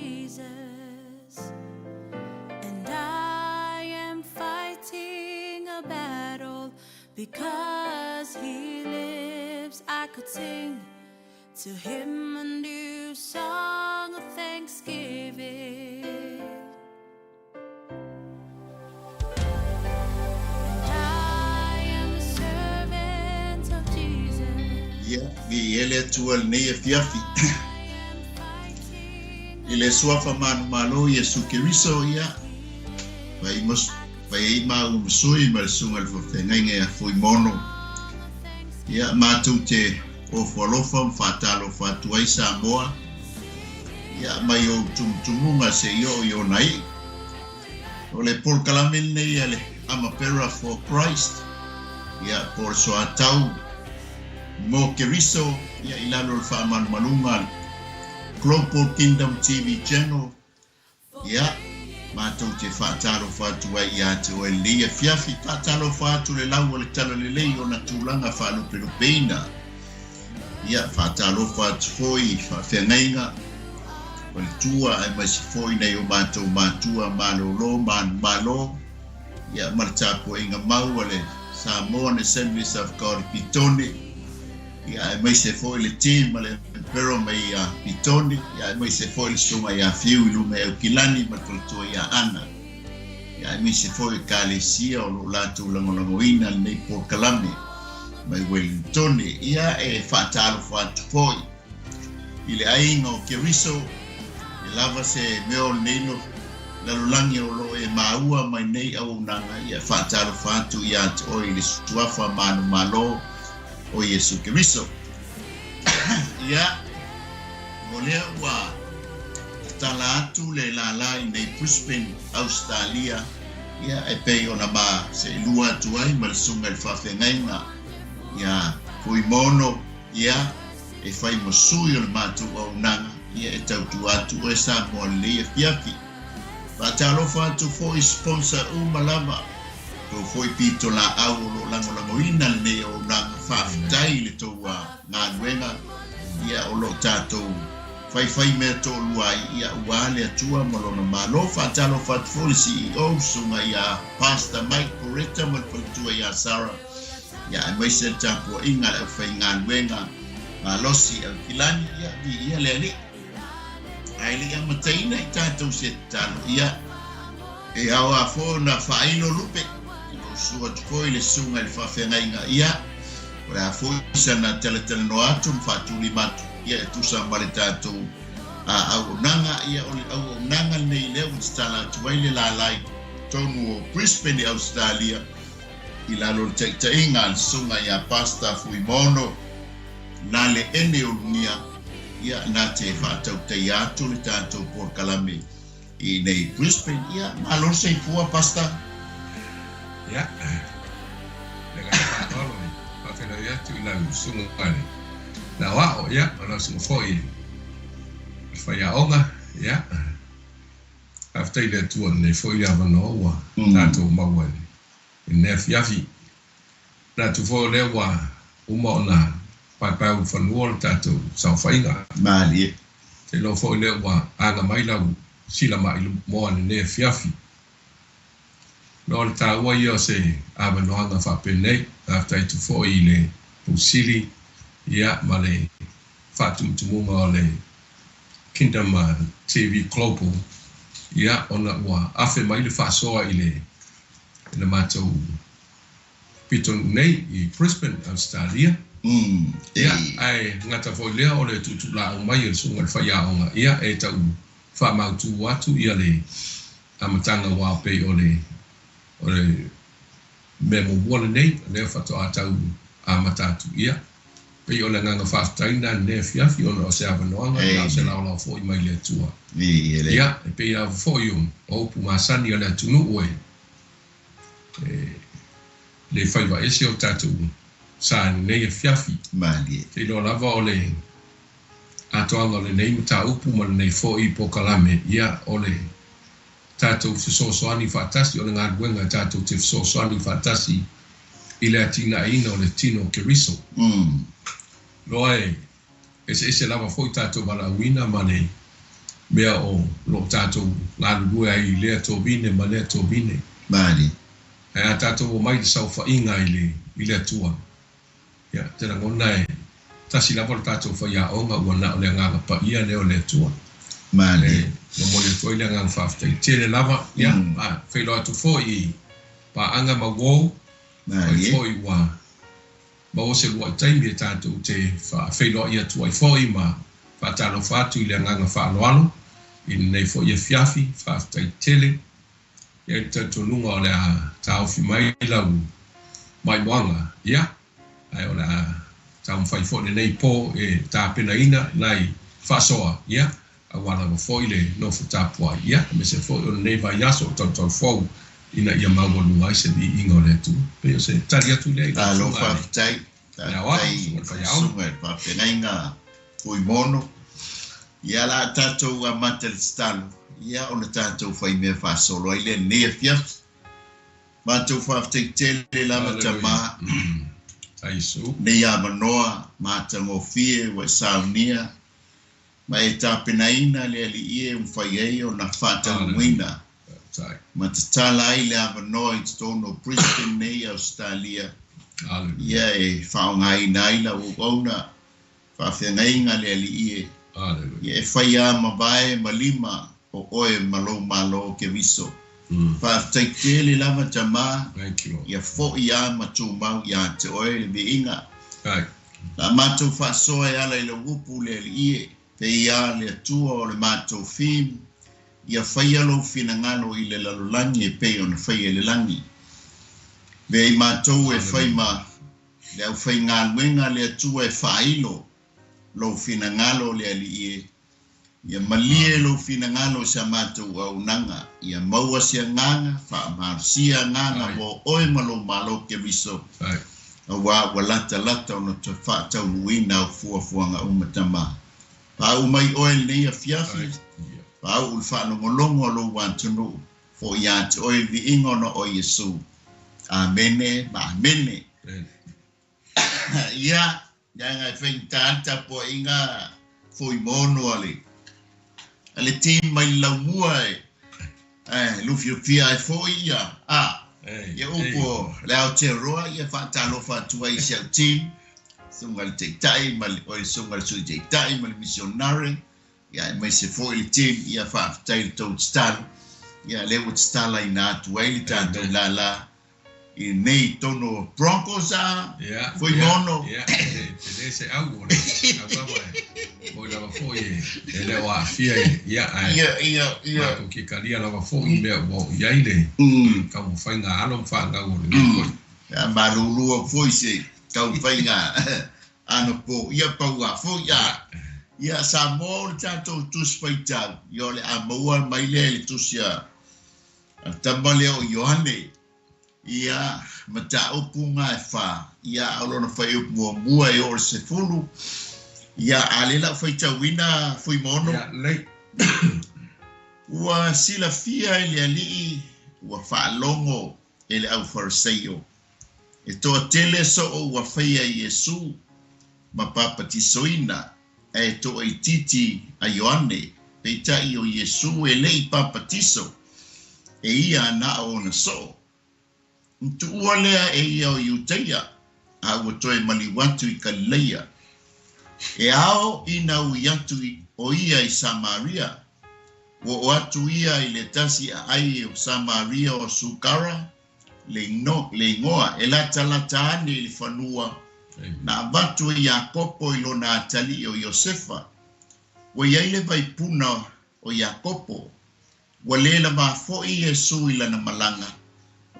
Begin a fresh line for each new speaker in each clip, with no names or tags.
Jesus. And I am fighting a battle because he lives. I could sing to him a new song of thanksgiving. And I am a servant of Jesus.
Ia, viia le Atua i lenei afiafi. I le suafa manumalo o Iesu Keriso, ia, fai fai ai māua ma sui ma le susuga i le faafeagaiga ia Fuimono. Ia, matou te ofo alofa ma faatalofa atu ai Samoa, ia, mai ou tumutumuga seia oo i ona iʻu. O le polokalame lenei a le Amapera for Christ, ia, po o le soatau mo Keriso, ia, i lalo o le faamalumaluga a le Global Kingdom TV Channel, ia, matou te faatalofa atu ai ia te oe lenei afiafi, faatalofa atu le lau o le Talalelei i ona tulaga faalupelupeina. Ia, faatalofa atu foi i faafeagaiga, faletua aemaise foi nai o matou matua malolo manumalo, ia, ma le tapuaiga mau a le Samoan Assemblies of God i Petone, ia, aemaise foi le team a le Emperor mai ia Petone, ia, aemaise foi le susuga ia Fiu i luma i Aukilani ma le faletua ia Ana, ia, aemaise foi Ekalesia o lo o latou lagolagoina lenei polokalame mai Wellingtone. Ia, e faatalofa atu foi i le aiga o Keriso, e lava se mea o lenei lalolagi o lo o e maua mai nei auaunaga, ia, e faatalofa atu ia te oe i le suafa manumalo o Iesu Keriso. Ia, o lea ua tatala atu le lālā i nei Brisbane, Ausetalia, ia, e pei ona ma seelua atu ai ma le susuga i le faafeagaiga iā Fuimono, ia, e fai ma sui o le matou auaunaga, ia, e tautua atu oe Samoa lenei afiafi. Faatalofa atu foi i sponsor uma lava, tou foi pitolaau o lo o lagolagoina lenei auaunaga, faafetai i le tou galuega, ia, o lo o tatou faifai mea toalua ai, ia, ua le Atua ma Lona Malo. Faatalofa atu foi i le CEO, Susuga ia Pastor Mike Poretta ma le faletua ia Sarah, ia, aemaise le tapuaiga a le aufaigaluega malosi Aukilani, ia, viia le Alii. Ae le i amataina i tatou se tatalo, ia, e ao lava foi ona faailo lupe, o lo o susu atu foi le susuga i le faafeagaiga, ia, o le a foi sana talatalanoa atu ma faatulima atu, ia, e tusa ma le tatou auaunaga. Ia, o le auaunaga lenei lea ua tatala atu ai le lālā i totonu o Brisbane i Ausetalia, i lalo o le taitaiga a le susuga ia Pastor Fuimaono Nale Ene Ulugia, ia, na te faatautaia atu le tatou polokalame i inei i Brisbane. Ia, malo le soifua, Pastor.
Ia, le agaga faaaloalo e faafeiloai atu i lau susuga i le aoao, ia, ma lau susuga foi i le faiaoga, ia, faafetai i le Atua i lenei foi avanoa ua tatou maua i lenei afiafi. Manatu foi o lea ua uma ona paepae ulufanua le tatou saofaiga.
Malie.
Te iloa foi lea ua aga mai lau silamai moa i lenei afiafi. No o le taua ia o se avanoaga faapenei. Faafetai atu foi i le Pousili ia ma le faatumutumuga o le Kingdom TV Global ia ona ua afe mai le faasoa i le i le matou pitonuu nei i Brisbane, Ausetalia. Ia, ae gata foi lea o le tuutuulaau mai e le Susuga i le Faiaoga, ia, e tau faamautu atu ia le amataga aua pei o le o le mea muamua lenei lea faatoa tau amata atu. Ia, pei o le agaga faafetai lena i lenei afiafi ona o se avanoaga na o se laolao foi mai le Atua. Ia, e pei lava foi o upu masani a le atunuu e E le faiva ese o tatou sa i lenei afiafi.
Malie.
Te iloa lava o le atoaga o lenei mataupu ma lenei foi polokalame, ia, o le tatou fesoasoani faatasi, o le galuega tatou te fesoasoani faatasi i le atinaeina o le tino o Keriso. Loa e eseese lava foi tatou valaauina ma le mea o loo tatou galulue ai i lea tovine ma lea tovine.
Malie.
Ae a tatou omai i le saofaiga i le i le Atua, ia, ou te lagona e tasi lava lo tatou faiaoga ua na o le Agaga Paia lea o le Atua.
Malie.
E momoli atu ai le agaga faafetai tele lava, ia, a feiloai atu foi i paaga ma uou,
Malie.
Foi ua maua se lua'i taimi e tatou te faafeiloai atu ai foi ma faatalofa atu i le agaga faaaloalo i lenei foi afiafi. Faafetai tele. E i ai le talitonuga o le a taofi mai lau maimoaga, ia, ae o le a taumafai foi lenei po e tapenaina nai faasoa, ia, aua lava foi le nofo tapuai, ia, aemaise foi o lenei vaiaso o tautau fou ina ia maualuga ai se viiga o le Atua. Pei o se tali atu lea i lau
Malo
susuga i le
faafetai,
le Aoao,
faafetai
susuga i le
lau
Faiaoga.
susuga i le faafeagaiga Fuimono. Ia la tatou amata i le tatalo, ia ona tatou faimea faasolo ai lea i lenei afiafi. Matou faafetai tele lava
Hallelujah.
Tama
Tai Iesu.
nei avanoa matagofie ua e saunia ma e tapenaina le Alii e mafai ai ona faataunuuina
Hallelujah. Tai.
ma tatala ai le avanoa i totonu o Brisbane nei Australia.
Hallelujah.
Ia e faaaogaina ai lau auauna faafeagaiga le Alii e.
Hallelujah.
Ia e faia mavae ma lima o oe ma lou malo Keriso. Faafetai tele lava Tama.
Thank you, Lord.
Ia fo'i lava ma tumau ia te oe le viiga.
Tai.
La matou faasoa e ala i lau upu le Alii e. Pei lava le Atua o le matou theme. Ia faia lou finagalo i le lalolagi e pei ona faia i le lagi. Avea i matou e fai ma le aufaigaluega le Atua e faailo lou finagalo le Alii e. Ia malie lou finagalo i sa matou auaunaga. Ia maua se agaga, faamalosia agaga mo oe ma lou malo Keriso.
Tai.
Auā ua latalata ona faataunuuina au fuafuaga uma Tama. Paau mai oe lenei afiafi,
Tai. Ia.
paau i le faalogologo a lou atunuu. Fo'i ia te oe le viiga ona o Iesu. Amene ma amene.
Amen.
Ia, leaga e faigata le tapuaiga Fuimono a le a le team mai le laumua e e lufiufia ai foi ia a
Ei,
ia upu
ei.
o le Aotearoa ia faatalofa atu ai i si au team susuga i le taitai ma le o le susuga i le sui taitai ma le missionary ia aemaise foi le team ia faafetai i le tou tatalo ia lea ua tatalaina atu ai le tatou
Amen.
lala i lenei tonu o Broncos a
Ia, ia,
Fuimono.
ia, e le se au o le au lava e moi lava foi e e le o aafia i ia ae
Ia ia ia.
matou kikalia lava foi i mea ua oo i ai le taumafaiga a alo ma fanau o lenei foi.
Ia malulu foi se taumafaiga anapo ia paua foi a. Ia Samoa o le tatou tusi faitau ia o le a maua mai lea i le tusi a a tama lea o Ioane. Ia mataupu ga e fa ia a o lona fuaiupu muamua e oo i le 10. Ia a lea lau faitauina Fuimono.
Ia, lelei.
Ua silafia e le Alii ua faalogo e le aufariseio. E toatele soo ua faia e Iesu ma papatisoina ae toaitiiti a Ioane. Peitai o Iesu e le'i papatiso e ia na o ona soo. Na tuua lea e ia o Iutaia a ua toe maliu atu i Kalileia. E ao ina ui atu o ia i Samaria. Ua oo atu ia i le tasi aai o Samaria o Sukara le igoa e latalata ane i le fanua na avatu e Iakopo i lona atalii o Iosefa. Ua i ai le vaipuna o Iakopo. Ua le lavā foi Iesu i lana malaga.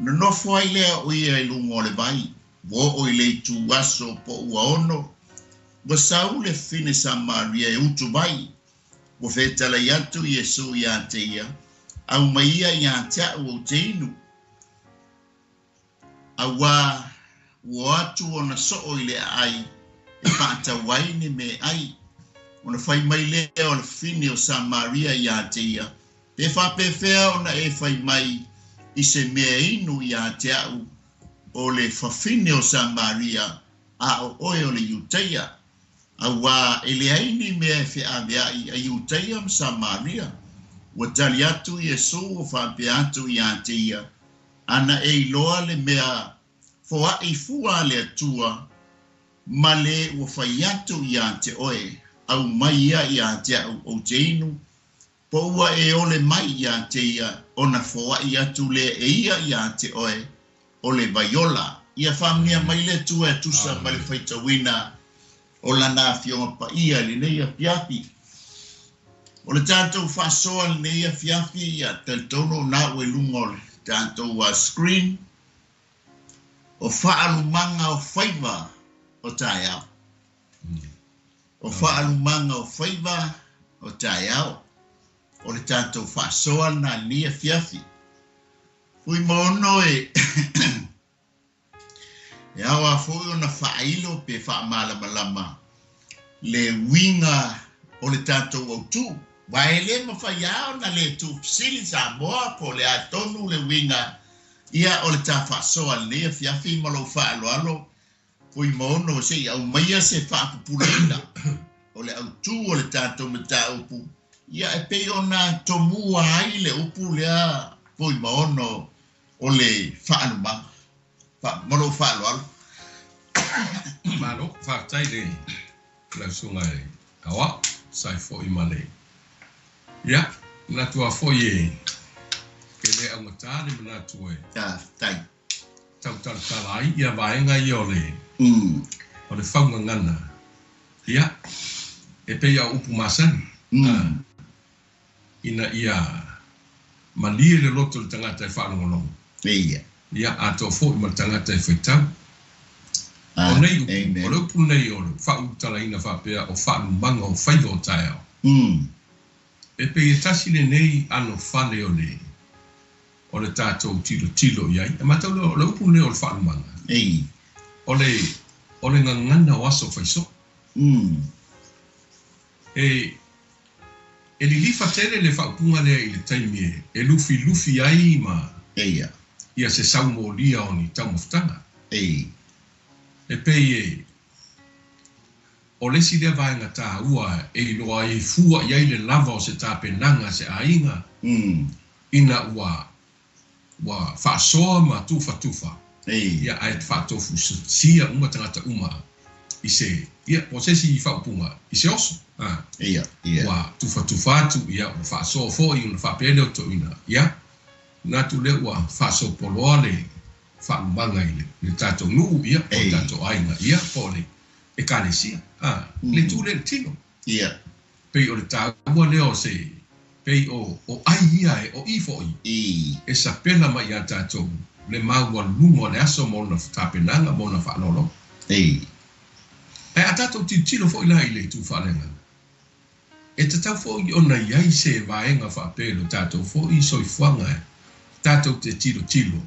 Ona nofo ai lea o ia i luga o le vai. Ua oo i le ituaso po o ua 6. Ua sau le fafine Samaria e utu vai. Ua fetalai atu Iesu ia te ia, aumai ia ia te a'u ou te inu. Auā ua o atu ona soo i le aai e faatau ai ni meaai. Ona fai mai lea o le fafine o Samaria ia te ia, pe faapefea ona e fai mai i se mea inu ia te a'u o le fafine o Samaria a o oe o le Iutaia. Auā e leai ni mea e feaveaʻi a Iutaia ma Samaria. Ua tali atu Iesū ua faapea atu iā te ia, Ana e iloa le mea foaʻi fua a le Atua ma le ua fai atu iā te oe, aumai ia iā te aʻu ou te inu, po ua e ole mai iā te ia, ona foaʻi atu lea e ia iā te oe, o le vaiola. Ia faamanuia mai le Atua e tusa ma le faitauina o Lana Afioga Paia i lenei afiafi. O le tatou faasoa i lenei afiafi, ia talitonu o na ua i luga o le tatou screen, o faalumaga o faiva o taeao. O faalumaga o faiva o taeao. O le tatou faasoa lena i lenei afiafi. Fuimaono e E ao lava foi ona faailo pe faamalamalama le uiga o le tatou autū, aua e le mafai lava ona le tuufesili Samoa po o le a tonu le uiga ia o le ta faasoa i lenei afiafi ma lou faaaloalo Fuimaono se i aumaia se faapupulaina o le autū o le tatou mataupu ia e pei ona tomua ai le upu lea Fuimaono o le faalumaga. Ma lou faaaloalo.
Malo, faafetai i lau susuga i le Aoao, tusa ai foi ma le. Ia, manatu lava foi e le augata le manatu e.
Faafetai.
Tautalatala ai ia vaega ia o le o le faugagana. Ia, e pei lava o upu masani. Ina ia malie le loto o le tagata e faalogologo.
Ia.
Ia atoa foi ma le tagata e faitau. O nei upu, o le upu lenei o le faaulutalaina faapea o faalumaga o faiva o taeao. E pei e tasi lenei ano fale o le o le tatou tilotilo i ai. E matau lea o le upu lenei o le faalumaga. O le o le gagana o aso faisoo. E E lilifa tele le faaupuga lea i le taimi e lufilufi ai ma
Eia.
Ia se saumolia o ni taumafataga.
Ei.
E pei e o le isi lea vaega taua e iloa ai e fua i ai le lava o se tapenaga a se aiga ina ua ua faasoa ma tufatufa, ia, ae faatofusia uma tagata uma i se, ia, po o se isi faaupuga, i se oso, a,
Ia, ia.
ua tufatufa atu, ia, ua faasoa foi ona faapea lea o toeaina, ia, manatu lea ua faasopoloa le faalumaga i le, le tatou nuu, ia, po o le tatou aiga, ia, po o le Ekalesia, a, le tu lea i le tino.
Ia.
Pei o le taua lea o se, pei o, o ai ia e, o i foi,
I.
e sapela mai iā tatou le maualuluga o le aso ma ona tapenaga ma ona faaaloaloga.
I.
Ae a tatou tilotilo foi la i le itu faaleagaga, e tatau foi ona i ai se vaega faapea i lo tatou foi soifuaga e tatou te tilotilo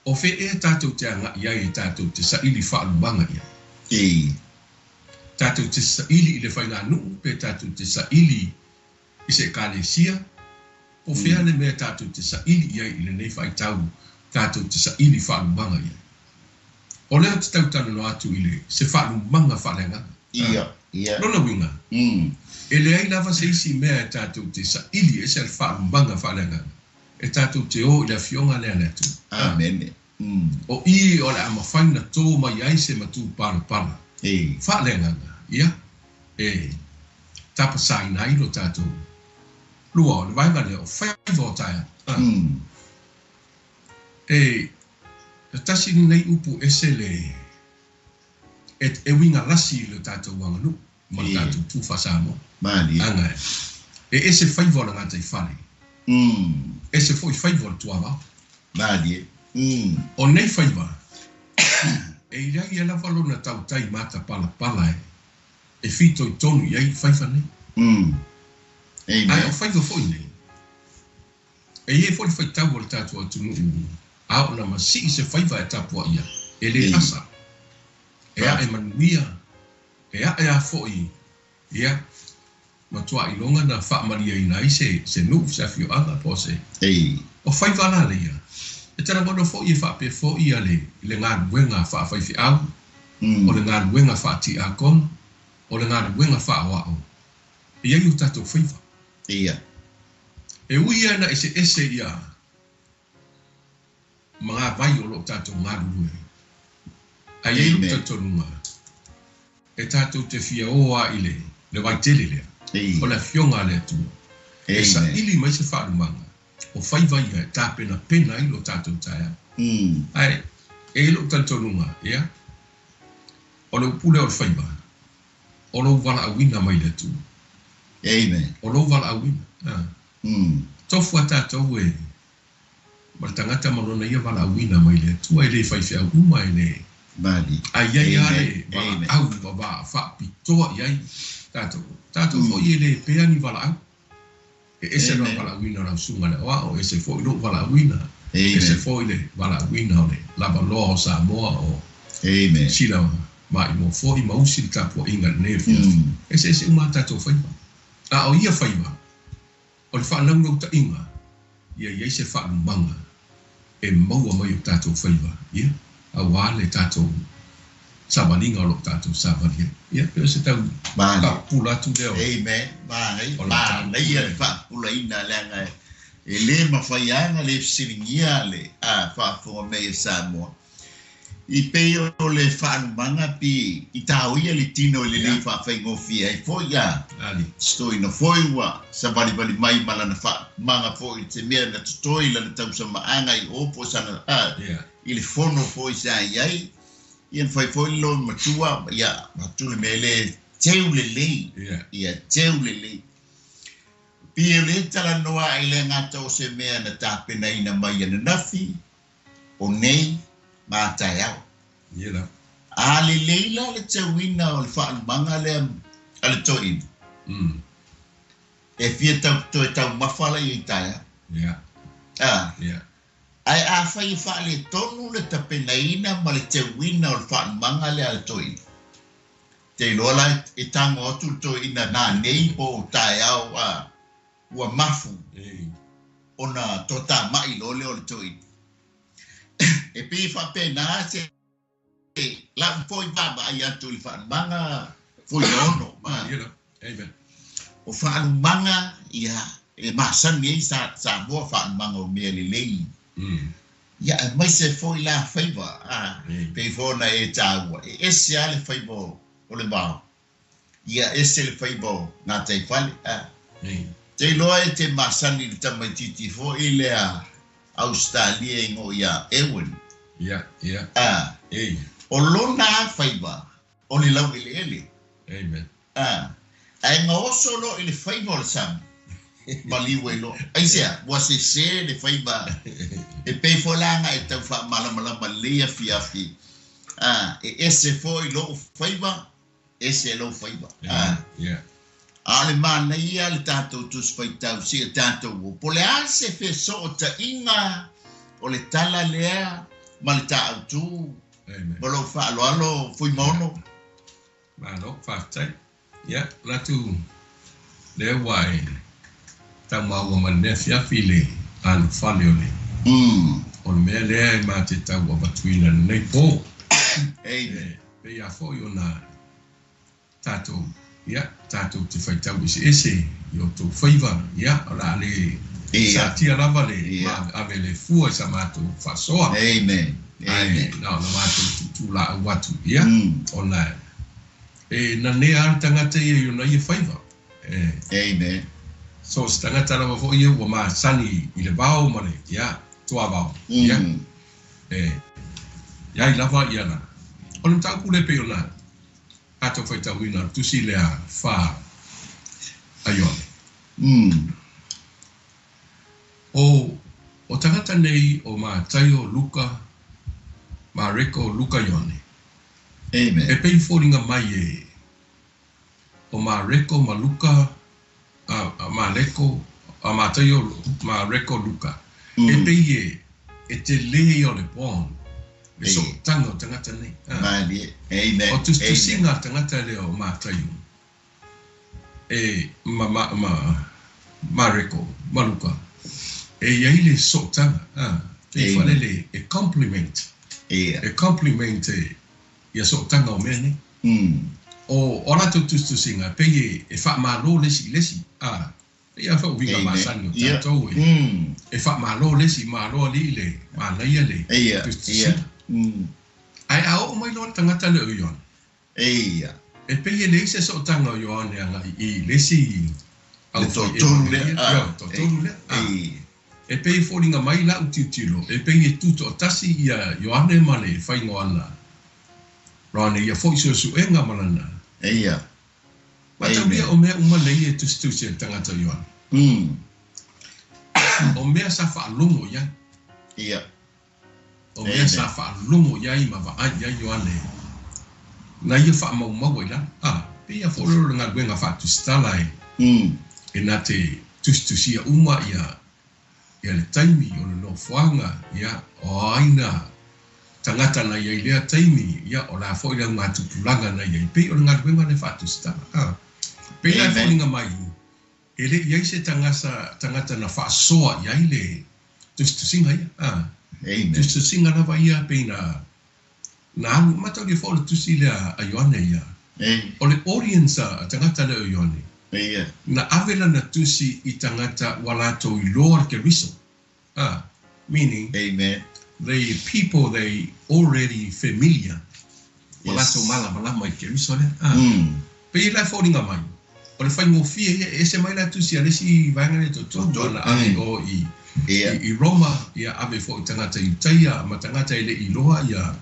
o fea ea tatou te agai ai e tatou te saili faalumaga i ai.
I.
Tatou te saili i le faiganuu pe tatou te saili i se Ekalesia, po o fea le mea tatou te saili i ai i lenei faitau tatou te saili faalumaga i ai. O lea ou te tau talanoa atu i le se faalumaga faaleagaga.
Ia, ia.
Lona uiga, e leai lava se isi mea e tatou te saili ese a le faalumaga faaleagaga e tatou te o i le Afioga lea a le Atua.
Amene.
O i o le a mafai ona tō mai ai se matupalapala faaleagaga, ia, e tapasaina ai lo tatou lua o le vaega lea o faiva o taeao. E tasi lenei upu ese le e uiga lasi i lo tatou aganuu ma le tatou tu faa-Samoa. Aga e ese faiva o le gataifale, ese foi faiva o le tuavao. O nei faiva, e i ai lava lona tautai matapalapala e fitoitonu i ai faiva nei. Ae o faiva foi nei, e i ai foi le faitau a le tatou atunuu a oo ina masii se faiva e tapuaia, e le asa, e ae manuia, e ae a foi, ia, matua iloga na faamalieina ai se, se nuu, se afioaga, po o se. O faiva la ia, e te lagona foi e faapea foi ia le, le galuega faafaifeau, o le galuega faatiakono. O le galuega faaoao e i ai o tatou faiva.
Ia.
E ui lava ina eseese ia magavai o lo o tatou galulue ai, ae i ai lou talitonuga e tatou te fia o lava i le le vaitele lea, o le Afioga a le Atua, e saili mai se faalumaga o faiva ia e tapenapena ai lo tatou taeao. Ae e i ai lou talitonuga, ia, o le upu lea o le faiva, o lou valaauina mai le Atua.
Amen.
O lou valaauina. A. Tofu a tatou e ma le tagata ma lona ia valaauina mai le Atua, e le faifeau uma, e le.
Mali.
Ae i ai lava le valaau ma faapitoa i ai tatou. Tatou foi e le pea ni valaau. E ese le valaauina o lau susuga i le aoao, e ese foi lou valaauina, e ese foi le valaauina o le lavaloa o Samoa, o Sila Maimoa foi ma usi le tapuaiga i lenei afiafi. E eseese uma a tatou faiva. A o ia faiva, o le faanaunautai-ga ia i ai se faalumaga e maua mai o tatou faiva, ia, aua le tatou savaliga o lo o tatou savali ai. Ia, pei o se tau faapupula atu lea o
Amen. Manaia, manaia le faapupulaina leaga e le mafai lava ona le fesiligia le faafofoga mai a Samoa. I pei o le faalumaga pi i taoia le tino i lenei faafaigofie ai foi a Stoina foi ua savalivali mai ma lana faalumaga foi i se mea na totoe i lana tausamaaga i o po o sana a i le fono foi sa i ai ia na fai foi le lomi matua ia atu le mea le teu lelei ia teu lelei. Pi e le talanoa ai le gata o se mea na tapenaina mai ananafi o nei ma a taeao.
Ia la.
A lelei la le tauina o le faalumaga lea a le toeaina, e fia tau toe taumafa la ia i taeao.
Ia.
A.
Ia.
Ae afai e faaletonu le tapenaina ma le teuina o le faalumaga lea a le toeaina, te iloa la e tago atu le toeaina nanei po o taeao a ua mafu ona toatamai loa lea o le toeaina. E pei e faapena se lau foi vaavaai atu i le faalumaga Fuiono. O faalumaga ia e masani ai Samoa faalumaga o mea lelei. Ia aemaise foi la faiva, pei foi ona e taua, e ese lava le faiva o le vao. Ia ese le faiva o gataifale a. Te iloa e te masani i le tamaitiiti foi lea Ausetalia e igoa ia Ewan.
Ia, ia.
A.
Ei.
O lona a faiva o le laueleele.
Amen.
A. Ae gaoso loa i le faiva o le sami, maliu ai loa. Aisea? Ua sese le faiva e pei foi la aga e tau faamalamalama lelei afiafi. A, e ese foi lou faiva ese lou faiva. A, a o le manaia le tatou Tusi Faitau seia tatou o. Po o le a se fesootaiga o le tala lea ma le ta autu ma lou faaaloalo Fuimaono?
Malo, faafetai. Ia, manatu lea ua e tau maua mai lenei afiafi le alofale o le o le mea lea e ma te tau avatuina i lenei po.
Amen.
Pei lava foi ona tatou, ia, tatou te faitau eseese i o outou faiva, ia, o le a le satia lava le ave le fua i sa matou faasoa.
Amen.
Ae na ona matou tuutuulaau atu, ia, ona e nanea lava le tagata ia i ona ia faiva. E.
Amen.
So o se tagata lava foi ia ua masani i le vao ma le, ia, tuavao, ia. E i ai lava ia na. O le mataupu lea pei ona tatou faitauina o le tusi lea fa a Ioane. O o tagata nei o Mataio, Luka, Mareko, Luka, Ioane.
Amen.
E pei foliga mai e o Mareko ma Luka, a, a Mareko, a Mataio, Mareko, Luka. E pei e, e telē ia o le bond, le sootaga o tagata nei. A.
Malie. Amen.
O tusitusiga a tagata lea o Mataio, e, ma, ma, ma Mareko, ma Luka, e i ai le sootaga, a, pei faalele e complement, e complement e, ia sootaga o mea nei. O o a latou tusitusiga, e pei e faamalo le isi i le isi, a, pei lava foi o uiga masani o tatou e, e faamalo le isi, malo alii le manaia le tusitusiga. Ae a oo mai loa le tagata lea o Ioane, e pei e leai se sootaga o Ioane agai i le isi aufai Evagelia, ioe, toatolu lea, a. E pei e foliga mai lau tilotilo, e pei e tutoatasi ia Ioane ma le faiga o ana Ioane ia foi suesuega ma lana.
Eia.
Mataulia o mea uma nei e tusitusi e le tagata o Ioane. O mea sa faalogo i ai.
Ia.
O mea sa faalogo i ai ma vaai i ai Ioane na ia faamaumaua i lalo. A, pei lava foi o le galuega faatusitala e, e na te tusitusia uma ia, ia le taimi o le nofoaga, ia, o ai na tagata na i ai i lea taimi, ia, o le a foi le augatupulaga na i ai. Pei o le galuega lea faatusitala. A, pei la e foliga mai e le i ai se tagasa, tagata na faasoa i ai le tusitusiga ia. A, tusitusiga lava ia pei na, na alu, mataulia foi o le tusi lea a Ioane ia. O le audience a tagata lea o Ioane, na ave lana tusi i tagata ua latou iloa le Keriso. A, meaning, the people they already familiar, ua latou malamalama i le Keriso lea. A, pei la e foliga mai, o le faigofie ia, e ese mai la tusi a le isi vaega lea e toatolu, ona ave i o i, i Roma, ia ave foi i tagata Iutaia ma tagata e le i iloa ia,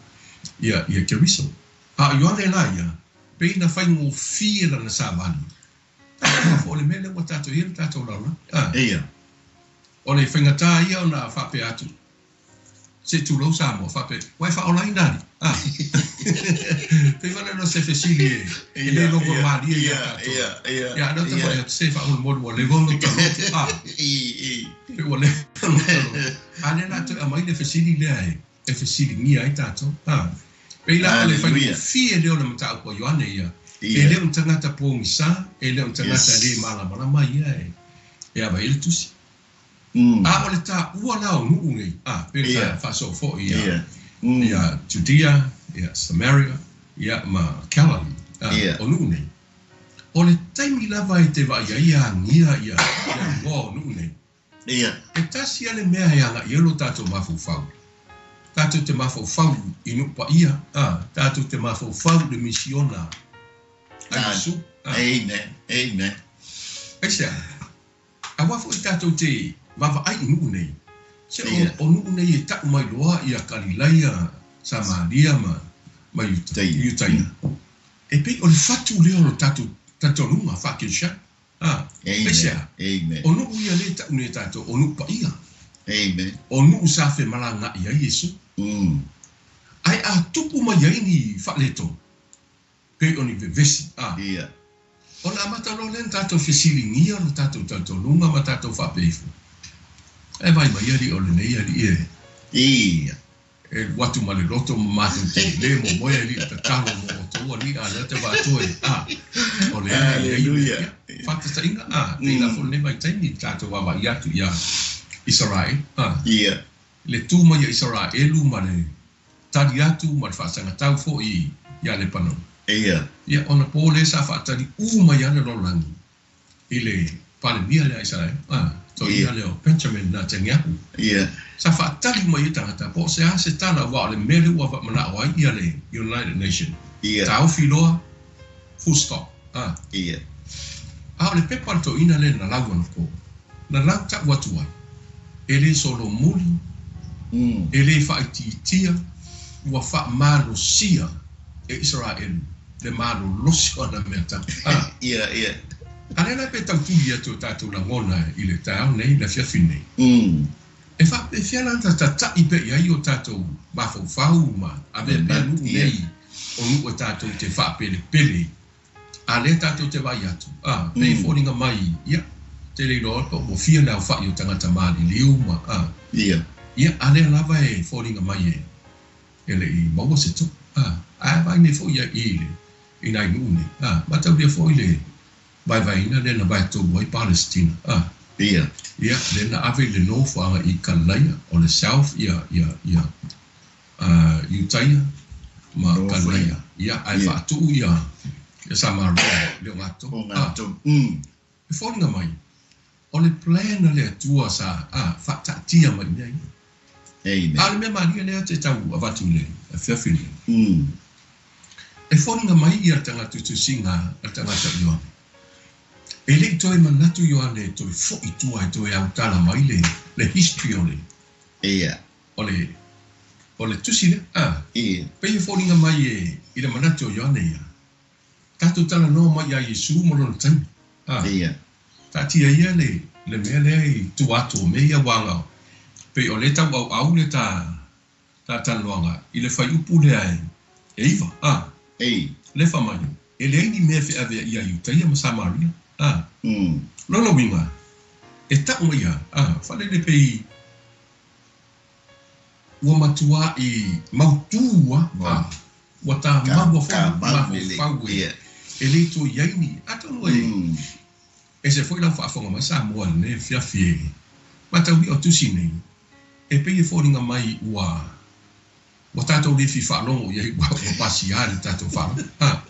ia, ia Keriso. A o Ioane la ia, pei na faigofie lana savali. Tatou foi o le mea lea ua tatou i ai le tatou lalolagi. A, o le faigata ia ona faapea atu, Se i tulou Samoa, faapea, ua e faaolaina alii? A. Pei foi lea o se fesili e le logo malie ia tatou. Ia, a lea ou te fai atu, se faamolemole ua leva ona ta loto. A. Pei ua leva ona ta loto. A lea o le a toe aumai le fesili lea e fesiligia ai tatou. A. Pei la o le faigofie lea o le mataupu a Ioane ia, e le o ni tagata pogisa, e le o ni tagata le malamalama ia e ava i ai le tusi. A o le taua la o nuu nei, a, pei ona faasoo foi ia, ia Judea, ia Samaria, ia ma Galilee, a, o nuu nei. O le taimi lava e te vaai ai e agia ia igoa o nuu nei, e tasi lava le mea e agai ai lo tatou mafaufau. Tatou te mafaufau i nuu paia, a, tatou te mafaufau i le misiona a Iesu. A.
Amen. Amen.
Aisea? Aua foi tatou te vaavaai i nuu nei. Se o nuu nei e tau mai loa ia Kalilaia, Samaria ma ma Iutaia. E pei o le fatu lea o lo tatou talitonuga faa-Kerisiano. A, aisea? O nuu ia lea e tau nei e tatou o nuu paia. O nuu sa femalagaai ai Iesu. Ae a tupu mai ai ni faaletonu, pei o ni vevesi, a.
Ia.
Ona amata loa lea ona tatou fesiligia lo tatou talitonuga ma tatou faapea ifo, E vaai mai alii o lenei alii e.
Ia.
E alu atu ma le loto ma matou te le momoe alii e tatalo mo outou alii a lea te vaai e, a. O lea e i ai le, ia, faataitaiga, a, pei la foi lenei vaitaimi i le tatou vaavaai atu ia Isaraelu, a.
Ia.
Le tu mai a Isaraelu ma le tali atu ma le faasagatau foi ia Lepanona.
Ia.
Ia, ona po lea sa faatali uma ai lava le lalolagi i le Palemia lea a Isaraelu, a, toeaina lea o Benjamin Netanyahu.
Ia.
Sa faatali uma ai tagata po o se a se tala aua o le mea lea ua manao ai ia le United Nation.
Ia.
Taofi loa, full stop, a.
Ia.
A o le pepa a le toeaina lea na lau anapo, na lau tau atu ai, e le solomuli, e le faaitiitia, ua faamalosia e Isaraelu le malolosi o ana mea tau. A.
Ia, ia.
A lea la pe tau tuli atu o tatou lagona i le taeao nei, le afiafi nei. E faapefea la ona tata'i pea i ai o tatou mafaufau ma avea pea nuu nei o nuu e tatou te faapelepele A lea tatou te vaai atu, a, pei e foliga mai, ia, te le iloa po ua fia le aofa'i o tagata maliliu ma, a, ia, a lea lava e foliga mai e, e le i maua se tupu, a, ae vaai nei foi ia i le, i nai nuu nei, a, mataulia foi le vaevaeina lea na vaetolu ai Palesitina, a, ia, lea na ave i le nofoaga i Kalilaia, o le South, ia, ia, ia, Iutaia ma Kalilaia, ia, ae faatuu ia Ia Samaria le ogatotonu.
Ogatotonu. Mm.
E foliga mai, o le plan a le Atua sa, a, faataatia mai i mea ia.
Amen.
A o le mea malie lea te tau avatu i le afiafi lenei.
Mm.
E foliga mai ia le tagata tusiga a le tagata o Ioane. E le i toe manatu Ioane e toe foi i tua e toe autala mai le, le history o le,
Ia.
o le, o le tusi lea. A,
Ia.
pei e foliga mai e, i le manatu o Ioane ia, tatou talanoa mai ia Iesu ma lona taimi. A,
Ia.
taatia ia le, le mea lea i tua atu o mea ia aua pei o lea e tauauau le ta, ta talanoaga i le fuaiupu lea e, e 9. A,
Ei.
lea fai mai, e leai ni mea e feaveaia Iutaia ma Samaria. A, lona uiga, e tau mai ia, a, faalele pei ua matuai mautū a, a, ua tamau foi mafaufau e, e le toe i ai ni, atonu e, ese foi lau faafofoga mai Samoa i lenei afiafi e mataulia o tusi nei, e pei e foliga mai ua, ua tatou le fia faalogo i ai ua, ua pasia le tatou faalogo. A,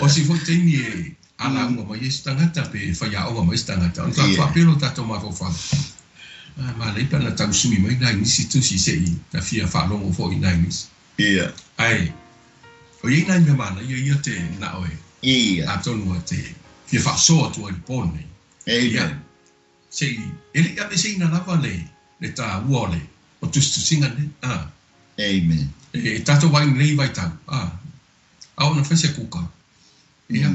o si foi taimi e alauga mai ai se tagata pe e faiaoga mai se tagata, ona tatou faapea lea o tatou mafaufau, a, manaia pe ana tau sui mai nai nisi tusi se i ta fia faalogo foi i nai nisi. Ae, o i ai nai mea manaia ia te manao e, atonu e te fia faasoa atu ai i le po lenei. Ia, se i, e le i aveeseina lava le, le taua o le, o tusitusiga nei, a.
Amen.
E tatou vaai i lenei vaitau, a, a oo ina fai se kuka, ia,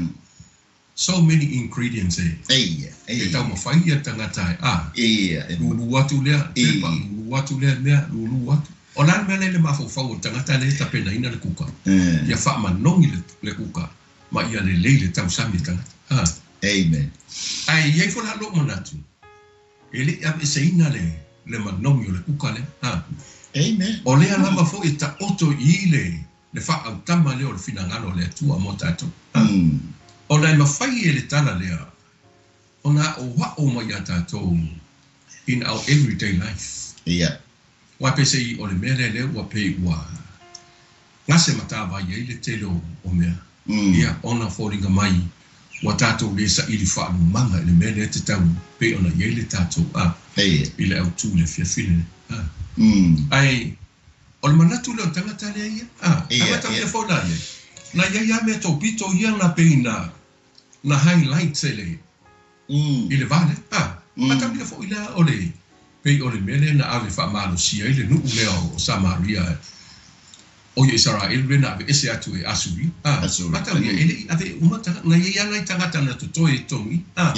so many ingredients e, e taumafai ia tagata e, a, lulu atu lea pepa, lulu atu lea mea, lulu atu. O le a le mea lea i le mafaufau o le tagata lea e tapenaina le kuka? Ia faamanogi le, le kuka ma ia lelei le tausami e tagata. A.
Amen.
Ae i ai foi la lou manatu, e le i aveeseina le, le manogi o le kuka lea. A.
Amen.
O lea lava foi e taoto i i le, le faaautama lea o le finagalo o le Atua mo tatou. A. Ona e mafai e le tala lea ona aʻoaʻo mai iā tatou in our everyday life.
Ia.
Aua peiseai o le mea lea lea ua pei ua gase matavai ai le tele o mea. Ia, ona foliga mai ua tatou le saili faalumaga i le mea lea tatau pei ona i ai le tatou a i le autū i le afiafi lenei. A. Ae o le manatu lea o le tagata lea ia, a, tagata mea foi la i ai, na i ai lava mea topito ia na pei na, na highlight e le, i le va lea. A, mataulia foi la o le, pei o le mea lea na ave faamalosia ai le nuu lea o Samaria, o ia Isaraelu lea na aveese atu e Asuria. A, mataulia, e le i ave uma tagata, na i ai lava nai tagata na totoe i totonu i i. A,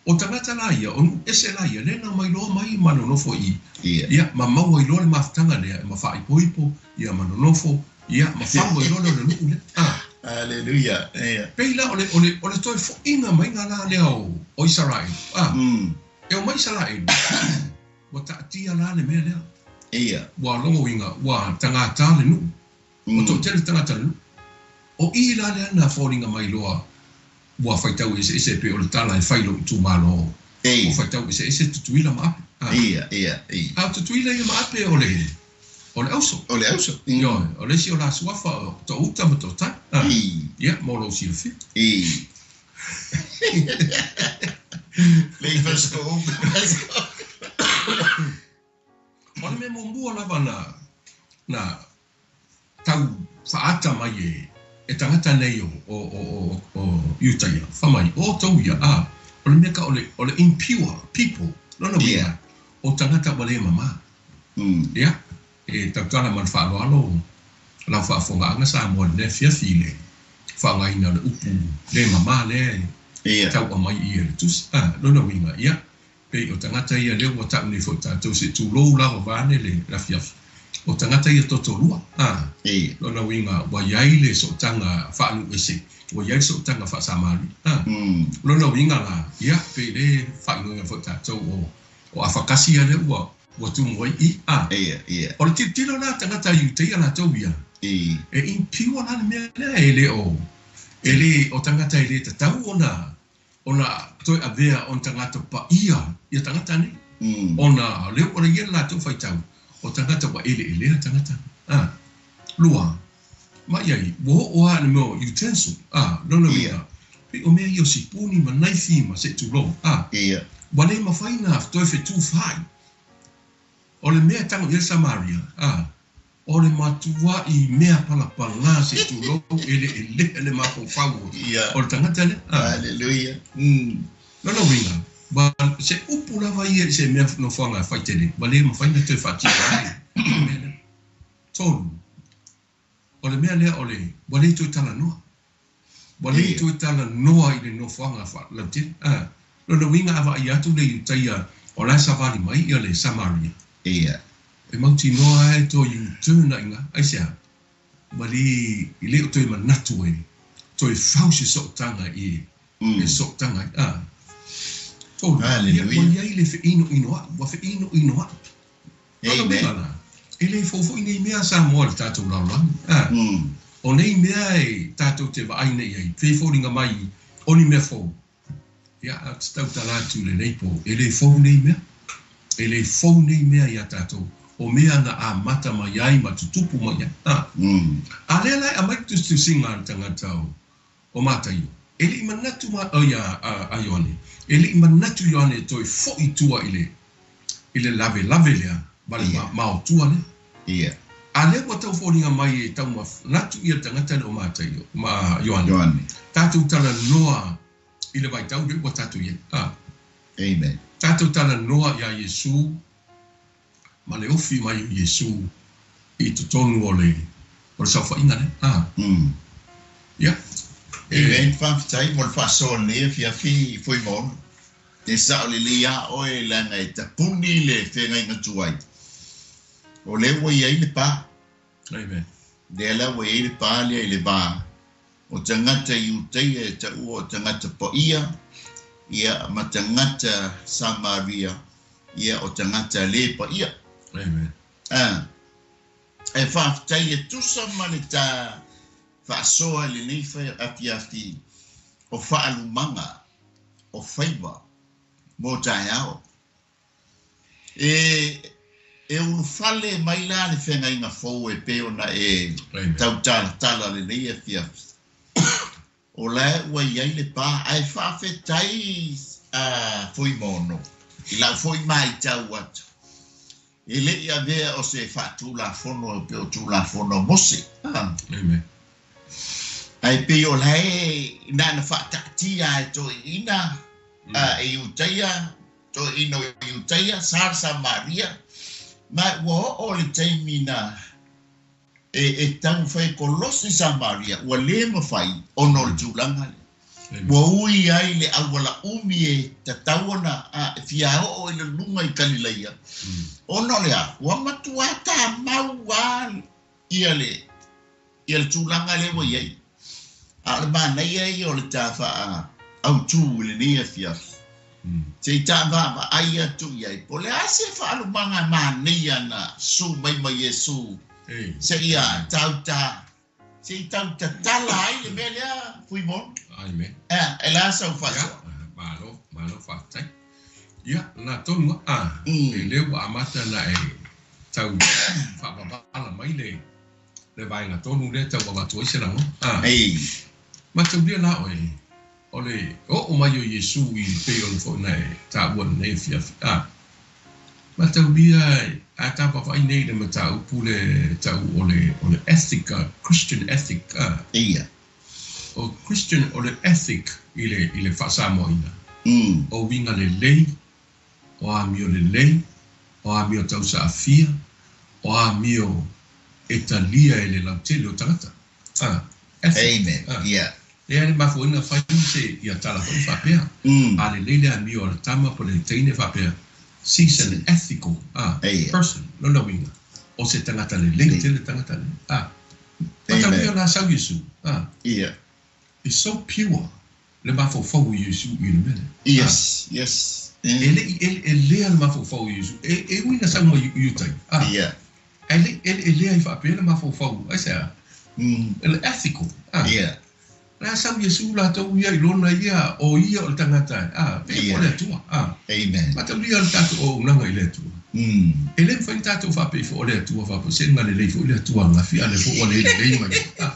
o tagata la ia, o nuu ese la ia, lea na omai loa mai ma nonofo i i. Ia, ma maua ai loa le mafutaga lea, ma faaipoipo, ia, ma nonofo, ia, ma fau ai loa lea o le nuu lea. A.
Aleluia. Ia.
Pei la o le, o le, o le toe foʻiga maiga la lea o, o Isaraelu. A. E omai Isaraelu, ua taatia la le mea lea.
Ia.
Ua logoina, ua tagata le nuu. Ua toatele tagata o le nuu. O i la lea na foliga mai loa ua faitau eseese pei o le tala e fai i lou itumalo. Ua faitau eseese Tutuila ma Ape. A.
Ia, ia, ia.
A o Tutuila ia ma Ape o le, o le auso.
O le auso.
Ioe, o le isi o la suafa o Toouta ma Tootai. A. Ia, mo lou silafia.
Lei fasigo.
O le mea muamua lava na, na tau faaata mai e, e tagata nei o, o, o, o, o Iutaia, fai mai, o outou ia, a, o le mea ka o le, o le impure people, lona uiga, o tagata ua le mamā. Ia, e tautala ma le faaaloalo lau faafofogaaga Samoa i lenei afiafi i le faaaogaina o le upu le mamā lea e tau aumai i i e le tusi. A, lona uiga, ia, pei o tagata ia lea ua tau nei foi tatou se i tulou lava vaeane le afiafi, o tagata ia totolua, a, lona uiga ua i ai le sootaga faanuu ese, ua i ai le sootaga faa-Samaria, a, lona uiga la, ia, pei le faaigoaina foi tatou o, o afakasi ia lea ua, ua tumu ai i, a, o le tilotilo la a tagata Iutaia latou ia, e impure la le mea lea, e le o, e le, o tagata e le tatau ona, ona toe avea o ni tagata paia ia tagata nei, ona lea ua i ai le latou faitau, o tagata ua eleelea tagata. A, lua, Ma i ai, ua oo lava i le mea o utensil, a, lona uiga, pei o mea ia o sipuni ma naifi ma se i tulou, a, ua le mafai ona toe fetufaai. O le mea e tago i ai le Samaria, a, o le matuai mea palapala se i tulou, eleelea le mafaufau o le tagata lea, a.
Haleluia.
Lona uiga, ua se upu lava ia i se mea nofoaga faitele, ua le mafai ona toe faatino ai le mea lea. 3, o le mea lea o le, ua le toe talanoa. Ua le toe talanoa i le nofoaga faalautele. A, lona uiga a vaai atu le Iutaia o la e savali mai ia le Samaria. E mautinoa lava e toe U-turn ai ina. Aisea? Ua le, e le o toe manatu e toe fau se sootaga i e sootaga ai. A, 3, ia, ua i ai le feinoinoai, ua feinoinoai. Lona uiga la, e le fou foi nei mea a Samoa i le tatou lalolagi. A, o nei mea e tatou te vaai nei i ai, pei foliga mai o ni mea fou. Ia, ae ou te tautala atu i lenei po, e le fou nei mea. E le fou nei mea iā tatou, o mea na amata mai ai ma tutupu mai ai. A, a lea la e aumai le tusitusiga a le tagata o O Mataio, e le i manatu ma, oi a, a, a Ioane, e le i manatu Ioane e toe foʻi i tua i le, i le lavelave lea ma le ma, maotua lea. A lea ua tau foliga mai e tau manatu ia le tagata lea o Mataio, ma Ioane,
Ioane.
Tatou talanoa i le vaitau lea ua tatou i ai. A.
Amen.
Tatou talanoa iā Iesu ma le ofi mai o Iesu i totonu o le o le saofaiga lea. A. Ia. E.
Amen. Faafetai mo le faasoa lenei afiafi Fuimaono. E sao lelei a oe leaga e tapuni le feagaiga tuai. O lea ua i ai le pa.
Amen.
Lea la ua i ai le pa lea i le va o tagata Iutaia e taua o tagata paia, ia, ma tagata Samaria, ia, o tagata lē paia.
Amen.
A, e faafetai e tusa ma le ta faasoa i lenei afiafi o faalumaga o faiva mo taeao. E, e ulufale mai la le feagaiga fou e pei ona e tautalatala lenei afiafi. O la e ua i ai le pa, ae faafetai a Fuimaono i lau foi maitau atu. E le i avea o se faatulafono e pei o Tulafono a Mose.
Amen.
Ae pei o la e na ona faataatia e toeaiina e Iutaia, toeaiina o Iutaia, sa le Samaria, ma ua oo le taimi na e taumafai e kolosi Samaria, ua le mafai ona o le tulaga lea. Ua ui ai le auala umi e tatau ona e fia oo i le luga i Kalilaia, ona o le a? Ua matuā tamau lava ia le ia le tulaga lea ua i ai. A o le manaia ia o le ta faaautu i lenei afiafi, se i ta vaavaai atu i ai, po o le a se faalumaga manaia na susu mai ma Iesu seia tau ta, se i tau tatala ai le mea lea, Fuimaono.
Amen.
E le a sau faasoa?
Ia, malo, malo faafetai. Ia, lena tonu lava. A, e lea ua amata ona e tau faavavala mai le le vaega tonu lea tau avatu ai se lagona. A, mataulia la oe, o le oo mai o Iesu i pei ona foi na e taua lenei afiafi. A, mataulia a ta vaavaai nei i le mataupu le tau o le o le ethic, Christian ethic, a. O Christian o le ethic i le i le faa-Samoaina, o uiga lelei, o amio lelei, o amio tausaafia, o amio e talia e le lautele o tagata. A, ethic.
Amen.
A.
Yeah.
Lea le mafuaiga fai se ia tala foi faapea. A lelei le amio a le tama po le teine faapea, she's an ethical, a, person, lona uiga, o se tagata lelei tele tagata lea. A. Mataulia la sau Iesu, a.
Yeah.
It's so pure le mafaufau o Iesu i le mea lea.
Yes, yes.
E le i eleelea le mafaufau o Iesu. E, e ui na sau mai i utai. A.
Yeah.
Ae le i eleelea i faapea le mafaufau. Aisea? E le ethical. A.
Yeah.
La sau Iesu latou ia i lona ia, o ia o le tagata, a, pe po le Atua, a.
Amen.
Mataulia le tatou auaunaga i le Atua. E le mafai ona tatou faapea ifo o le Atua faapea se na lelei foi le Atua ananafi a o lea foi ua le lelei mai. A.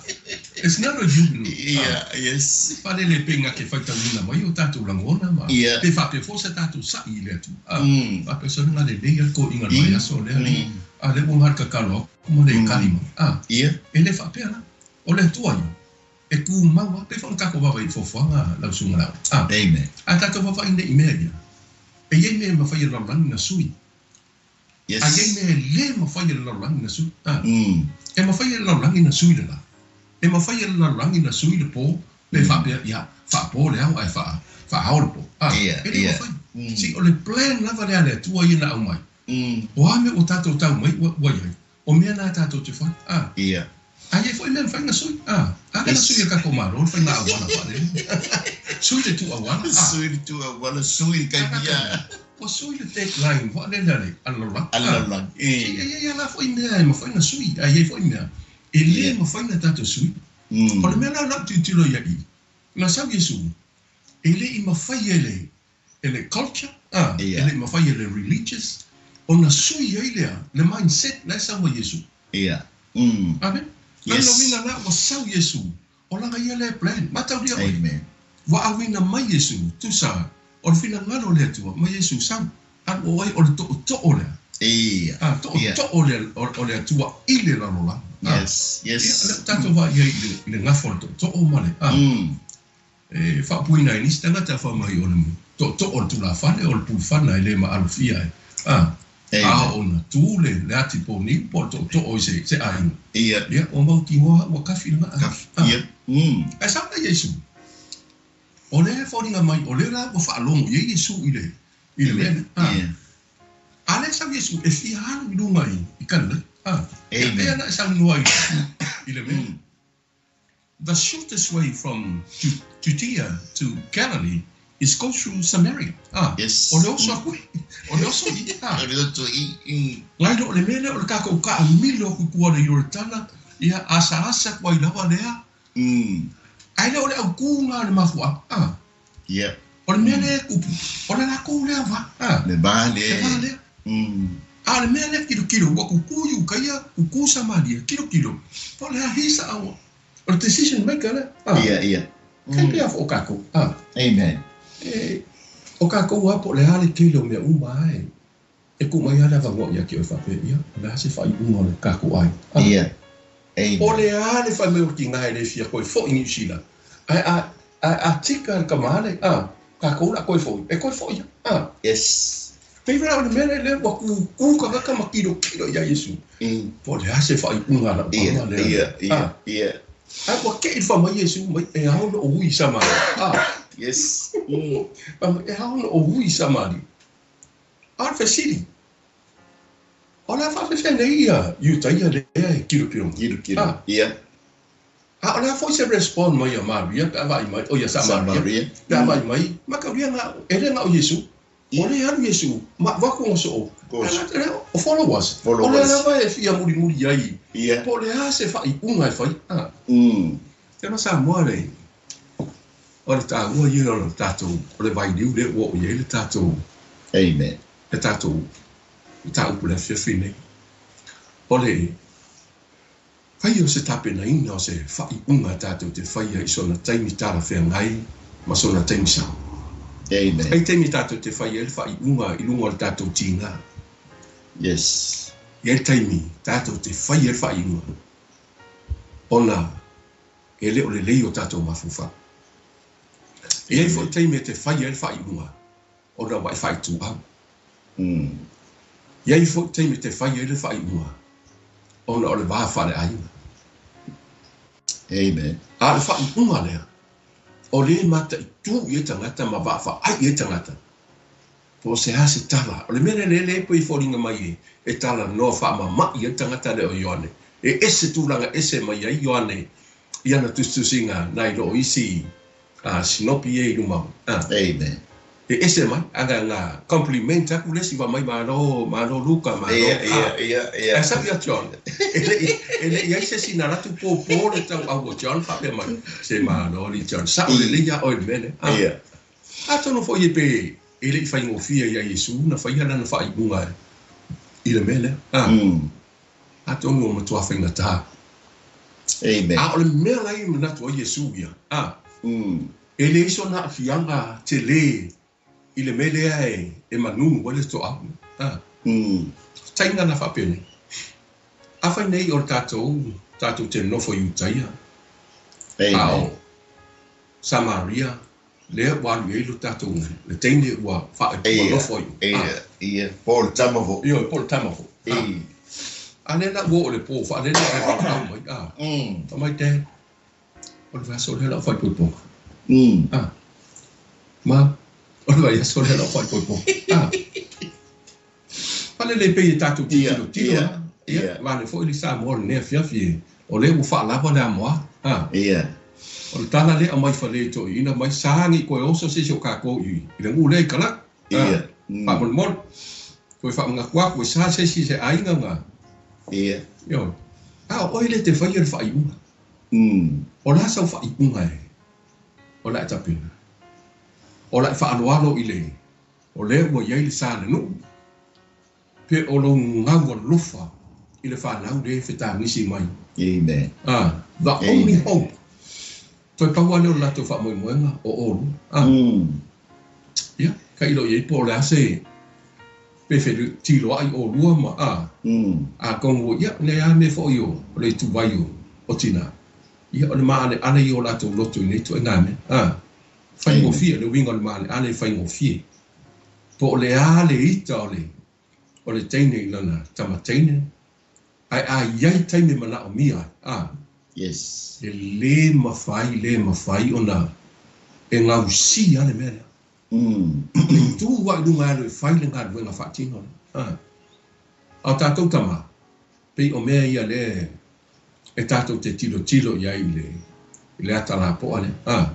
It's not a human.
Yeah, yes.
Faalele pe na te faitauina mai o tatou lagona ma pe faapea foi sa tatou sa'i i le Atua. A. Faapea se na lelei a le toeaiina i le vaiaso lea, a lea ua na tatalo atu ma le kali mai. A. E le faapea la. O le Atua ia e tumau lava, pei foi ona tatou vaavaai i fuafuaga lau susuga Laau. A.
Amen.
A tatou vaavaai nei i mea ia, e i ai mea e mafai e le lalolagi ona sui.
Yes.
A i ai mea e le mafai e le lalolagi ona sui. A. E mafai e le lalolagi ona sui le la. E mafai e le lalolagi ona sui le po, pe faapea, ia, faapo le ao ae faa, faaao le po. A. E le mafai. See, o le plan lava lea a le Atua ia na aumai. O a mea ua tatou tau mai ua i ai, o mea na tatou te fai. A. A i ai foi mea e mafai ona sui. A. A lea na sui e le tatou Malo le faiga auala faalele. Sui le tu auala. A.
Sui le tu auala, sui le taimi.
Ua sui le deadline faalele a le lalolagi.
A le lalolagi.
E i ai la foi mea e mafai ona sui, a i ai foi mea e le mafai ona tatou sui. O le mea la lau tilotilo i ai, na sau Iesu, e le i mafai e le e le culture, a, e le i mafai e le religious ona sui ai lea le mindset la e sau ai Iesu. Amen.
Yes.
Lona uiga la ua sau Iesu, o lana ia lea plan. Mataulia oe.
Amen.
Ua auina mai Iesu, tusa, o le finagalo o le Atua, ma Iesu sau. Alu o ai o le tootoo lea. A, tootoo lea o le Atua i le lalolagi. A.
Yes. Yes.
Ia, lea ua tatou vaai ai i le gafa o le tootoo ma le, a. E faapuina ai nisi tagata fai mai o le tootoo o le tulafale o le pulufana e le maalofia ai. A, a oo na tu le le ati pouniu po o le tootoo i se se aiga. Ia, ua mautinoa ua kafi le gaa.
Kafi.
A. Ae sau lea Iesu. O lea e foliga mai o lea la ua faalogo i ai Iesu i le i le mea lea. A. A lea sau Iesu e fia alu i luga i i Kalilea. A. Ia pei ona e saunoa i i le mea. The shortest way from Judea to Galilee is go through Samaria. A,
Yes.
o le oso aku i, o le oso i, a.
O le oso i.
Ngai lo o le mea lea o le tatou taamilo atu i tua o le Ioritana, ia asaasa atu ai lava lea. Ae le o le autu lena o le mafuaaga. A. O le mea lea e tupu, o le latou lea va. A.
Le va lea.
Le va lea. A o le mea lea tilotilo, ua tutu Iutaia, tutu Samaria, tilotilo, po o le a hisa a ua, o le decision maker lea. A.
Ia, ia.
Kai pea foi o tatou. A.
Amen.
E, o tatou lava po o le a le tele o mea uma e, e tuu mai lava le avanoa ia te oe faapea, ia, o le a se faaiuga o le tatou aiga. A.
Ia. Amen.
O le a le fai mai o le tina e le fia toe foi i Niu Sila, ae a, ae a tika le tama le, a, tatou o le a toe foi, e toe foi lava. A.
Yes.
Pei la o le mea lea ua kūkū tagata ma tilotilo iā Iesu. Po o le a se faaiuga a lau paga lea.
Ia, ia, ia.
A ua te'i le fai mai Iesu mai, e ao ona ou ui i Samaria. A.
Yes.
Fai mai, e ao ona ou ui i Samaria. A o le fesili, o le a faafefea nei ia Iutaia lea e tilotilo mai?
Tilotilo.
A.
Ia.
A o le a foi se respond mai a Maria pe a vaai mai, o ia Samaria,
Samaria.
pe a vaai mai, mataulia na, e le na o Iesu. O le alu Iesu, ma avatu ona soo, o followers.
Followers.
O lea lava e fia mulimuli ai.
Ia.
Po o le a se faaiuga e fai. A. Te ma Samoa le, o le taua ia o le tatou, o le vailiu lea ua oo i ai le tatou.
Amen.
Le tatou mataupu i le afiafi nei. O le fai o se tapenaina o se faaiuga tatou te faia i sona taimi talafeagai ma sona taimi sao.
Amen.
Ai taimi tatou te fai ai le faaiuga i luga o le tatou tiga.
Yes.
I ai taimi tatou te fai ai le faaiuga ona e le o lelei o tatou mafaufau. E i ai foi taimi e te fai ai le faaiuga ona ua e faaituau. E i ai foi taimi e te fai ai le faaiuga ona o le va faaleaiga.
Amen.
A o le faaiuga lea, o lea e mataitu i ai tagata ma vaavaai i ai tagata, po o se a se tala. O le mea lea lea e pei e foliga mai e talanoa faamama'i ai le tagata lea o Ioane. E ese tulaga ese mai ai Ioane i ana tusitusiga nai lo o isi sinopi ia i luma.
Amen.
E ese mai, aga na compliment aku le isi fai mai malo, malo Luka, malo.
Ia, ia, ia, ia.
Ae sau ia John, e le i ai se isi na alu atu popo le tauau o John faapea mai, se malo alii John, sao lelei lava oe i le mea lea.
Ia.
Atonu foi pe e le i faigofie ia Iesu na faia lana faaiuga i le mea lea. Atonu ua matua faigata.
Amen.
A o le mea la e manatu ai Iesu ia, e leai sona aafiaga tele i le mea lea e manunu ai le toau. Taiga la faapenei. Afai nei o le tatou, tatou te nofo i Iutaia, a o Samaria, lea ua alu i ai lo tatou, le teine ua ua nofo
i. Ia, ia, po o le tama foi.
Ioe, po o le tama foi. A lea la ua oo i le po faalele ae valaau mai, fai mai, Dad, o le vaiaso lea lau faaipoipoga. Ma, o le vaiaso lea lau faaipoipoga. Faalele pei e tatou te tilotilo la. Ia, vaeane foi le Samoa o lenei afiafi, o lea ua faalava le amoa. O le tala lea aumai fale i toeaiina mai, sa ne i toe oso se isi o tatou i le nuu lea i Kalaka. Faamolemole, toe faamanatu atu, e sa se isi i se aiga na. Ioe. A o oe lea e te faia le faaiuga. O le a sau faaiuga e o le a e tapena? O le a e faaaloalo i le o lea ua i ai le sa le nuu, pe o lou gau alofa i le fanau lea e fetagisi mai.
Amen.
The only hope. Toe pau lava lea o le latou faamoemoega o oulua. Ia, tailo i ai po o le a se pe fetiloai oulua ma atonu ia, le a mea foi o le ituvai o tina. Ia, o le maaleale ia o latou loto i nei ituaiga mea. Faigofie, le uiga o le maaleale e faigofie. Po o le a le ita o le teine i lana tama teine, ae a i ai taimi e manaomia ai,
Yes.
E le mafai, le mafai ona e gausia le mea lea. E tu lava i luga e alu e fai le galuega faatino lea. A o tatou tama, pei o mea ia lea e tatou te tilotilo i ai i le ata lapoa lea.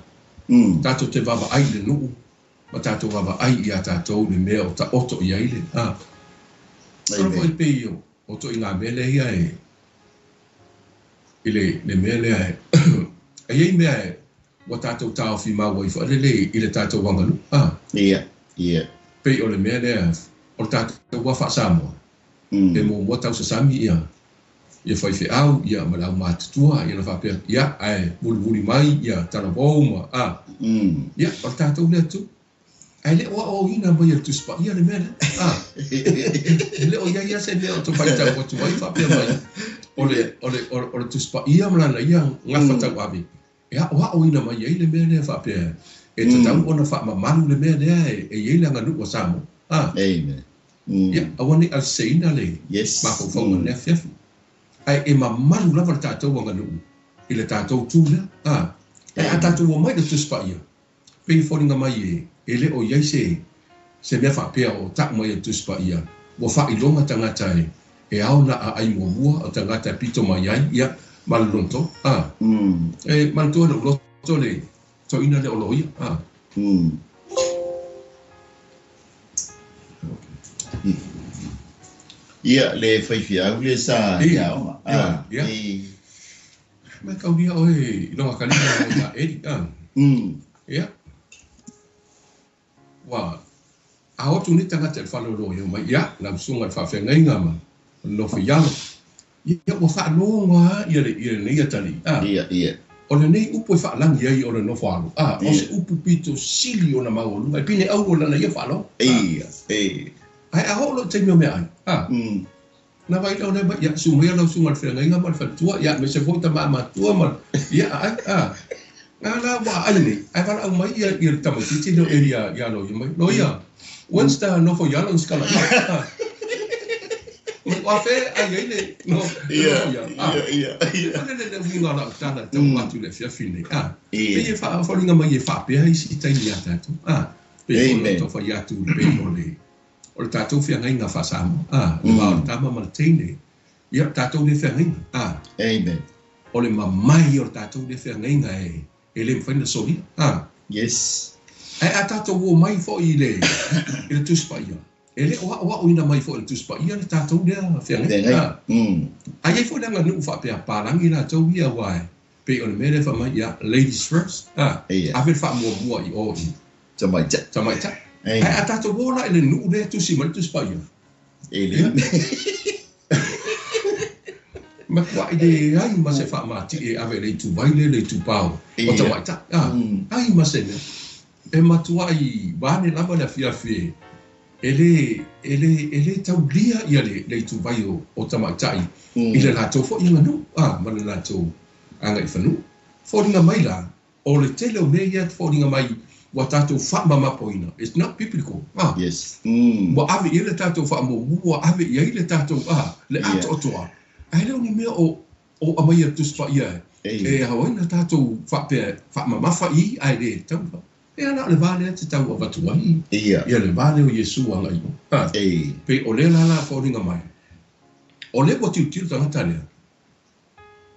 Tatou te vaavaai i le nuu ma tatou vaavaai iā tatou i le mea o taoto i ai le. Masalo foi pei o ituaiga mea lea ia e i le mea lea e e i ai mea e ua tatou taofi mau ai foi lele i le tatou aganuu.
Ia, ia.
Pei o le mea lea o le tatou ua faa-Samoa, e muamua tausasami ia ia faifeau ia ma le aumatutua ia na faapea ia ae mulimuli mai ia talavou ma ia o le tatou lea tu. Ae le o aoaoina mai e le Tusi Paia le mea lea. E le o i ai lava se mea o te faitau atu ai faapea mai o le, o le, o le Tusi Paia ma lana ia gafa tauave e aoaoina mai ai le mea lea faapea e tatau ona faamamalu le mea lea e i ai le aganuu a Samoa.
Amen.
Ia, aua ne i aveseseina le mafaufauga i lenei afiafi. Ae e mamalu lava le tatou aganuu i le tatou tu lea. Ae a tatou omai i le Tusi Paia, pei e foliga mai e le o i ai se se mea faapea o tau mai e le Tusi Paia, ua faailoga tagata e ao ona aai muamua, o tagata e pito mai ai, ia, ma le lona tolu. E manatua i lou loto le toeaina lea o loia.
Ia, le faifeau lea sa i aoga.
Ia. Mai kaulia oe i lona kalina ia Eli. Ia. Ua a o atu nei tagata i le fale o loia mai, ia, lau susuga i le faafeagaiga ma le nofo i alo. Ia, ua faalogo lava ia lenei atalii.
Ia, ia.
O lenei upu e faalagi ai o le nofo alo, o se upu pito sili ona maualuga, e pine auro lana ia faalogo.
Ia, ia.
Ae a oo loa i le taimi o meaai, Na vaai lea o lea mai, ia, susu maia lau susuga i le feagaiga ma le faletua, ia, aemaise foi tama matua ma, ia, aai, a. Na la ua aai nei, ae valaau mai ia, ia le tamaitiiti lea o Eli ia, ia Loia mai, Loia, when's the nofo i alo in skala? A. Mai, o afea e ai ai le, no, le nofo i alo? A.
Ia, ia, ia.
O le le uiga o lau tala e tau atu i le afiafi nei, a. Pei e faafoliga mai e faapea isi taimi ia tatou, a. Pei foi ona tau fai atu pei o le, O le tatou feagaiga faa-Samoa, a, le va o le tama ma le teine, ia, o le tatou lea feagaiga, a.
Amen.
O le mamae ia o le tatou lea feagaiga e, e le mafai ona solia, a.
Yes.
Ae a tatou omai foi i le i le Tusi Paia, e le o aoaoina mai foi e le Tusi Paia le tatou lea feagaiga. A i ai foi le aganuu faapea palagi latou ia aua e pei o le mea lea e fai mai, ia, ladies first, a, ave le faamuamua i o i
tamaitai.
Tamaitai. Ae a tatou o la i le nuu lea e tusi mai le Tusi Paia,
E le.
Matuai leai ma se faamatie e ave i le ituvai lea i le itupa o tamaitai. Ai ma se mea. E matuai vaeane lava le afiafi e le, e le, e le taulia ia le, le ituvai o tamaitai i le latou foi aganuu, ma le latou agaifanua. Foliga mai la, O le tele o mea ia e foliga mai ua tatou faamamapoina, it's not biblical, a.
Yes.
Ua ave i ai le tatou faamuamua, ua ave i ai le tatou, a, le atoatoa, ae le o ni mea o, o aumaia e le Tusi Paia e, e ao ai ona tatou faapea faamamafa i, ae le tatau. E ala o le va lea e te tau avatu ai ia le va lea o Iesu agai i o. A. Pei o lea la la foliga mai, o lea ua tilotilo tagata lea,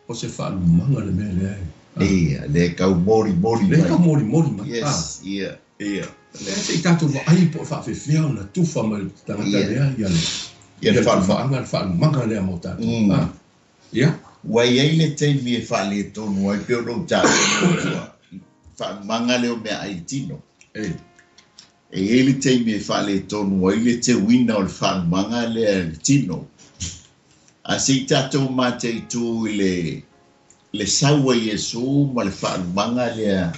O se faalumaga le mea lea
e. Ia, lea e tau molimoli
mai. Lea e tau molimoli mai.
Yes, ia, ia.
Lea se i tatou vaai po o faapefea ona tufa mai le tagata lea ia le
ia le
faalumaga, le faalumaga lea mo tatou. Ia.
Ua i ai le taimi e faaletonu ai pei ona ou taua muamua, faalumaga lea o meaai i le tino.
E.
E i ai le taimi e faaletonu ai le teuina o le faalumaga lea i le tino. A se i tatou mataitu i le le sau a Iesu ma le faalumaga lea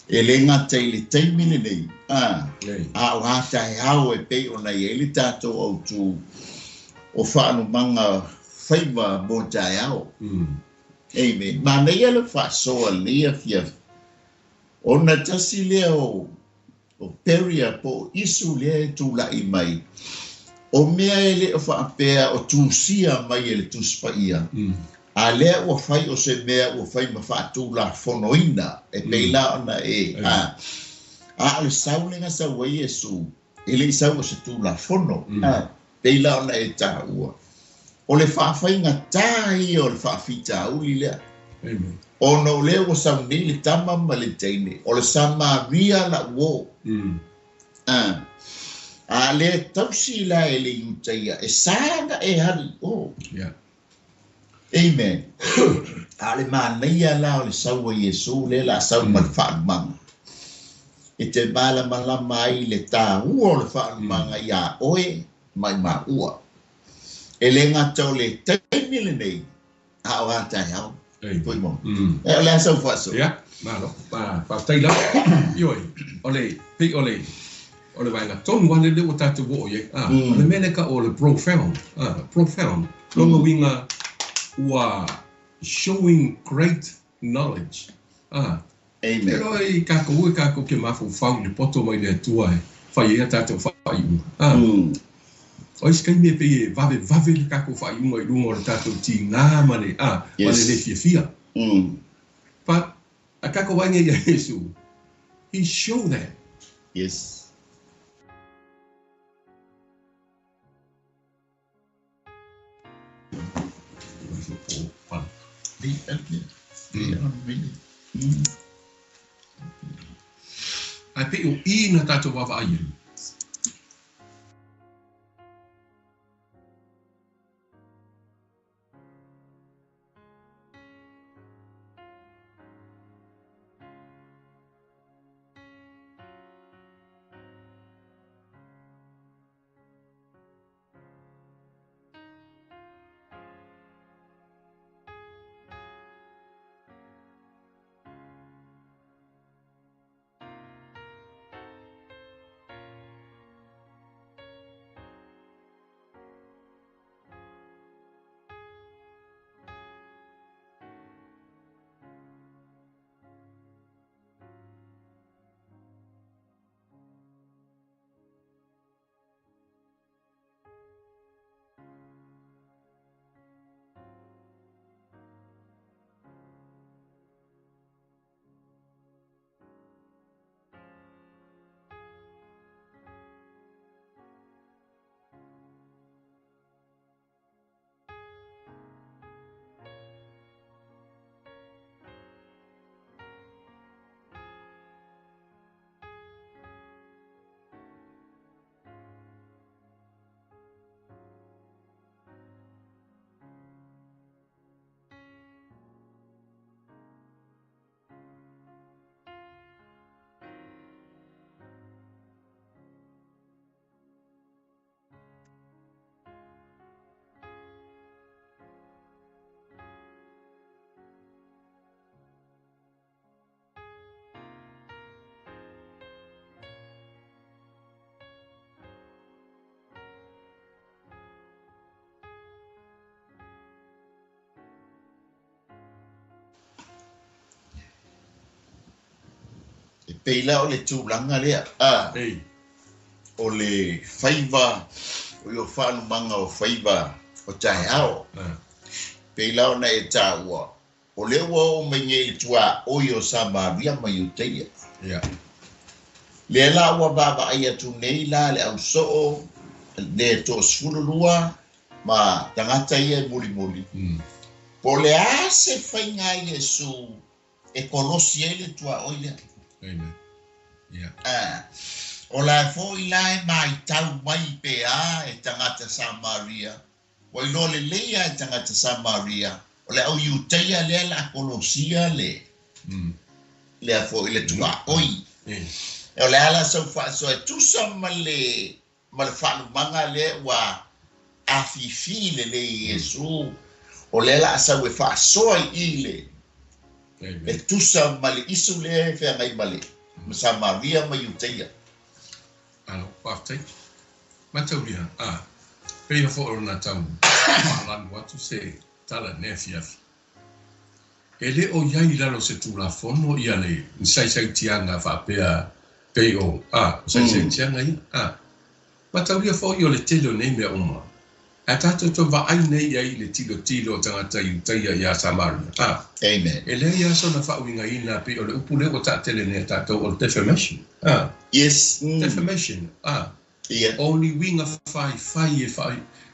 e le gata i le taimi lenei, a, a o a taeao e pei ona i ai le tatou autu o faalumaga faiva mo taeao. Amen. Manaia le faasoa i lenei afiafi, ona tasi lea o O barrier po o issue lea e tulai mai, o mea e le o faapea o tusia mai e le Tusi Paia, a lea ua fai o se mea ua fai ma faatulafonoina e pei la ona e, a, a o le sau lea na sau ai Iesu, e le i sau o se tulafono, a, pei la ona e taua. O le faafaigata ia o le faafitauli lea.
Amen.
Ona o lea ua sau nei le tama ma le teine, o le Samaria la uo. A, a lea tausi la e le Iutaia, e sa na e alu i o.
Yeah.
Amen. A o le manaia la o le sau a Iesu lea la sau ma le faalumaga. E te malamalama ai le taua o le faalumaga iā oe ma i maua. E le gata o le taimi lenei, a o a taeao. Fuaimono. E, o le a sau faasoa?
Ia, malo. Faafetai lava. Ioe, o le, pei o le, o le vaega tonu lava lea ua tatou oo i ai. A, o le mea lea e tau o le profound. A, profound. Lona uiga ua showing great knowledge. A,
Amen.
E iloa i kakou e kakou ke mafaufau i le poto mai le Atua e fai ai a tatou faaiuga. A. O isi taimi e pei e vavevave le tatou faaiuga i luga o le tatou tigā ma le, a, ma le lē fiafia. But a tatou vaai nei ia Iesu, he show that.
Yes.
Ae pei o i na tatou vaavaai ai.
Pei la o le tulaga lea, a.
Ei.
O le faiva, o io faalumaga o faiva o taeao. Pei la ona e taua, o lea ua oo mai nei i le tuaoi o Samaria ma Iutaia.
Ia.
Lea la ua vaavaai atu nei la le ausoo, le 12 ma tagata ia e mulimuli. Po o le a se faiga a Iesu e kolosi ai le tuaoi lea.
Amen. Ia.
O la foi la e maitau mai pe a e tagata Samaria. Ua iloa lelei lava e tagata Samaria, o le au Iutaia lea o le a kolosia le, lea foi le tuaoi. O le a la sau faasoa e tusa ma le ma le faalumaga lea ua afifi lelei i Iesu, o lea o le a sau e faasoa i i le
Amen.
e tusa ma le isu lea e feagai ma le ma Samaria ma Iutaia.
Alo, faafetai. Mataulia, a, pei foi ona tau faalanu atu se tala i lenei afiafi. E le o i ai i lalo o se Tulafono ia le ni saisaitiaga faapea pei o, a, o saisaitiaga ia, a. Mataulia foi o le tele o nei mea uma, ae tatou toe vaai nei i ai i le tilotilo o tagata Iutaia iā Samaria, a.
Amen.
E leai lava sona faauigaina pei o le upu lea ua taatele nei e tatou o le defamation, a.
Yes.
Defamation, a.
Ia.
O ni uiga faifai e fa,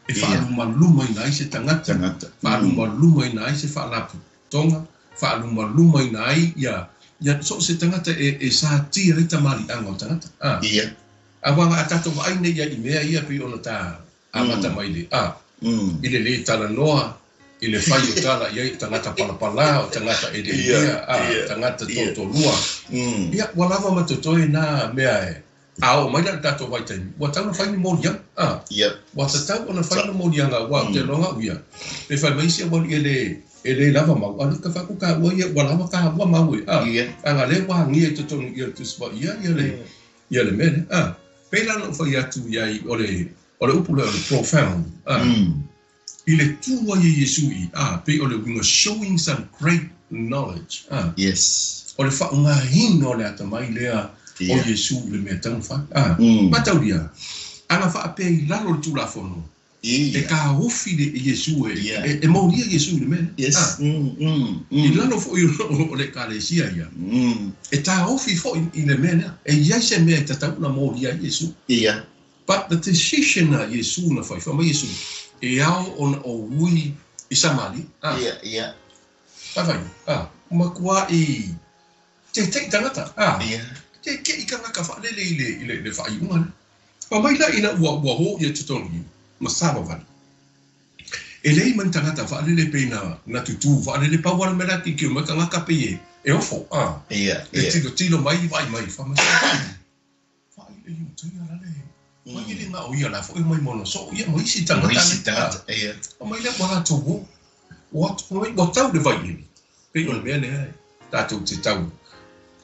e faalumalumaina ai se tagata,
Tagata.
faalumalumaina ai se faalapotopotoga, faalumalumaina ai ia, ia so o se tagata e, e satia ai tamaliiaga o tagata, a.
Ia.
Aua a tatou vaai nei i ai i mea ia pei ona ta amata mai le, a, i le lē talanoa, i le fai o tala i ai o tagata palapalā, o tagata eleelea, a, tagata totolua. Ia, ua lava ma totoe na mea e, a oo mai la i le tatou vaitaimi, ua tatau ona fai ni moliaga, a. Ua tatau ona fai ni moliaga, aua ou te iloa au ia, pe fai mai isi auali'i e lē, e lē lava mau, a o lea ou te fai atu taua ia, ua lava taua mau e, a. Leaga o lea ua agia i totonu i le Tusi Paia ia le, ia le mea lea, a. Pei la ona ou fai atu i ai, o le, o le upu lea o le profound, a. I le tu ai e Iesu i, a, pei o le uiga showing some great knowledge, a.
Yes.
O le faaaogaina o le atamai lea o Iesu i le mea e tatau ona fai, a. Mataulia, ana faapea i lalo o le Tulafono, e taofi le Iesu e, e molia Iesu i le mea lea.
Yes.
A. I lalo foi o le Ekalesia ia, e taofi foi i le mea lea. E i ai se mea e tatau ona molia ai Iesu.
Ia.
But the decision a Iesu na fai, fai mai Iesu, e ao ona ou ui i Samaria. A.
Ia, ia.
Fai fai, a, matuai teteʻi tagata, a.
Ia.
Teteʻi tagata faalele i le, i le, le faaiuga lea. Fai mai la ina ua, ua o ia i totonu i, ma savavali. E leai ma ni tagata faalele pei na, na tutū faalele, pau lava le mea la e tilotilo mai tagata pei e, e ofo, a.
Ia,
E
ia.
tilotilo mai, vaai mai, fai mai, Vaai le Iutaia la le mai e le na o ia la foi mai ma ona soo ia ma isi tagata
Ma isi
le
tagata, ia.
Fai mai lea ua latou o, ua atu mai ua tau le vai eli. Pei o le mea lea e tatou te tau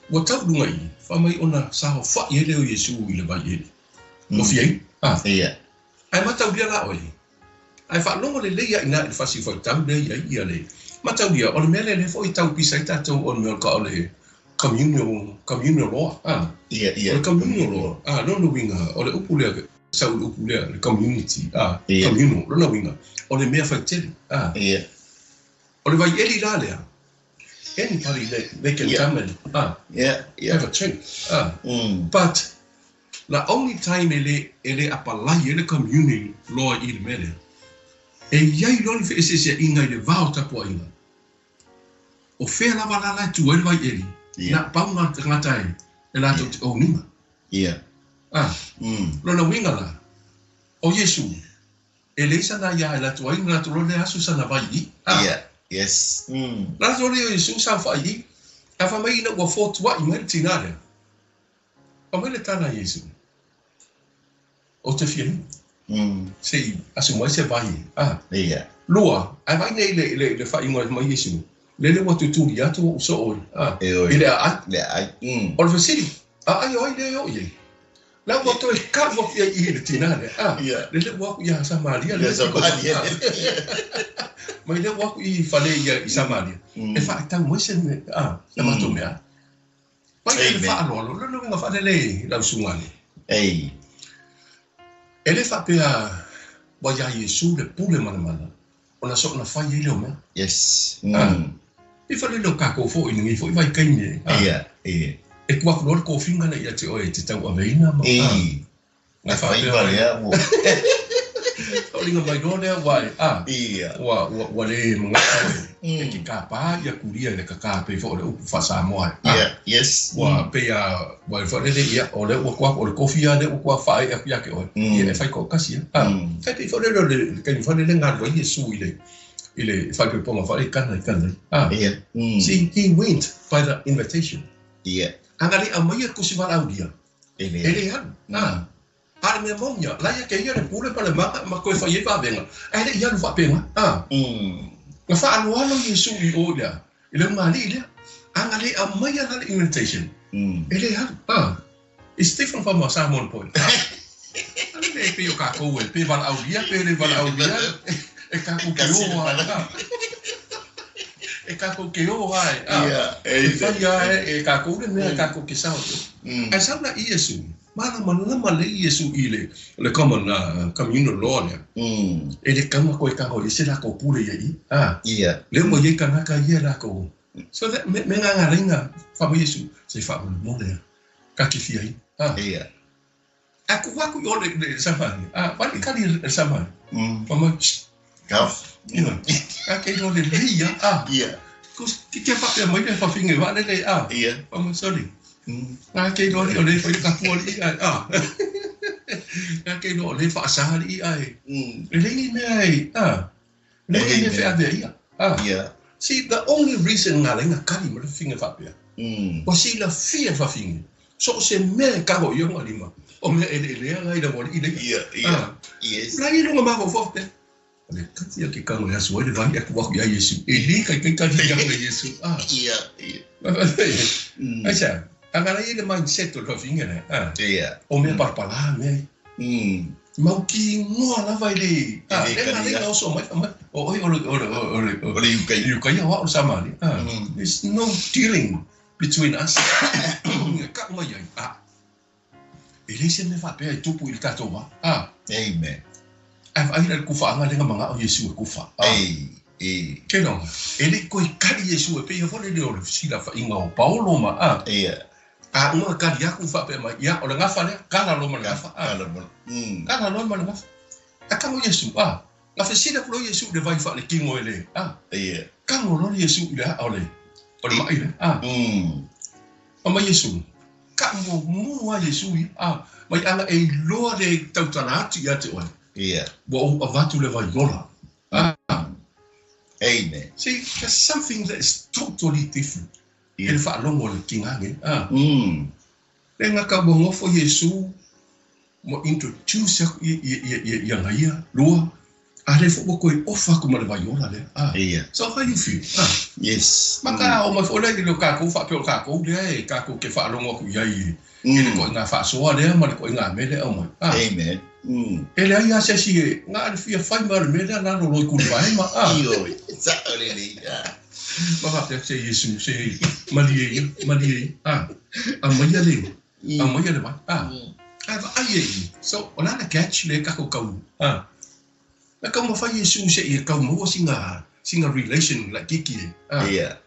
ua tau i luga i i, fai mai ona saofai ai lea o Iesu i le vai eli. Ua fia inu, a.
Ia.
Ae mataulia la oe, ae faalogo lelei lava i ina i le fasi faitau lea i ai ia le mataulia, o le mea lea lea foi e tau pisa ai tatou o le mea o le communal, communal law, a.
Ia, ia.
O le communal law, a, lona uiga, o le upu lea, sau i le upu lea, le community, a, communal, lona uiga, o le mea faitele, a.
Ia.
O le vaieli la lea, anybody they, they can come and, a,
Ia, ia.
have a drink, a. But, the only time e le, e le apalai ai le communal law i le mea lea, e i ai loa le feeseeseaiga i le va o tapuaiga, o fea lava la la e tu ai le vaieli, na pau na o le tagata e, e latou te own ina.
Ia.
A, lona uiga la, o Iesu, e leai sana aia e alu atu ai, na alu atu loa lea asu sana vai i i. A.
Ia. Yes.
Na alu atu loa lea o Iesu saofai i i, ae fai mai ina ua fotuai mai le tinā lea, Fai mai le tala a Iesu, Ou te fia inu. Se i asu mai se vai e. A.
Ia.
Lua, ae vaai nei i le, le, le faaiuga mai Iesu, lele ua tutuli atu ou soo i, a,
E oi.
i le aai.
Le aai.
O le fesili, aai o ai lea e oo i ai? La ua toe kau atu i ai i le tinā lea, a,
Ia.
lele ua o atu ia Samaria
Ia
lea.
Samaria.
Mai lea ua o atu i fale ia i Samaria, e faaitau mai se mea, a, sa matou mea. Mai le
Amen.
faaaloalo, le uiga faalelei lau susuga le.
Ei.
E le faapea ua iā Iesu le pule ma le mana, ona soona fai ai lea o mea.
Yes.
Ah. I faalele o kākou foi i lenei foi vaitaimi e. Ah.
Ia, ia.
E tuu atu loa le tofiga lea ia te oe e te tauaveina ma. Ah.
Ei.
Na
E fai
faapea
ma lea ua.
Foliga mai loa lea ua e. Ah.
Ia.
Ua le manatu e e ke kāpā ia kulia i le kakā pei foi o le upu faa-Samoa e. Ah.
Ia, yes.
Ua pei a ua faalele ia o lea ua tuu atu o le tofi lava lea ua tuu atu faaee atu ia te oe. Ia e fai toatasi ia. Ah. Tai pei foi lele o le taimi foi lele galue ai Iesu i le faaipoipoga foi i Kana i Kana. Ah.
Ia.
See, he went by the invitation.
Ia.
A na le aumaia le tusi valaaulia.
E le.
E le alu. Ah. A le mea moni ia, la ia ke ia le pule ma le mana ma koe fai ai vavega. Ae le i alu faapena. Ah. Na faaloalo Iesu i o lea, i le ugalii lea. A na le aumaia la le invitation. E le alu. Ah. It's different from a Samoan point. Ah. Ale le pei o kākou e, pe valaaulia, pe le valaaulia, e kākou ke o a. Ah. E kākou ke o a e. Ah.
Ia.
E fai a e kākou le mea e kākou ke sao atu. Ae sau la i Iesu, malamalama lelei Iesu i le common communal law lea. E le kaua koe kago i se lākou pule ia i. Ah.
Ia.
Lea ua i ai kanaka ia lākou. So that, me ngā ngālainga wha mai Iesu, se whaamolemole a. Ka ke fia i. Ah.
Ia.
A ku aku i o le samani. Ah, wale kali le samani. Wha mai, shh.
Kaf.
Ia. Ka ke ro le lei ia. Ah.
Ia.
Ko ki te whapea mai le whawhinga wha le le. Ah.
Ia.
Wha mai, sorry. Ngā ke ro le o le whai ka pua le i ai. Ah. Ngā ke ro le whaasa le i ai. Le lengi mea ai. Ah. Le lengi mea whea ia. Ah.
Ia.
See, the only reason ngā lenga kali ma le whinga whapea. Wa si la fia whawhinga. So se mea e kaho i onga lima. O mea ele ele anga i la wale i le.
Ia, ia.
Ah.
Yes.
La i longa maho whawhea. Le kati a ke kango ia sua le vai aku waku ia Yesu. E li kai kai kati ia ia Yesu. Ah.
Ia, ia.
Ai sa, anga la i le mindset o le whawhinga le. Ah.
Ia.
O mea parapala mea. Mau ki ngoa lava i le. Ah,
E le
le
kali
nga
ia.
le oso mai mai. O oi o le o le o le
O le ukai.
Ukai ia o Samani. Ah. There's no dealing between us. Ka mai ai. Ah. E le se me whapea i tupu i le tātou wā. Ah.
Amen.
Ai ai le kufa anga lenga manga o Yesu e kufa. Ah.
Ei, ei.
Ke longa. E le koe kari Yesu e pei fole le o le sila whainga o Paolo ma. Ah.
Ia.
A unga kari aku whapea mai. Ia, o le ngafa lea, kala lo ma le ngafa. Ah.
Kala mo.
Kala lo ma le ngafa. A kango Yesu. Ah. Nga fesila kulo Yesu le vai wha le kingo e le. Ah.
Ia.
Kango lo Yesu i le o le. O le mai le. Ah. Ama Yesu. Ka mo mua Yesu i. Ah. Mai anga e loa le tautala atu ia te oe.
Ia.
Ua ou avatu le vaiola. Ah.
Amen.
See, there's something that is totally different.
Ia.
E le whaalongo le kingange. Ah. Le ngaka mo ngofo Yesu mo introduce aku i i ia lua. A le fo koe ofa ku ma le vaiola le. Ah.
Ia.
So how you feel? Ah.
Yes.
Maka o mai fo le le kākou whaapea o kākou lea e kākou ke whaalongo aku iai i le koe ngā whaasoa lea ma le koe ngā mele au mai. Ah.
Amen.
E le ai a se si e ngā le fia whai ma le mele nā lolo i kuri wae ma. Ah.
Io. Sa o le le. Ah.
Ma whapea se Yesu se malie ia, malie ia. Ah. A mai ia le. A mai ia le mai. Ah. A va ai e. So, o lana catch le kako kau. Ah. Na kau mawhai Yesu se i kau maua singa relation la kiki e. Ah.
Ia.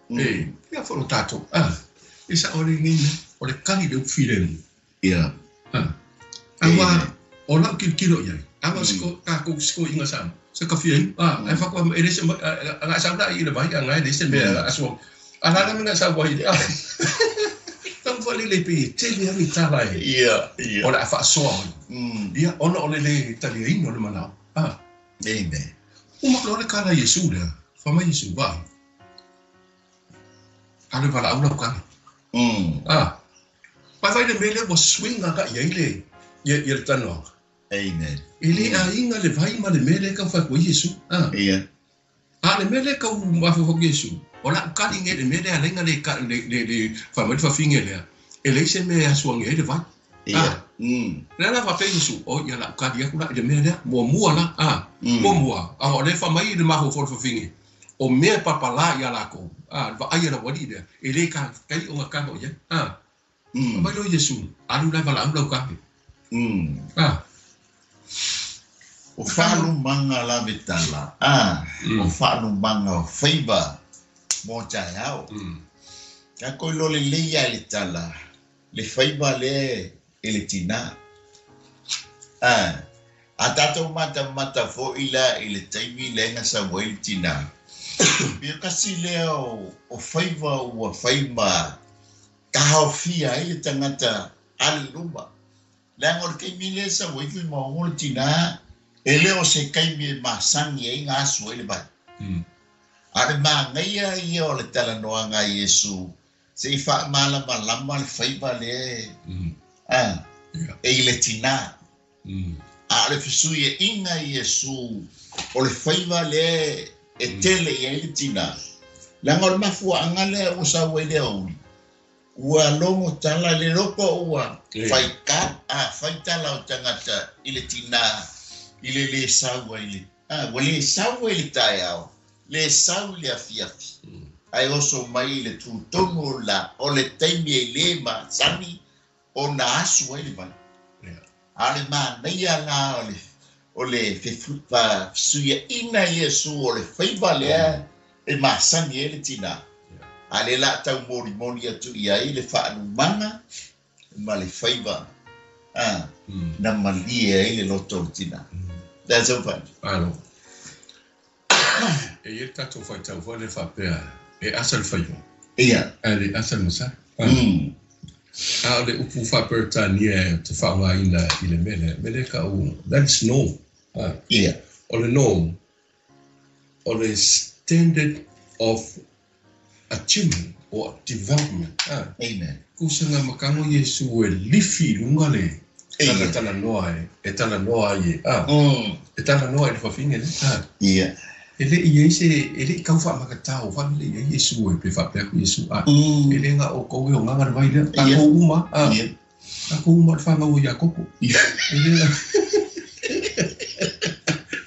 E, ia wharo tātou. Ah. E sa ore ngi me, o le kari le upfiremu.
Ia.
Ah. Awa, o lau kilo iai. Awa siko, kākou siko inga sam. Se ka fia i. Ah, ai whakua, e lese, a ngā sau i le vai, a ngā lese me a asua. A lana me ngā sau wai. Ah. Tau whale le pe, tele angi tala e.
Ia, ia.
O le a whaasoa mai. Ia, ona o le le talia ino le manao. Ah.
Amen.
Uma loa le kala Yesu lea. Wha mai Yesu, vai. A le wala aula ukana. Ah. Pai vai le mele ua swing aka ia i le, ia le tanoa.
Amen.
E le a inga le vai ma le mele kau whai koe Yesu. Ah.
Ia.
A le mele kau mawha hoki Yesu. O la ukali nge le mele a lenga le ka le le le whai mai le whawhinge lea. E le se mea asua nge le vai.
Ia.
Ah. Le la whawhe Yesu. O ia la ukali aku la i le mea lea. Mua mua la. Ah. Mua mua. A o le wha mai i le mahu fo le whawhinge. O mea papala ia lākou. A le vaai a le aualii lea, e le kai o ga tago i ai. A fai mai loa Iesu, Alu la e valaau lau tane. A.
O faalumaga lavetala, a, o faalumaga o faiva mo taeao. Tatou iloa lelei lava i le tala, le faiva lea e le tinā. A, a tatou matamata foi la i le taimi lea na sau ai le tinā, pei o tasi lea o faiva ua fai ma taofia ai le tagata alu i luma. Leaga o le taimi lea e sau ai Fuimaono le tinā, e le o se taimi e masani ai na asu ai le vai. A o le manaia ia o le talanoaga a Iesu se i faamalamalama le faiva lea e i le tinā. A o le fesuiaiga a Iesu o le faiva lea e tele i ai le tinā, leaga o le mafuaaga lea ua sau ai le aoauli, Ua logo tala le loko ua fai ka a fai tala o tagata i le tinā i le lē sau ai le a ua lē sau ai le taeao, lē sau i le afiafi, ae oso mai i le tutonu o le lā, o le taimi e lē masani ona asu ai le vai. A o le manaia la o le o le fesuiaina Iesu o le faiva lea e masani ai le tinā. A lea la a tau molimoli atu i ai le faalumaga ma le faiva a na malie ai le loto o le tinā. That's so funny.
Alo. E i ai le tatou faitau foi lea faapea e asa le faiva.
Ia.
Ae le asa le masalo. A o le upu faa-Peretania ou te faaaogaina i le mea lea, mea lea e tau, that is norm.
Ia.
O le norm, o le standard of achievement or development.
Amen.
Kusa nga makago Iesu e lifi i luga le talatalanoa e, e talanoa ai e, a, e talanoa i le fafine lea.
Ia.
E le i ai se, e le i tau faamakatao fale le i ai Iesu e pe faapea atu Iesu, a, e le na o outou e ogaga le vai lea, tatou uma, a, tatou uma o le fanau a Iakopo. E le na.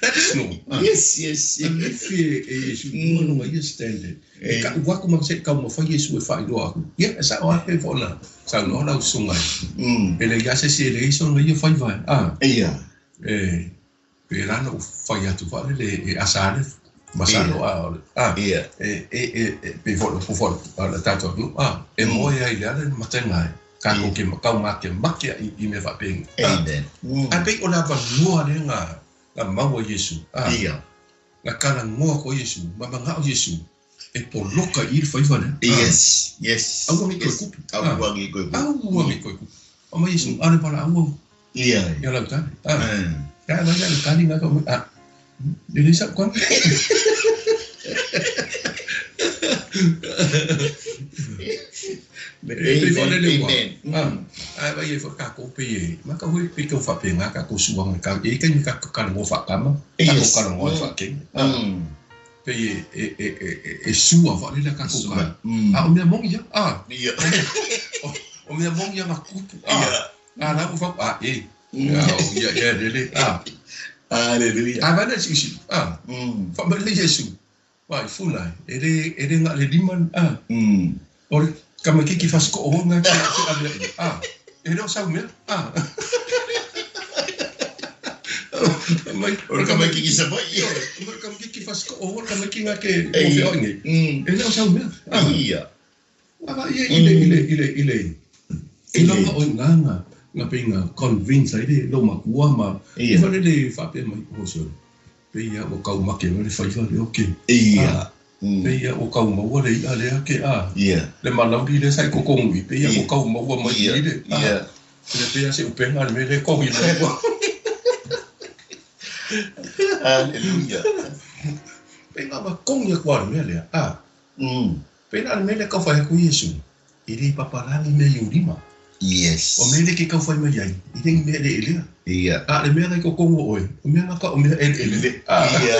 That is norm.
Yes, yes.
A lifi e Iesu i luga lona ia standard. E ka'u atu ma se i taumafai Iesu e faailoa atu, ia, e sa'o lava pe foi ona saunoa lau susuga e leai lava se isi e leai sona ia faiva, a. E pēlā na ou fai atu faalele e asa ale masalo a o le a e e e e pei foi o le upu foi a le tatou atunuu a e moe ai i le ala le matega e kākou ke kau makemake i i mea faapeni a
Amen.
Ae pei o le avanoa lea na na maua e Iesu a na talanoa atu ai Iesu ma manao Iesu e poloka i i le faiva lea a Aua ne i toe tupu a
Aua ne i toe tupu.
Aua ne i toe tupu. Aumai Iesu a le valaau au ia lau tane a Ka vai le kani nga ka a le le sa kwa. E pei foi le le ua. A vai e foi ka ko pe e. Ma ka hui pe ka fa pe nga ka ko suanga ka e ka ni ka ka ngo fa kama. Ka ko ka ngo fa ke. Pe e e e e e sua fa le ka ko ka. A o mea moni ia. A. O mea moni ia nga kupu. A. A la fa a e. Ia, ia, lele. A.
Hallelujah.
A vai si si. A. Fa mai le Iesu. Vai funa. E le e le nga le lima a. O le kamakiki fasiko'o o nga ke ke ave a. E le o sau mea. A. Mai
O le kamakiki Savaii.
O le kamakiki fasiko'o o le kamakiki nga ke o fea nei. E le o sau mea. A.
Ia.
A vai e i le i le i le i le i langa o nganga nga pe nga convince ai le lou makua ma
Ia.
fa le le faapea mai o sole pe ia ua kau make mai le faiva lea o ke
Ia.
pe ia ua kau maua le i'a lea ke a
Ia.
le malauli lea sa i kokonui pe ia ua kau maua mai i le a
Ia.
le pe ia se upenga le mea lea e kohi mai ua
Hallelujah.
Pe nga ma kongi aku a le mea lea a Pēlā le mea lea kau whai aku Iesu, e le papalagi mea i ou lima.
Yes.
O mea lea ke kau whai mai ai, e le ni mea eleelea.
Ia.
A le mea la i kokongo oe, o mea nga ka o mea eleele.
Ia.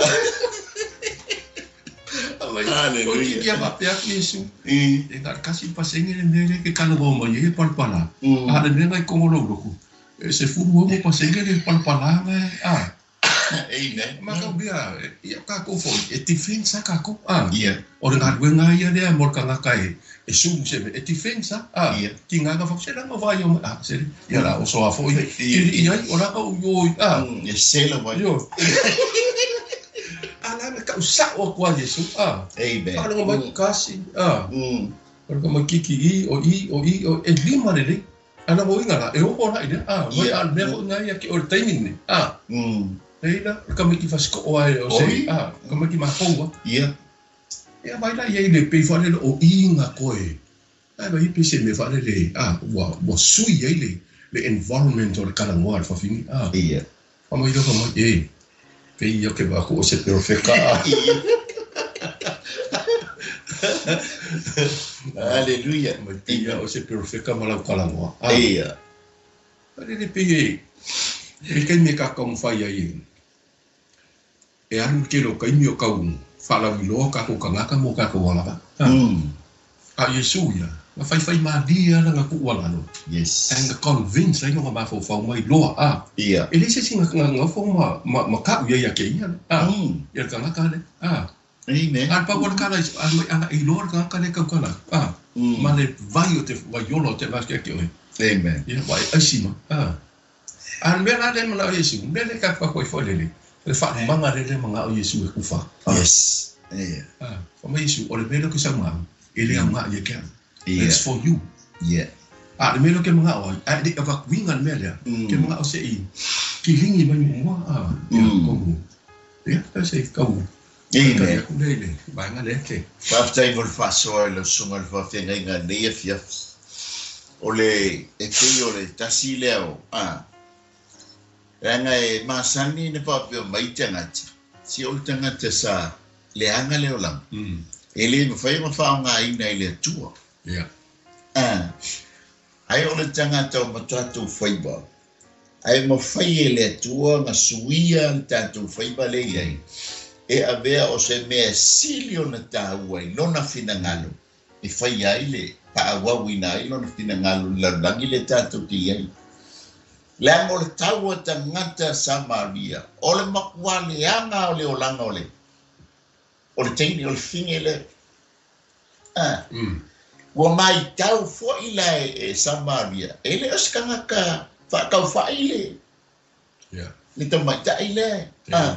Hallelujah. Ia faapea atu Iesu, e na o le kasi pasene le mea lea ke talanoa mai ai e palapala. A le mea la i kongo lou loku, e 16 pasene le palapala nga a.
Amen.
Mataulia, ia o tatou foi, e defense lava tatou, a.
Ia.
O le galuega ia lea mo le tagata e, e sue se mea, e defense lava, a.
Ia.
Tiga na fau, se leaga vai o, a, se, ia la oso lava foi,
Ia.
kili i ai, o la ka u oi, a.
E sela vai.
Ioe. A la na tau sa'o atu a Iesu, a.
Amen.
Faalogo mai, kasi, a. Faalogo mai kiki i, o i, o i, o, e lima lelei. A na uiga la, e oo la i lea, a, mai a le mea foi lena ia ke o le taimi lenei, a. Leai la, o le tamaiti fasiko'o a e o se, a, tamaiti mafou a.
Ia.
Ia vai la i ai le pei faalele o i na koe. Ai vai pe se mea faalele, a, ua, ua sui ai le, le environment o le talanoa a le fafine, a.
Ia.
Fai mai lea fai mai, e, pei ia ke vaai atu o se perofeta, a.
Ia. Hallelujah.
Mai pei ia o se perofeta ma lau talanoa, a.
Ia.
Faalele pei e, e taimi e taumafai ai e, e alu le tele o taimi o tau faalauiloa tatou tagata mo tatou agavaa. A. A o Iesu ia, na faifaimalie lava lana tuualalo.
Yes.
Ae na convince ai lona mafaufau mai loa, a.
Ia.
E leai se isi na nofo ma, ma, ma ka'u i ai ia te ia le, a. Ia le tagata lea, a.
Amen.
A o le pau o le tala, a mai ana e iloa le tagata lea e tautala atu, a. Ma le vai o te vaiola o te vake ake oe.
Amen.
Ia, ua e aisi ma, a. A o le mea la lea e manao Iesu, o le mea lea e tatou atu ai foi lele, o le faalumaga lea e manao Iesu e kufa. A.
Yes. Ia.
A, fai mai Iesu, o le mea lea ou te saunoa au, e le aoga ia te au.
Ia.
It's for you.
Ia.
A o le mea lea ou te manao ai, ae le i avatuina le mea lea, ou te manao se i kiligi mai muamua, a, ia, tonu. Ia, pe se i tau
Amen.
atu lea i le vaega lea te.
Faafetai mo le faasoa i lau susuga i le faafeagaiga i lenei afiafi. O le, e pei o le tasi lea o, a, leaga e masani ona faapea mai tagata, se o le tagata sa leaga le olaga, e le mafai ona faaaogaina e le Atua.
Ia.
A, ae o le tagata o ma tatou faiva, ae mafai e le Atua ona suia le tatou faiva lea e i ai, e avea o se mea e sili ona taua i lona finagalo, e faia ai le faaauauina ai lona finagalo i le lalolagi lea tatou te i ai. Leaga o le tau a tagata Samaria, o le matua leaga o le olaga o le o le teine o le fine lea. A, ua maitau foi la e Samaria, e le o se tagata faataufai le, le tamaitai lea. A,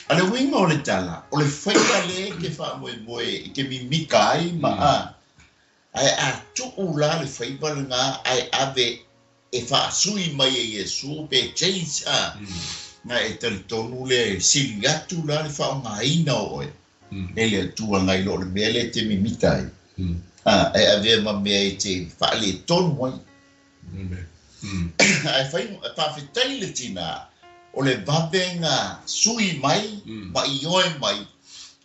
a le uiga o le tala, o le faiva lea e te faamoemoe e te mimika ai ma a, ae a tuu la le faiva lena ae ave e faasui mai e Iesu pe change a, na e talitonu lea e sili atu la le faaaogaina o oe e le Atua nai lo o le mea lea e te mimita ai. A, ae avea ma mea e te faaletonu ai. Ae fai, faafetai le tina, o le vave na sui mai ma ioe mai,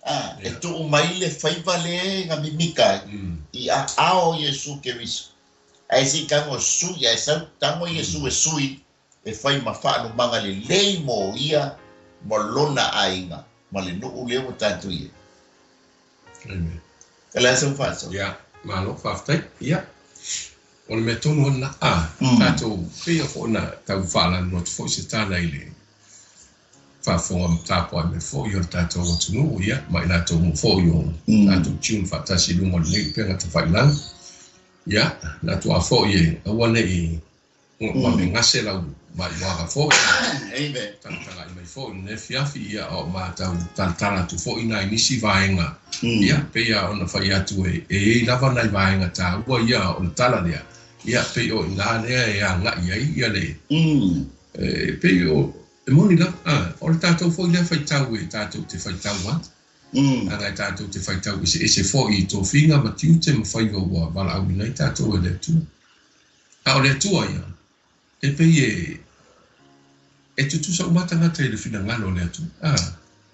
a, e tuu mai le faiva lea na mimika ai i aao o Iesu Keriso. Ae se i tago sui, ae sau tago Iesu e sui, e fai ma faalumaga lelei mo ia ma lona aiga ma le nuu lea ua tatou i ai.
Amen.
O le a sau faasoa?
Ia, malo, faafetai. Ia, o le mea tonu lava lena, a, tatou, pei foi ona tau faalalanu atu foi se tala i le faafofoga ma tapuai mai foi o le tatou atunuu, ia, ma i latou uma foi o tatou tune faatasi i luga o lenei upega tafailagi. Ia, na atu lava foi e aua ne i vave gase lau maiuaga foi.
Amen.
Tagatagai mai foi i lenei afiafi, ia, o matau talatala atu foi nai nisi vaega. Ia, pei lava ona fai atu e e i ai lava nai vaega taua ia o le tala lea. Ia, pei o i ina lea e agai ai ia le, e pei o, e moni lava, a, o le tatou foi lea faitau e tatou te faitau ai. Leaga e tatou te faitau eseese foi i tofiga ma tiute ma faiva ua valaauina ai tatou e le Atua. A o le Atua ia, e pei e, e tutusa uma tagata i le finagalo o le Atua. A,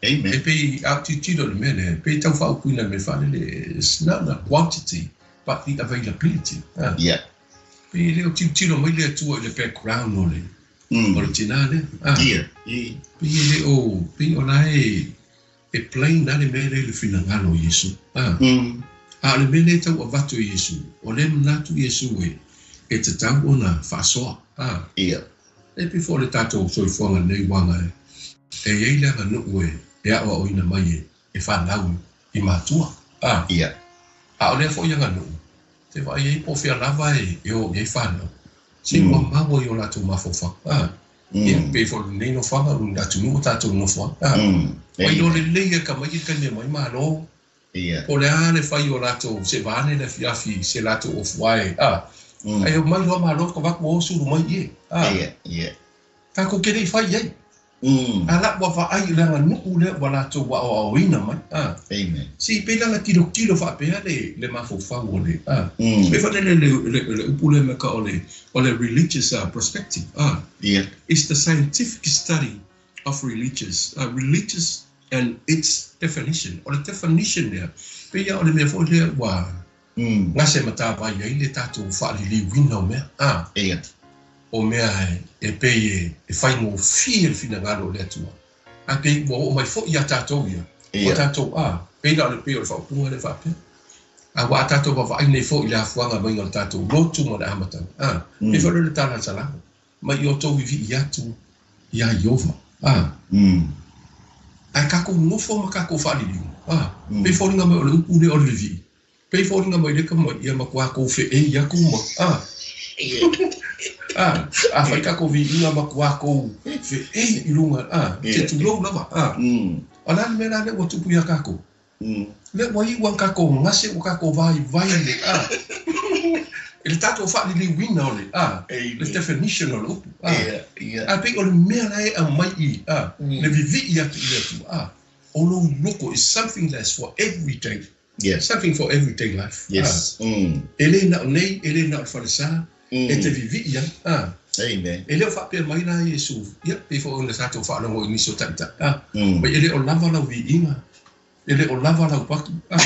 Amen.
e pei a ou tilotilo i le mea lea, e pei tau faaupuina i le mea faalele, it's not the quantity, but the availability. A, pei e le o tilotilo mai le Atua i le background o le, o le tina lea. A,
Ia.
pei e le o, pei o la e, e plain lava le mea lea i le finagalo o Iesu. A, a o le mea lea e tau avatu e Iesu, o lea e manatu Iesu e, e tatau ona faasoa. A,
Ia.
e pei foi o le tatou soifuaga i lenei uaga e, E i ai le aganuu e aoaoina mai e fanau i matua, a.
Ia.
A o lea foi aganuu, te vaai ai po o fea lava e o i ai fanau, se ua maua i o latou mafaufau, a. Ia, pei foi o lenei nofoaga, o le atunuu ua tatou nofo ai, a. Ua iloa lelei e ka mai i le taimi e aumai Malo, po o le a le fai o latou, se vaeane le afiafi i se latou ofuae, a. Ae omai loa Malo, avatu o sulu mai i e, a. Tatou te le i fai i ai. A la ua vaai i le aganuu lea ua latou aoaoina mai, a.
Amen.
Se i pei la na tilotilo faapea le, le mafaufau o le, a. Pei foi lele le, le, le upu lea me ka o le, o le religious perspective, a.
Ia.
It's the scientific study of religious, religious and its definition. O le definition lea, pei lava o le mea foi lea ua gase matavai ai le tatou faaliliuina o mea, a.
Ia.
O mea e pei e faigofie le finagalo o le Atua, ae pei ua oo mai foi iā tatou ia, ua tatou, a, pei la o le pei o le faaupuga lea faapea. A ua a tatou vaavaai nei foi i le afuaga maiga o le tatou lotu ma le amataga, a, pei foi lea o le tala a le Salamo, mai i outou vivii atu iā Ieova, a. Ae tatou nofo ma tatou faaliliu, a, pei foliga mai o le upu lea o le vivii, Pei foliga mai lea tama ia matua kou feʻei atu ma a a a fai tatou viiga matua kou feʻei i luga a se tulou lava a o le a le mea la lea ua tupu iā tatou lea ua iu a tatou gase ua tatou vaivai le a i le tatou faaliliuina o le a le definition o le upu a ae pei o le mea la e aumai i a le vivii atu i le Atua a o lou loko is something that's for every day.
Yes.
Something for everyday life.
Yes.
Ah. E le na o nei, e le na o le falesa, e te vivii ai. Ah.
Amen.
E le o faapea mai la Iesu, ia, pei foi ona tatou faalogo i nisi o taitai. Ah. Mai e le o lava lau viiga, e le o lava lau paki. Ah.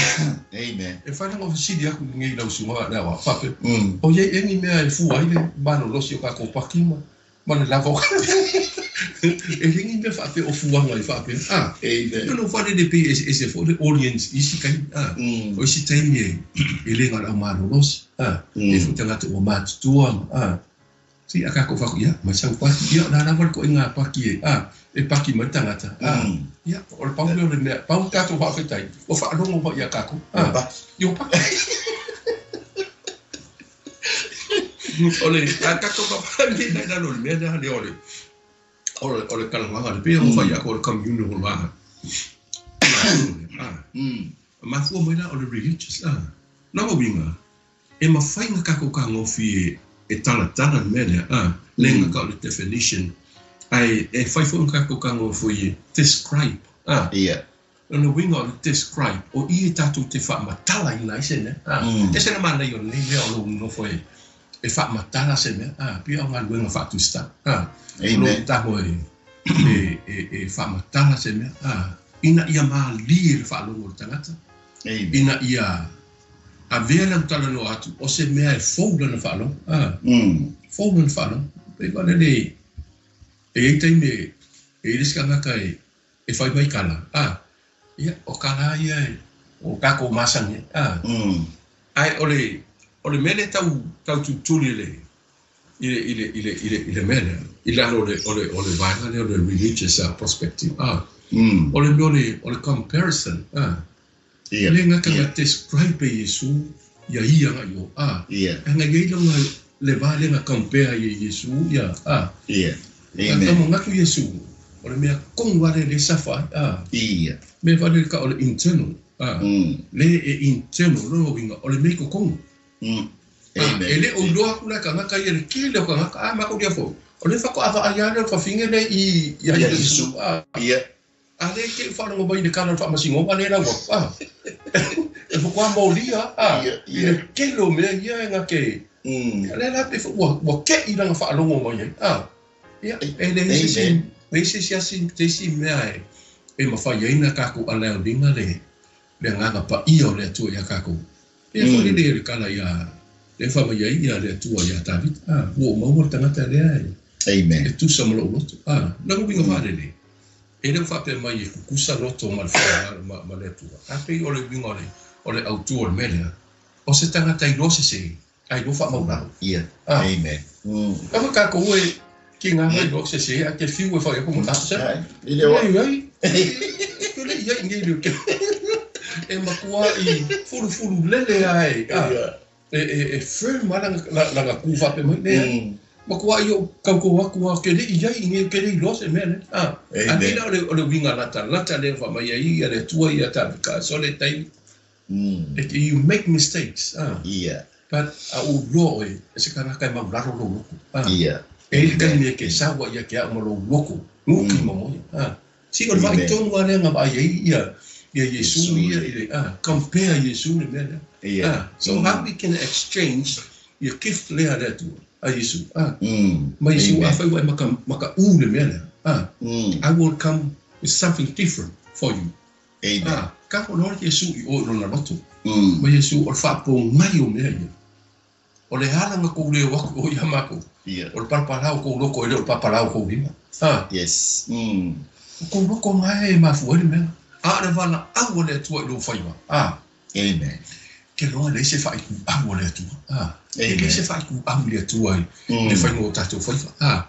Amen.
E whai langa fesili aku lenei lau susuga le awa, faapea, o iai ea ni mea e fua ai le malolosi o tatou paki ma Ma le lava o E le ni mea faapea o fuaga i faapea, a.
Amen.
Ona ua lele pei e eseese foi le audience i isi taimi, a. O isi taimi e, e le na o le au malolosi, a. E foi tagata ua matutua ma, a. Si a tatou fai atu, ia, mai sau paki, ia, o le a lava le ituaiga paki e, a, e paki mai le tagata, a. Ia, o le pau lea o le mea, pau le tatou faafetai, ua faalogo mai ia tatou, a.
Ua paki.
Ia ua paki. O le a tatou vaavaai nei i lalo o le mea lea o le o le talanoaga lea, pei ona fai atu o le communal a a mafua mai la o le religious a. Lona uiga, e mafai ona tatou fetagofi e talatala le mea lea a, le gata o le definition, ae e fai foi ona tatou fetagofi e describe a.
Ia.
Lona uiga o le describe, o i e tatou te faamatalaina ai se mea. A, ese le manaia o lenei mea o lou nofo e, e faamatala se mea, a, pei o galuega faatusitala, a, o lou tago e, e, e, e faamatala se mea, a, ina ia malie le faalogo o le tagata, ina ia avea lau talanoa atu o se mea e fou lana faalogo, a, fou lana faalogo. Pei foi lele, e i ai taimi e, e i ai le isi tagata e, E fai mai kala, a, ia, o kala ia e, o tatou masani ai, a. Ae o le, o le mea lea tau, tau tulituli i le, i le, i le, i le, i le, i le mea lea, i lalo o le, o le, o le vaega lea o le religious perspective, a. O le mea o le, o le comparison, a.
Ia.
Le gata na describe e Iesu ia ia agai i o, a.
Ia.
Ae na i ai lona le va lea na compare ai e Iesu ia, a.
Ia.
Na
Amen.
tau manatu Iesu, o le mea tonu lava lea lea e suffer ai, a.
Ia.
Mea foi lea o le internal, a. Le e internal, lona uiga, o le mea i totonu. A,
Amen.
e le o iloa atu la e tagata ia le tele o tagata, a matou ia foi, o lea faatoa vaai lava lea o le fafine lea i, ia
Ia
Iesu,
Iesu.
a.
Ia.
A lea te i faalogo mai i le tala o le faamasinoga lea lau atu, a, e faatoa molia, a, i le tele o mea ia e na te, ia lea la pei foi ua, ua te'i lana faalogo mai ai, a, ia, e leai se isi, leai se isi asi, se isi mea e, e mafai ai ona tatou alaeoliga le, le Agaga Paia o le Atua iā tatou. Pei foi lele le tala iā, lea e fai mai ai ia le Atua iā Tavita, a, ua ou maua le tagata lea e,
Amen.
e tusa ma lou loto, a, lona uiga faalele, E le o faapea mai e kukusa loto ma le whainga ma, ma le Atua. A pei o le uiga o le, o le autu o le mea lea, o se tagata iloa sese, a iloa faamaulalo.
Ia.
A.
Amen.
Aua tatou e, Ki ngā ngai loa se se a ke fiu e whai aku mo se.
Ai, i le oa.
Ai, ai. Ke le ia i nei ke. E makua i fulu fulu lele ai. Ah, e firm ma langa ku fa pe mai ne. Makua i o kau ko aku a ke le ia i nei ke le loa se mea ne. Ah, a
Amen.
le o le winga lata lata le fa mai ai ia le tua ia ta ka so le tai. You make mistakes. Ah. But a o loa e se kanaka e mau lalo lo loko. Ah. E i ka ni ke sawa ia ke a ma lo loko. Nguki mo mo. Ah. Si o vai tonu a lenga vai ai ia ia Yesu ia i le compare Yesu le mea. Ah. So how we can exchange your gift le a le tu a Yesu. Ah. Ma Yesu a fai wa maka maka u le mea. Ah. I will come with something different for you.
Amen.
Ah, ka ko lor Yesu i o lona loto. Ma Yesu o fa po ngai o mea ia. O le hala nga kou leo aku o ia mako. O le palpalau kou loko e le o le papalau kou lima. Ah.
Yes.
O kou loko ngai e mafua le mea. A le wala au o le atua i lo whaiwa. Ah.
Amen.
Ke loa le se whai ku au o le atua. Ah.
Amen.
Le se whai ku au le atua i le whainga o tātou whaiwa. Ah.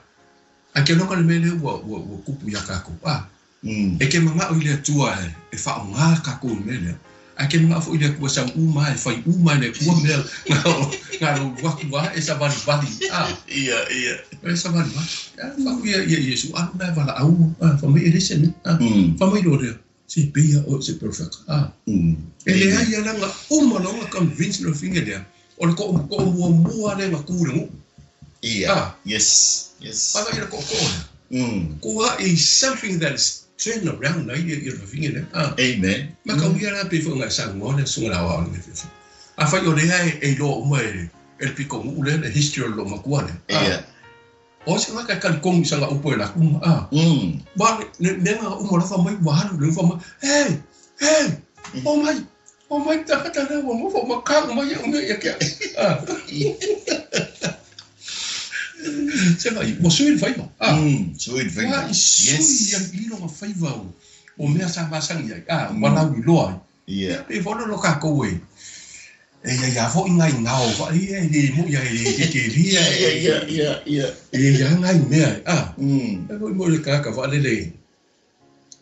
A ke loa le mea lea ua kupu ia kākou. Ah. E ke manga o i le atua e wha o ngā kākou i mea lea. A ke manga fo i le atua sau uma e whai uma le kua mea ngā rau wakua e sa wali wali. Ah.
Ia, ia.
E sa wali wali. Whaku ia ia Yesu. Alu nai wala au. Ah, wha mai e rese ne. Ah. Wha mai lore. Se pia o se perfect. Ah. E lea ia langa uma longa convince lo finge lea. O le ko mua mua le nga kure ngu.
Ia.
Ah.
Yes. Yes.
Wha mai le ko ko lea. Kua is something that is turned around na ia ia finge lea. Ah.
Amen.
Ma ka uia la pe fo ngai sa ngone sunga la wa le fe. A fa yo lea e lo uma e el piko ngu le le history lo makua le.
Ia.
O se nga ka kong sa nga upo la ku. Ah. Ba ne nga uma la fa mai wa halu le fa mai. Hey, hey. Oh my ta ta na wa mo fo ma ka ma ya ngi ya ke. Ah. Se vai, mo sui fai mo. Ah.
Sui fai.
Wa
Yes.
sui ya i lo fai va o mea sa masangi ai. Ah, wa lau i loa.
Ia.
E fo lo ka ko e. E ia ia fo ingai ngao fa i e le mo ia e ke ke ri
Ia, ia, ia, ia, ia.
E ia ngai mea. Ah. E mo mo le ka ka fa le le.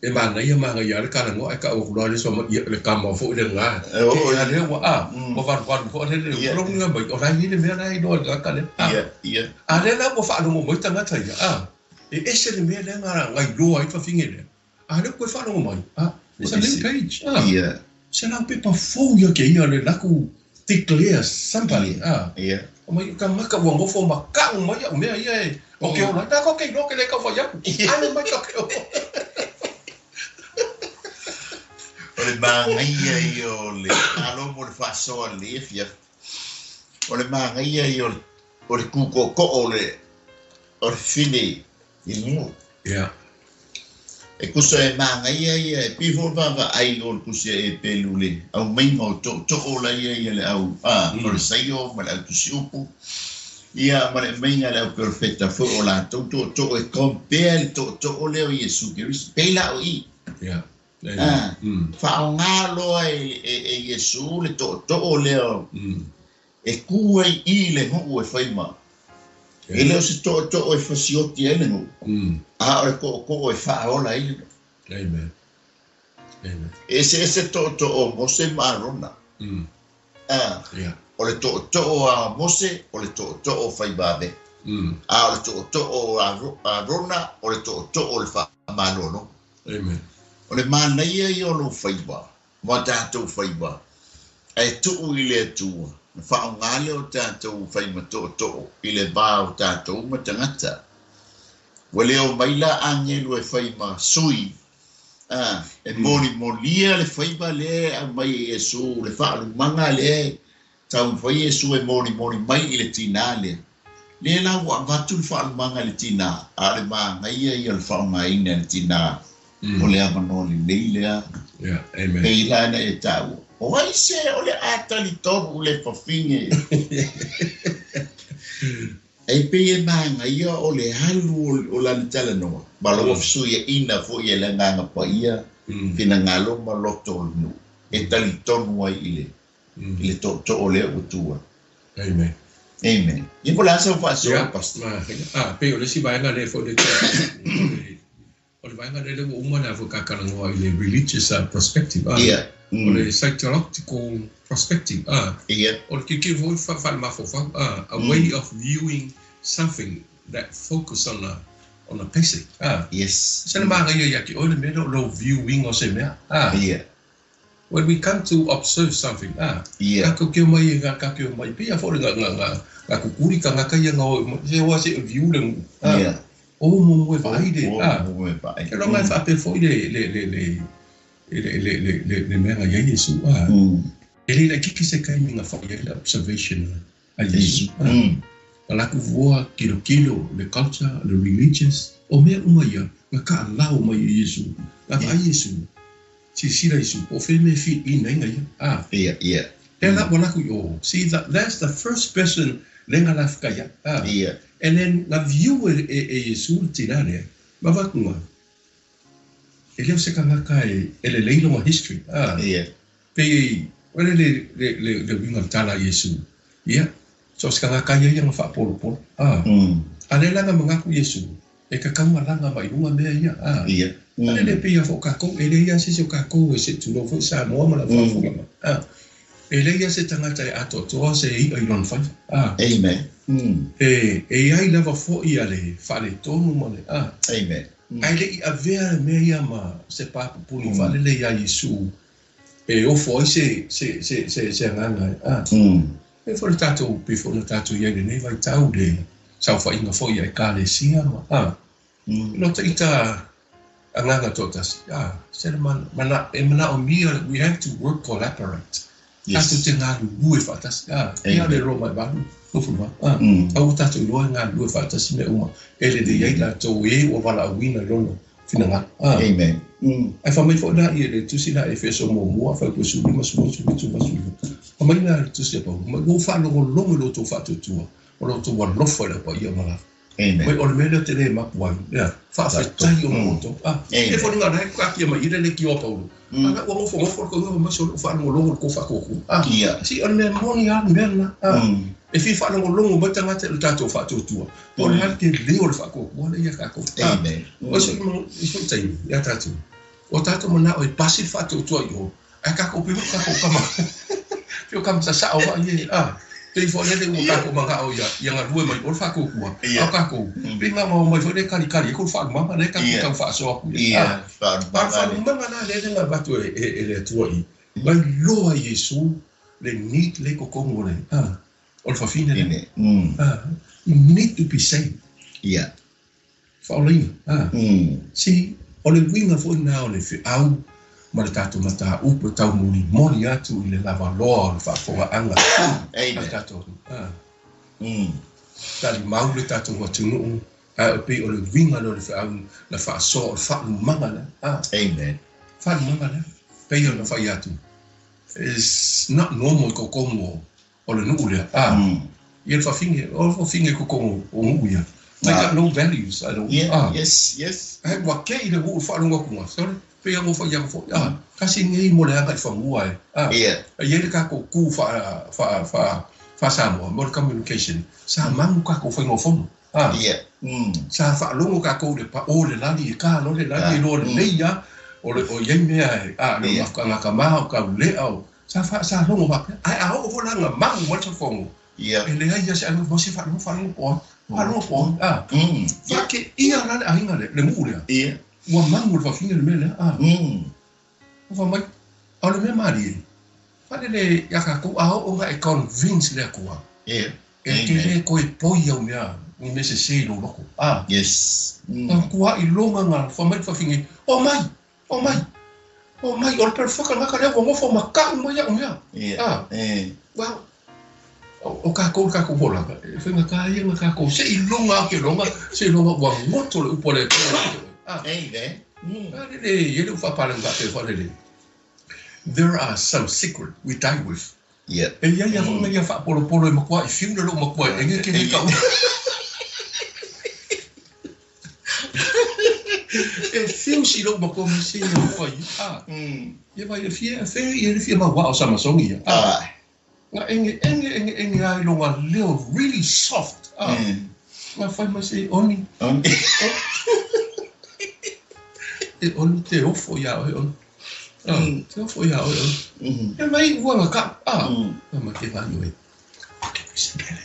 E mana ia manga ia le kala ngo e ka o lo le so ia le ka mo fo le nga.
Oh,
E le wa a. Mo va va fo le le lo nga mai o ra i le mea la i lo ka ka le. Ah.
Ia, ia.
A le la mo fa lo mo tangata ia. Ah. E ese le mea le nga ngai loa i fa finge le. A le koe fa lo mai. Ah. It's a new page. Ah.
Ia.
Se la pepa fou ia ke ia le laku declare somebody. Ah.
Ia.
O mai ka maka ua ngofo ma ka o mai o mea ia e. O ke ola ta ko ke lo ke le ka fa ia. Ale mai ka ke o.
O le mangaia i o le alo mo le whasoa le fia. O le mangaia i o le kukoko o le whine i ngu.
Ia.
E kusa e mangaia ia e pifo vava ai o le kusia e pelu le au mainga o to to o la ia ia le au o le saio ma le au tusiupu. Ia ma le mainga le au perfecta fo o la to to to e compare le to to o leo Yesu Kristo. Pela o i.
Ia.
Ah. Whaonga loa e Yesu le to to o leo. E kue i le ngu e whaima. E leo se to to o e whasioti e le ngu. A o le ko ko e whaola i le.
Amen. Amen.
E se se to to o Mose ma Arona. Ah.
Yeah.
O le to to o a Mose, o le to to o whaimave. A o le to to o Arona, o le to to o le whaamalono.
Amen.
O le manaia i o lo whaima, ma tātou whaima. E tuu i le atua, na whaongale o tātou whaima to'oto'o, i le vā o tātou matangata. Ua leo mai la angelu e whaima sui, e moli molia le whaima le a mai e Yesu, le whaalumanga le, tau whai Yesu e moli moli mai i le tina le. Le la ua avatu le whaalumanga le tina, a le maangaia i o le whaongaina le tina. O le amanoli nei lea.
Yeah, amen.
Pei lana e tau. O ai se o le atali toru le whawhinge. E pei e maanga ia o le halu o lana tala noa. Ma loa fsui e ina fo i e le nganga pa ia. Whina ngalo ma loto o nu. E tali tonu ai i le to to o le utua.
Amen.
Amen. Ia po le a sau faasoa, Pastor?
A, pei o le isi vaega lea foi lea o le vaega lea ua uma ona foi tatalanoa i le religious perspective. O le psychological perspective. O le tilotilo foi faalemafaufau. A way of viewing something that focus on a basic. Se le magaia ia te oe le mea lea o lou viewing o se mea. When we come to observe something, tatou te omai e tatou te omai pei lava foi o le ga kukuli tagata ia na o se oa se view le nuu. O muamua e vaai le Ke loga e faapea foi le le le le le le le le le mea na i ai Iesu. E le laitiiti se taimi na fai ai le observation a Iesu. Na latou voa tilotilo le culture, le religious, o mea uma ia na taalao mai e Iesu. Na vaai Iesu, silasila Iesu, po o fea mea e fit in ai na ia.
Ia, ia.
Lea la ua latou i o, see that's the first person lea na lafetai ai. And then na view e e Iesu le tina lea, ma avatu e le o se tagata e lelei lona history. Pei o le le le le le uiga o le tala a Iesu, ia, so o se tagata ia ia na faapolopolo. A lea la na manatu Iesu, e tatau ona laga mai luga mea ia. A lea le pei lava foi o tatou, e leai lava se isi o tatou e se i tulou foi Samoa ma lau faafofoga mai. E leai lava se tagata e atoatoa se i'a i lona faiva.
Amen.
E i ai lava foi a le faaletonu ma le.
Amen.
Ae le i avea le mea ia ma se papupuni faalele iā Iesu e ofo ai se se se se se agaga e. E foi le tatou pei foi ona tatou i ai i lenei vaitau le saofaiga foi a Ekalesia ma lo ita agaga toatasi se le mana e manaomia we have to work collaborate. Tatou te galulue faatasi. Ia le Roma e 8, 28. A ua tatou iloa e galulue faatasi mea uma e lelei ai latou e ua valaauina i lona finagalo.
Amen.
Ae fai mai foi la ia le tusi la Efeso muamua fuaiupu 15, 17, 18. Fai mai la le tusi a Paulo, mai ua ou faalogologo i lo outou faatuatua, o lo outou alofa i lau paia ma lava.
Amen.
Mai o le mea lea ou te le mapu ai, lea, faafetai ona outou. E foliga o la e taatia mai i le leitio a Paulo. A la ua nofonofo le toeaina fai mai, sole ua faalogologo i le tou faatuatua. Si o le mea moni lava le mea lena. E fia faalogologo mai tagata i le tatou faatuatua, po o le a le tele o le faatuatua lea ia tatou.
Amen.
O se taimi ia tatou, o tatou manao e pasi le faatuatua i o, ae tatou pei foi tatou kama, pei o kama sasao foi e, pei foi lele ua tatou manao ia, ia galue mai o le faatuatua, a o tatou, pei na ona omai foi lea kalikali ai ko le faalumaga lea tatou tau faasoa atu i ai. A o le faalumaga la lea na avatu e, e, e le Atua i, na iloa e Iesu le need le i totonu o le, o le fafine lea. You need to be saved. Faaolaina. See, o le uiga foi lena o le feau ma le tatou mataupu e taumolimoli atu i le lavaloa o le faafofogaaga a le tatou atunuu. Talimau le tatou atunuu, ae o pei o le uiga lea o le feau na faasoa o le faalumaga lea.
Amen.
Faalumaga lea. Pei ona fai atu, it's not normal i totonu o le nuu lea. Ia le fafine, o le fafine i totonu o nuu ia. They got no values at all.
Yes, yes.
Ae ua kei le nuu i le faalogo atu sorry, pei ona fai atu foi, tasi lenei mo le agaifanua e. E i ai le tatou tu faa, faa, faa, faa-Samoa mo le communication, sa manu tatou faiga o fono. Sa faalogo tatou i le pao o le lali e ta loa le lali e iloa lelei lava o le o i ai mea e, le o mafutaga ma o taulea o, sa fa, sa logo faapea. Ae a oo foi la ina magu mai le fono, e leai lava se aiga mo se faalogo, faalogo po o ai, faalogo po o ai. Faateia la le aiga lea, le nuu lea. Ua magu e le fafine le mea lea. Ua fai mai, o le mea malie, faalele ia tatou a oo ina e convince le Atua, e te le toe poi au mea ni mea sese i lou loto. Na matuai iloga na fai mai le fafine, omai, omai, omai, o le perofeta tagata lea ua nofo ma tau mai au mea. Well, o tatou le tatou folauga, e faigata ia ona tatou se iloga lava ke loga, se iloga ua goto le upu a le Atua ia te oe.
Amen.
Faalele, e le o faapalagi faapea faalele. There are some secret we die with. E i ai lava foi nai faapolopolo e matuai fiu le lou matua e ege ke le tau. E fiu si lou matua mai se ia fai. Ia vai le fia fe ia le fia maua o Samasoni ia. Na ege ege ege ege lava i lona leo really soft a. Na fai mai se oni.
Oni.
E oni te ofo iā oe oni. Te ofo iā oe oni. E mai ua na ka a. Na ma te gaioe. O ke Isabele.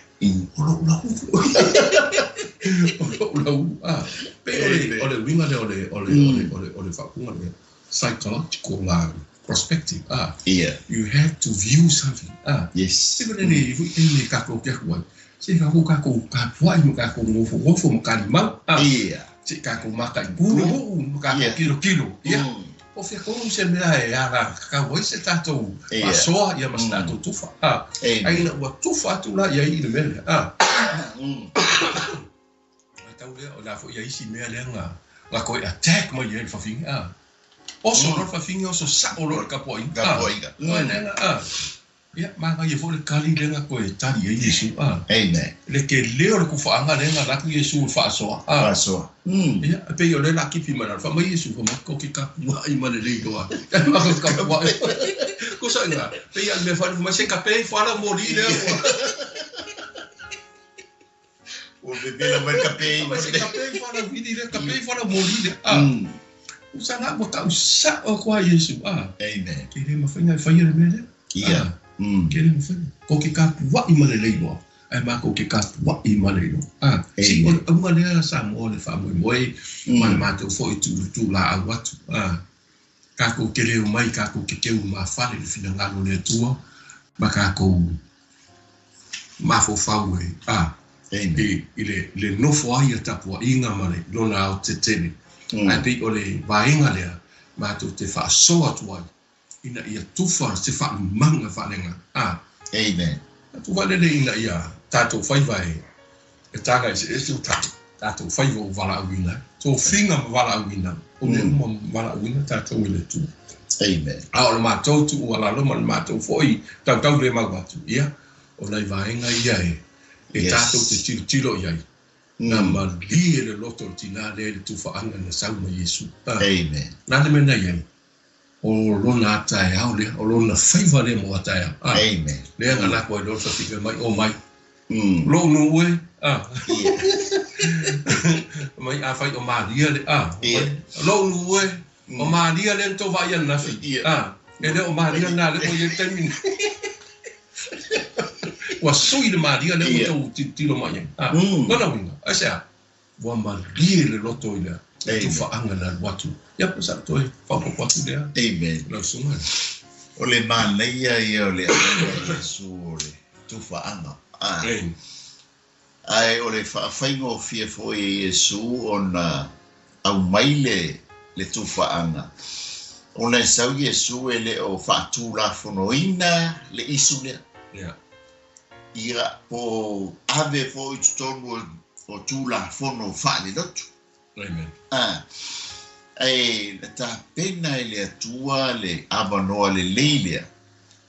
O lou lau. O lou lau a. Pe o le o le uiga lea o le o le o le o le o le faaupuga lea psychological prospective a. You have to view something a.
Yes.
Se le le foi e le kākou ke aku ai. Se kākou kākou kapuaʻi ma kākou nofonofo ma kalimau a. Se kākou mataʻi le nuu ma kākou kilokilo. Ia. Po o fea tonu se mea e alagatatau ai se tātou faasoa ia ma se tātou tufa a. Ae ina ua tufa atu la i ai i le mea lea a. Ae tau lea, o le a foi a isi mea lea na na toe attack mai ai le fafine a. Oso loa le fafine, oso sao loa i le tapuaiga.
Tapuaiga.
Oe lea na a. Ia, manaia foi le tali lea na toe tali ai Iesu a.
Amen.
Le tele o le tufaaga lea na alu atu Iesu e faasoa a.
Faasoa.
Ia, e pei o lea o le a kipi mai lalo, fai mai Iesu, fai mai, tou te tapuai ma lelei loa. Ae matou te tapuai. Tusa ai na, pei lava o le mea foi lea fai mai, se kape ifo lava lau moli lea ua.
Ua vevela mai le kape i.
Se kape ifo lava lau vili lea, kape ifo lava lau moli lea. A. Usa la ua tau sao atu lava Iesu. A.
Amen.
Ke le mafai ona e faia le mea lea.
Ia.
Ke le mafai. Tou te tapuai ma lelei loa. Ae matou te tapuai ma lelei loa. A. Se o le auga lea Samoa o le faamoemoe ma le matou foi tuulaau atu. A. Tatou te le omai tatou te teu lumafale i le finagalo o le Atua ma tatou mafaufau e a i i le le nofo ai a tapuaiga ma le lona aotetele. Ae pei o le vaega lea matou te faasoa atu ai ina ia tufa se faalumaga faaleagaga a.
Amen.
Tatou vaalele ina ia tatou faiva e e taga eseese o tatou tatou faiva ua valaauina ai. Tofiga ma valaauina, o mea uma valaauina tatou e le Atua.
Amen.
A o le matou tuualalo ma le matou foi tautau le mau atu, ia, o nai vaega ia e e tatou te tilotilo i ai. Na malie le loto o le tinā lea i le tufaaga na sau mai Iesu.
Amen.
O le a le mea na i ai? O lona taeao lea, o lona faiva lea mo a taeao. A,
Amen.
Lea na lako ai loa le fafine mai, o mai. Lou nuu e, a. Mai afai o Maria le, a. Lou nuu e, o Maria lea na tou vaai ananafi. A, e le o Maria lena lea ua i ai le taimi nei. Ua sui le Maria lea ua tou tilotilo mai ai. A, lona uiga, aisea? Ua malie le loto i le tufaaga na alu atu. Ia, po o sa toe faaopoopo atu lea.
Amen.
Lau susuga.
O le manaia ia o le auga a Iesu o le tufaaga.
Amen.
Ae o le faafaigofie foi e Iesu ona aumai le le tufaaga, ona e sau Iesu e le o faatulafonoina le isu lea.
Yeah.
Ia, po o ave foi i totonu o Tulafono faalelotu.
Amen.
A, ae na tapena e le Atua le avanoa lelei lea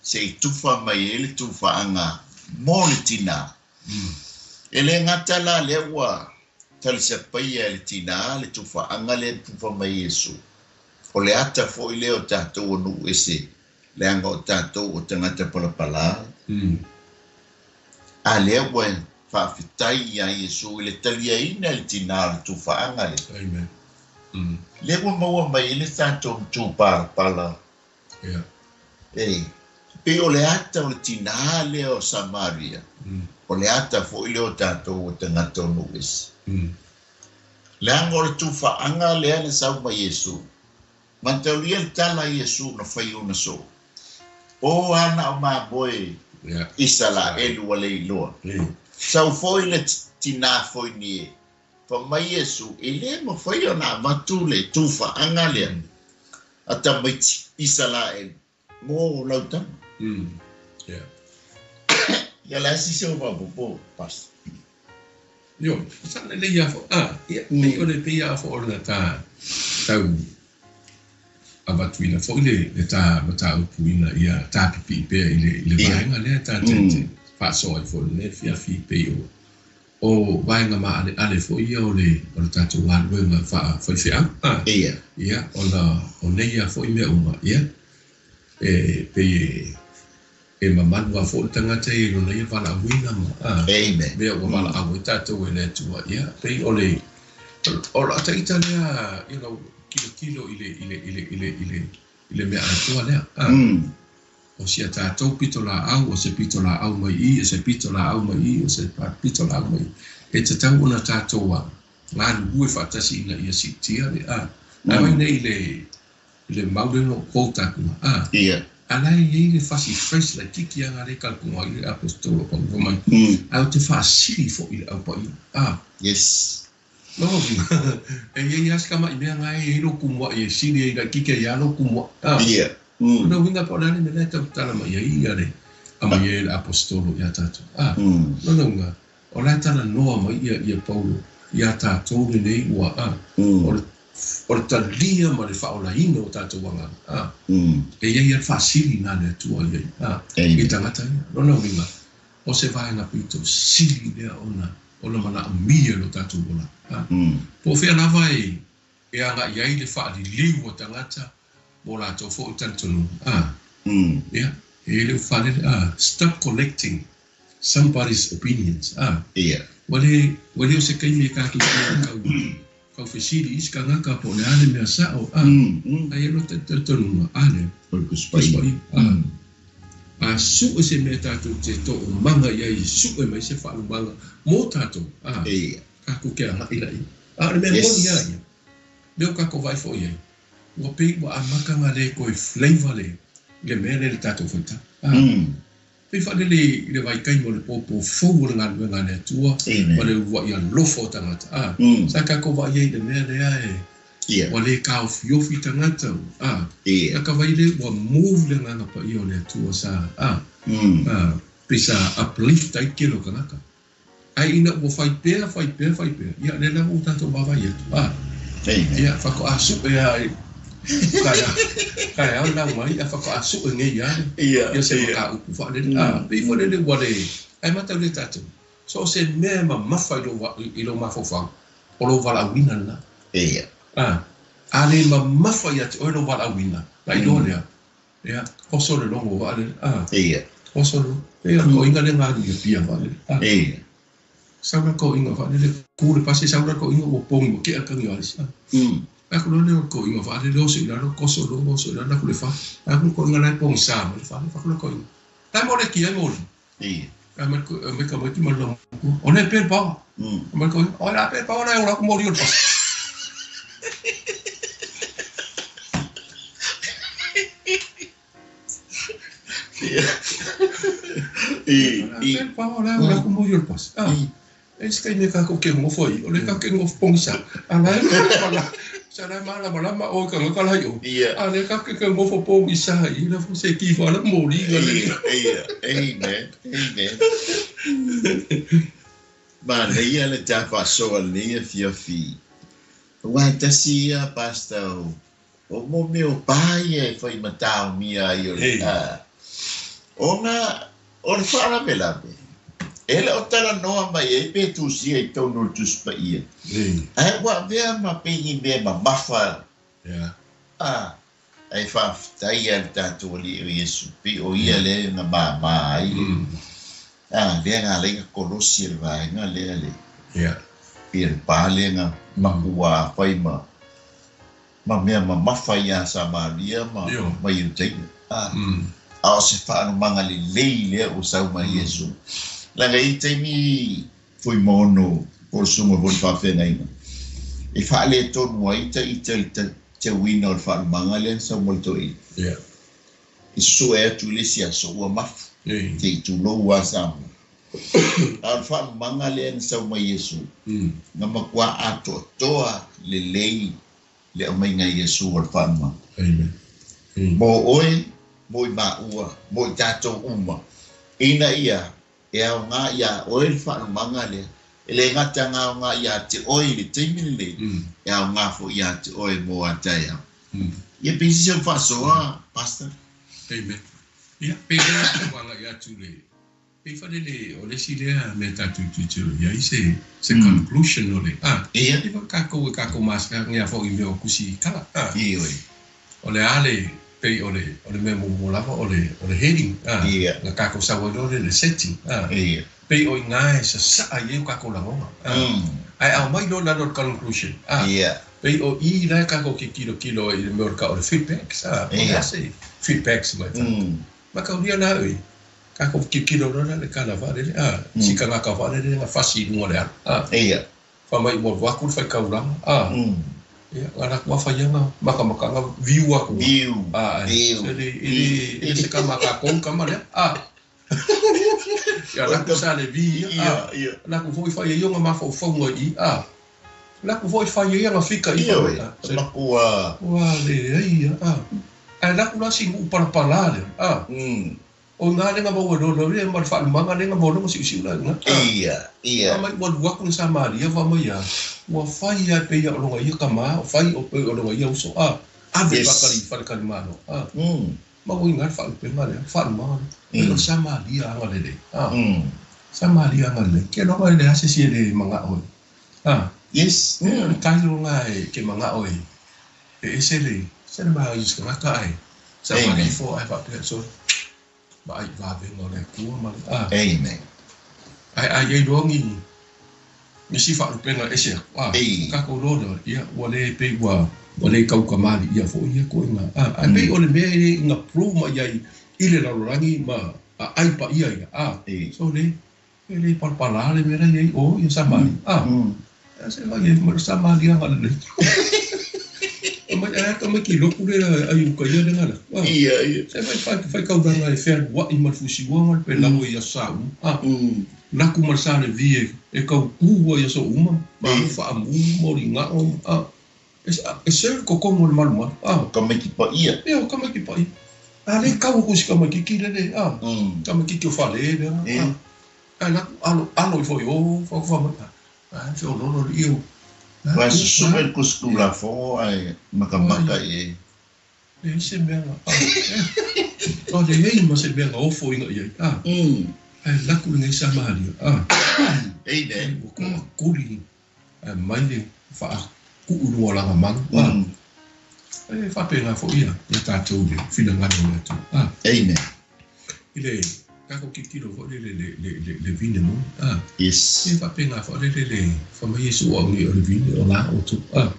se i tufa mai ai le tufaaga mo le tinā. E le gata la lea ua talisapaia e le tinā le tufaaga lea na tufa mai e Iesu, o le ata foi lea o tatou o nuu ese leaga o tatou o tagata palapala, a lea ua faafetai iā Iesu i le taliaina e le tinā o le tufaaga lea.
Amen.
Lea ua maua mai ai le tatou matupalapala. E pei o le ata o le tinā lea o Samaria, o le ata foi lea o tatou o tagata o nuu ese. Leaga o le tufaaga lea na sau mai Iesu, Mataulia le tala a Iesu na fai ona soo, O ana o mamoe Isalaelu ua le iloa. Sau foi le tinā foinie, fa mai Iesu, e le mafai ona avatu le tufaaga lea a tamaiti Isalaelu mo lau tama. Ia le a sisi o faaopoopo, Pastor.
Ioe, sa lelei lava foi, a, ia, pei o le, pei lava foi o le ta tau avatuina foi le, le ta mataupu ina ia tapipii pea i le, i le vaega lea ta te, te faasoa ai foi i lenei afiafi pei o, o vaega maaleale foi ia o le, o le tatou galuega faa-faifeau, a, ia, ona o nei lava foi mea uma, ia, e pei e. E mamalu lava foi le tagata ia i lona ia valaauina ma a
Amen.
mea ua valaau ai tatou e le Atua. Ia, pei o le o lau ita lea tilotilo i le i le i le i le i le i le mea atoa lea. A o si a tatou pitolaau, o se pitolaau mai i, o se pitolaau mai i, o se pitolaau mai i. E tatau ona tatou a galulue faatasi ina ia siitia le a. Ae nei i le mau lea o quote atu a. A la e i ai le fasi phrase laitiiti lava le talitonuga ai le aposetolo Paulo mai. Ae ou te faasili foi i le aupaia. A. Lona uiga, e i ai lava si tamai mea na e i ai lou tumuai e sili ai laitiiti ai lava lou tumuai. A. Lona uiga po o le a le mea la e tautala mai ai ia le aumai ai e le aposetolo ia tatou. A. Lona uiga, o la e talanoa mai ia Paulo iā tatou lenei ua a. O le talia ma le faaolaina o tatou agaga. A. E i ai lava le faasili na a le Atua i ai. A. I tagata ia. Lona uiga, o se vaega pito sili lea ona manaomia lo tatou olaga. A. Po o fea lava e agai ai le faaliliu o tagata mo latou foi talitonuga. A. Ia, e le ufalele. A. Stop collecting somebody's opinions. A. Ua le o se taimi e tatou te tau fesili i isi tagata po o le a le mea sao. A. Ae i ai le talitonuga. A lea.
O le Tusi Paia.
A. A sue se mea tatou te toomaga i ai, sue mai se faalumaga mo tatou. A. Tatou te agai laia. A o le mea moni lava ia, lea ua tatou vaai foi i ai, ua pei ua amata ona le toe flavour le mea lea i le tatou faitau. A. Pei faalele i le vaitaimi o le pōpō fou o le galuega a le Atua ma le uluai alofa o tagata. A. Sa tatou vaai ai i le mea lea e ua le taofiofi tagata. A. Na ka vai lea ua move le Agaga Paia o le Atua sa a. A. Pei sa uplift ai le tele o tagata. Ae ina ua fai pea, fai pea, fai pea, ia lea lava ua tatou vaavaai atu. A. Ia, faatoa sue lava i taeao lau mai, ae faatoa sue nei lava ia se mataupu faalele. A, pei foi lele ua le, ae mataulia tatou, so o se mea e mamafa i lou mafaufau, o lou valaauina lena. A, a le mamafa ia te oe lou valaauina, na iloa lea, ia, oso le logo faalele. A, oso le logo. Pei o le toeaina lea na alu i Apia faalele. A, sau la toeaina faalele, tu le pasi, sau la toeaina ua pogi ua tea le tagi o alisi. A, ai ku lea o le toeaina faalele, oso i lalo, toso le logo, oso i lalo, aku le fa. Ai ku le toeaina la e pogisa mai le fale, fa ku le toeaina. La e mo le kia e moli. Ai mai mai ka mai ti mai la. O le pe pa. Mai ko, o la pe pa o la o la ku moli o le pasi.
I.
Pe pa o la o la ku moli o le pasi. Ah. E se taimi e kākou ke nofo ai, o le kākou ke nofo pogisa. A la e malama, sa la e malamalama oe i tagata la i o. A lea kākou ke nofo pogisa ai, la fo se ki fa la moli ga le.
Ia, amen, amen. Manaia le ta faasoa i lenei afiafi. Aua e tasi ia, Pastor, o mo mea o pa ia e fai ma taomia ai o le a. Ona o le faalavelave, e le o talanoa mai ai pe tusia i totonu o le Tusi Paia. Ae ua avea ma pei ni mea mamafa. A, ae faafetai lava i le tatou Alii o Iesu, pei o ia lea na mama ai le a, lea na ala ai ona kolosi e le vaega lea le pei o le pa lea na makuā fai ma mea mamafa ia Samaria ma Iutaia. A, a o se faalumaga lelei lea ua sau mai Iesu. Leaga e i ai taimi Fuimaono po o le susuga foi i le faafeagaiga e faaletonu ai ta ita i le teuina o le faalumaga lea na sau mai le toeaina. E sue atu i le isi aso ua mafu, te i tulou lava Samoa. A o le faalumaga lea na sau mai Iesu, na matua atoatoa lelei le aumaiga e Iesu o le faalumaga. Mo oe, mo i maua, mo i tatou uma, ina ia e aoga iā oe le faalumaga lea, e le gata na aoga iā te oe i le taimi lenei, e aoga foi iā te oe mo a taeao. Ia pei se sau faasoa, Pastor?
Amen. Ia, pei lea e agai atu le, pei faalele o le isi lea mea tatou tilotilo i ai se conclusion o le, a, iva tatou e tatou masani foi i mea o tusi kala. A,
Ioe.
o le a le, Pei o le o le mea muamua lava o le o le heading a
Ia.
Na tatou sau ai loa lea i le setting a.
Ia.
Pei o i ina e sasaa ai o tatou lagona a. Ae aumai loa i lalo o le conclusion a.
Ia.
Pei o i la e tatou te tilotilo ai i le mea o le tau o le feedbacks a. Po o le a se feedbacks mai tagata. Mataulia la i tatou tilotilo loa la i le tala vaalele a. Si tagata vaalele na fasi i luga o le ala a.
Ia.
Fai mai ua alu atu le faitaulaga a. Ia, na alu atu lava fai ana matamataga viu atu.
Viu.
A,
Viu.
E le, e le, e le se tama a tatou le tama lea. A. Ia, alu atu sa le vi ia. A.
Ia, ia.
Alu atu foi fai ai ona mafaufauga i i. A. Alu atu foi fai ai ana fika i.
Ioe,
A.
e matua.
Ua leai ia. A. Ae alu atu la si nuu palapala lea. A. O i ina lea na maua ai loa le ma le faalumaga lea na maua loa ma siusiu la i ina.
Ia, ia.
Fai mai ua alu atu le Samaria fai mai a, ua fai lava e pei o lona ia tama, o fai o pei o lona ia uso a, ave
Yes.
faatali i faletalimalo a. Maua i ina le faalupega lea, faalumaga lea. Pei o le Samaria agalelei a. Samaria agalelei. Ke loga e leai se isi e le manao e a.
Yes.
E o le tailo lena e ke manao e e ese le se le maai o se tagata ae sa
Amen.
ifo ae faapea so vaai i vavega o le Atua ma le a.
Amen.
Ae a i ai loa ni nisi faalupega ese atu a.
Ei.
Tatou loa lea, ia ua le pei ua ua le taukamaliia foi ia ituaiga a. Ae pei o le mea e le ina prove mai ai i le lalolagi ma aai paia ia a.
Ei.
So le e le palapala le mea la i ai o ia Samaria a. A se vai e ma le Samaria agalelei. Mai ae ata mai ki loku le ai uka ia le ngala. A.
Ia, ia.
Se vai fai fai kaulana e fealuai ma le fusiua ma le pelau i aso sa uma. A. Laku ma le sa le vi e e kaukū ai i aso uma, ma
Ei.
alu faamu ma oligao a. E e serve kokomo o le malumalu. A.
Ka mai ki pa ia.
E o ka mai ki paia. A le kau aku si kamakiki le le. A. Kamakiki o fale le. A.
Ei.
Ae laku alo alo ifo i o fa fa mai. A fe o lolo le io.
Wa susu e kusku la fo ai makamaka i.
E se mea nga. O le ei ma se mea nga ofo inga i ai. A. Ae laku le ngai Samaria. A.
Ei ne.
Ua ko kuli. Ae mai le faaku'u luga o lana manu. A. E faapena foi ia ia tatou le finagalo o le Atua. A.
Amen.
I le tatou tilotilo foi le le le le le vine moni. A.
Yes.
E faapena foi le le le fai mai Iesu o au nei o le vine o la outou. A.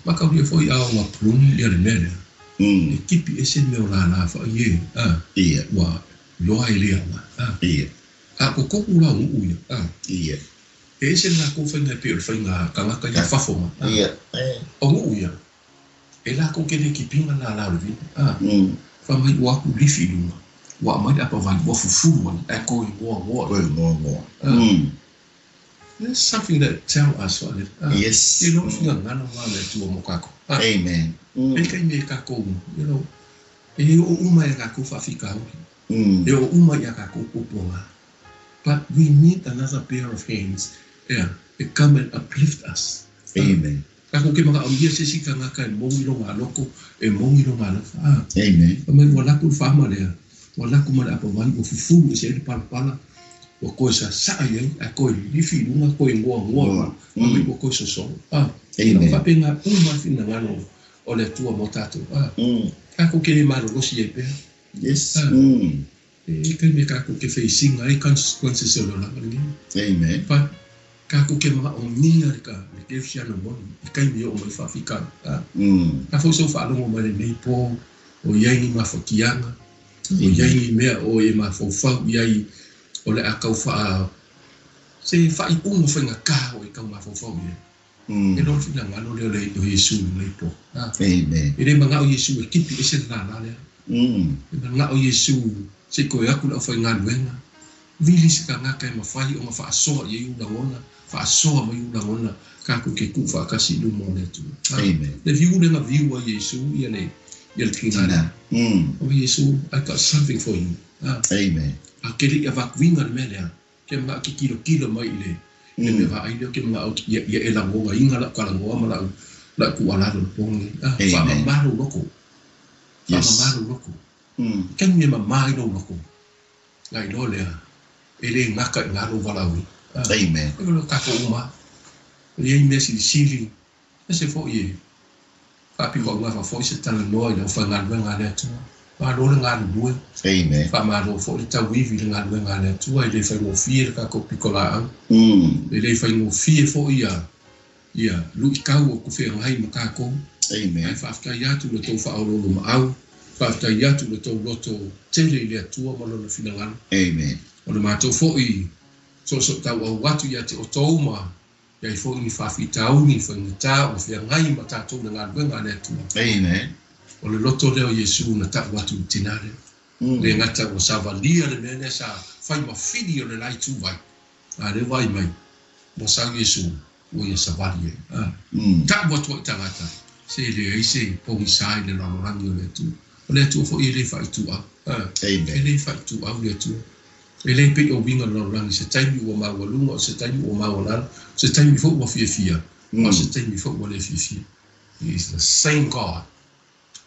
Mataulia foi a ona prune ia le mea lea. E tipi ese le mea o lala foi e. A.
Ia.
Ua loa e le aoga. A.
Ia.
A kokoku la o nuu ia. A.
Ia.
E ese le latou faiga e pei o le faiga tagata ia fafo mai. A.
Ia.
O nuu ia. E latou ke le kipiga lala o le vine. A. Fai mai ua aku lifi i luga. Ua aumai le apavai ua fufulu ai ae toe goagoa.
Koe ngoa ngoa.
There's something that tell us what it. A.
Yes.
E loa finagalo la o le Atua mo tatou. A.
Amen.
E taimi e tatou, you know, e oo uma ia tatou faafitauli. E oo uma ia tatou puapuaga. But we need another pair of hands, yeah, to come and uplift us.
Amen.
Tatou ke manaomia se isi tagata e mogi lona loko, e mogi lona alofa. A.
Amen.
Fai mai ua laku le faama lea, ua laku ma le apavai, ua fufulu ese ai le palapala, ua toe sasaa i ai, ae toe lifi i luga, toe goagoa luga, fai mai ua toe sosolo. A.
Amen.
Faapena uma le finagalo o le Atua mo tatou. A. Tatou ke le malolosi ai pea.
Yes.
A. E taimi e tatou ke feisinga ai consequences o le olaga lenei.
Amen.
But tatou ke manaomia le ka le kerisiano moni i taimi e oo mai faafitauli. A. A foi sou faalogo mai lenei po o i ai ni mafatiaga, o i ai ni mea o e mafaufau i ai o le a tau faa se faaiuga faigata o e tau mafaufau i ai. E loa le finagalo lea o le o Iesu i lenei po. A.
Amen.
E le manao Iesu e kipi ese le lala lea. E manao Iesu se i toe atu le aufaigaluega. Vili se tagata e mafai ona faasoa i ai ou lagona, faasoa mai ou lagona tatou ke tuu faatasi i luma o le Atua. A.
Amen.
Le viu lea na viu ai Iesu ia le ia le tina lea. O Iesu, I got something for you. A.
Amen.
A ke le i avatuina le mea lea, ke manao ke tilotilo mai i le i le mea vaai lea, ke manao ia ia e lagonaina lau talanoa ma lau lau tuualalo i le po lenei. A.
Amen.
Faamama lou loko.
Yes.
Faamama lou loko. Taimi e mama ai lou loko, na iloa lea, e le gata i ina lou valaauina. A.
Amen.
E o tatou uma. E i ai mea silisili, aemaise foi e Faapitoaugafa foi se talanoa i le aufaigaluega a le Atua. Malo le galulue.
Amen.
Faamalo foi le tauivi i le galuega a le Atua, e le faigofie le tatou pitolaau. E le faigofie foi ia luitau o tofeagai ma tatou.
Amen.
Ae faafetai atu le tou faaoloolomaau, faafetai atu le tou loto tele i le Atua ma lona finagalo.
Amen.
O le matou foi soosootaua atu ia te outou ma iai foi ni faafitauli, ni faigata ua feagai ma tatou le galuega a le Atua.
Amen.
O le loto lea o Iesu na tau atu i le tina lea. Le gata ua savalia le mea lea sa fai ma fili o le la ituvai, a lea ua ai mai, ua sau Iesu, ua ia savali ai. Tau atu ai i tagata, se e leai se pogisa i le lalolagi o le Atua. O le Atua foi e le faaituau. E le faaituau le Atua. E le pei o uiga o le lalolagi, se taimi ua maualuga, o se taimi ua maualalo, se taimi foi ua fiafia, a o se taimi foi ua le fiafia. He is the same God.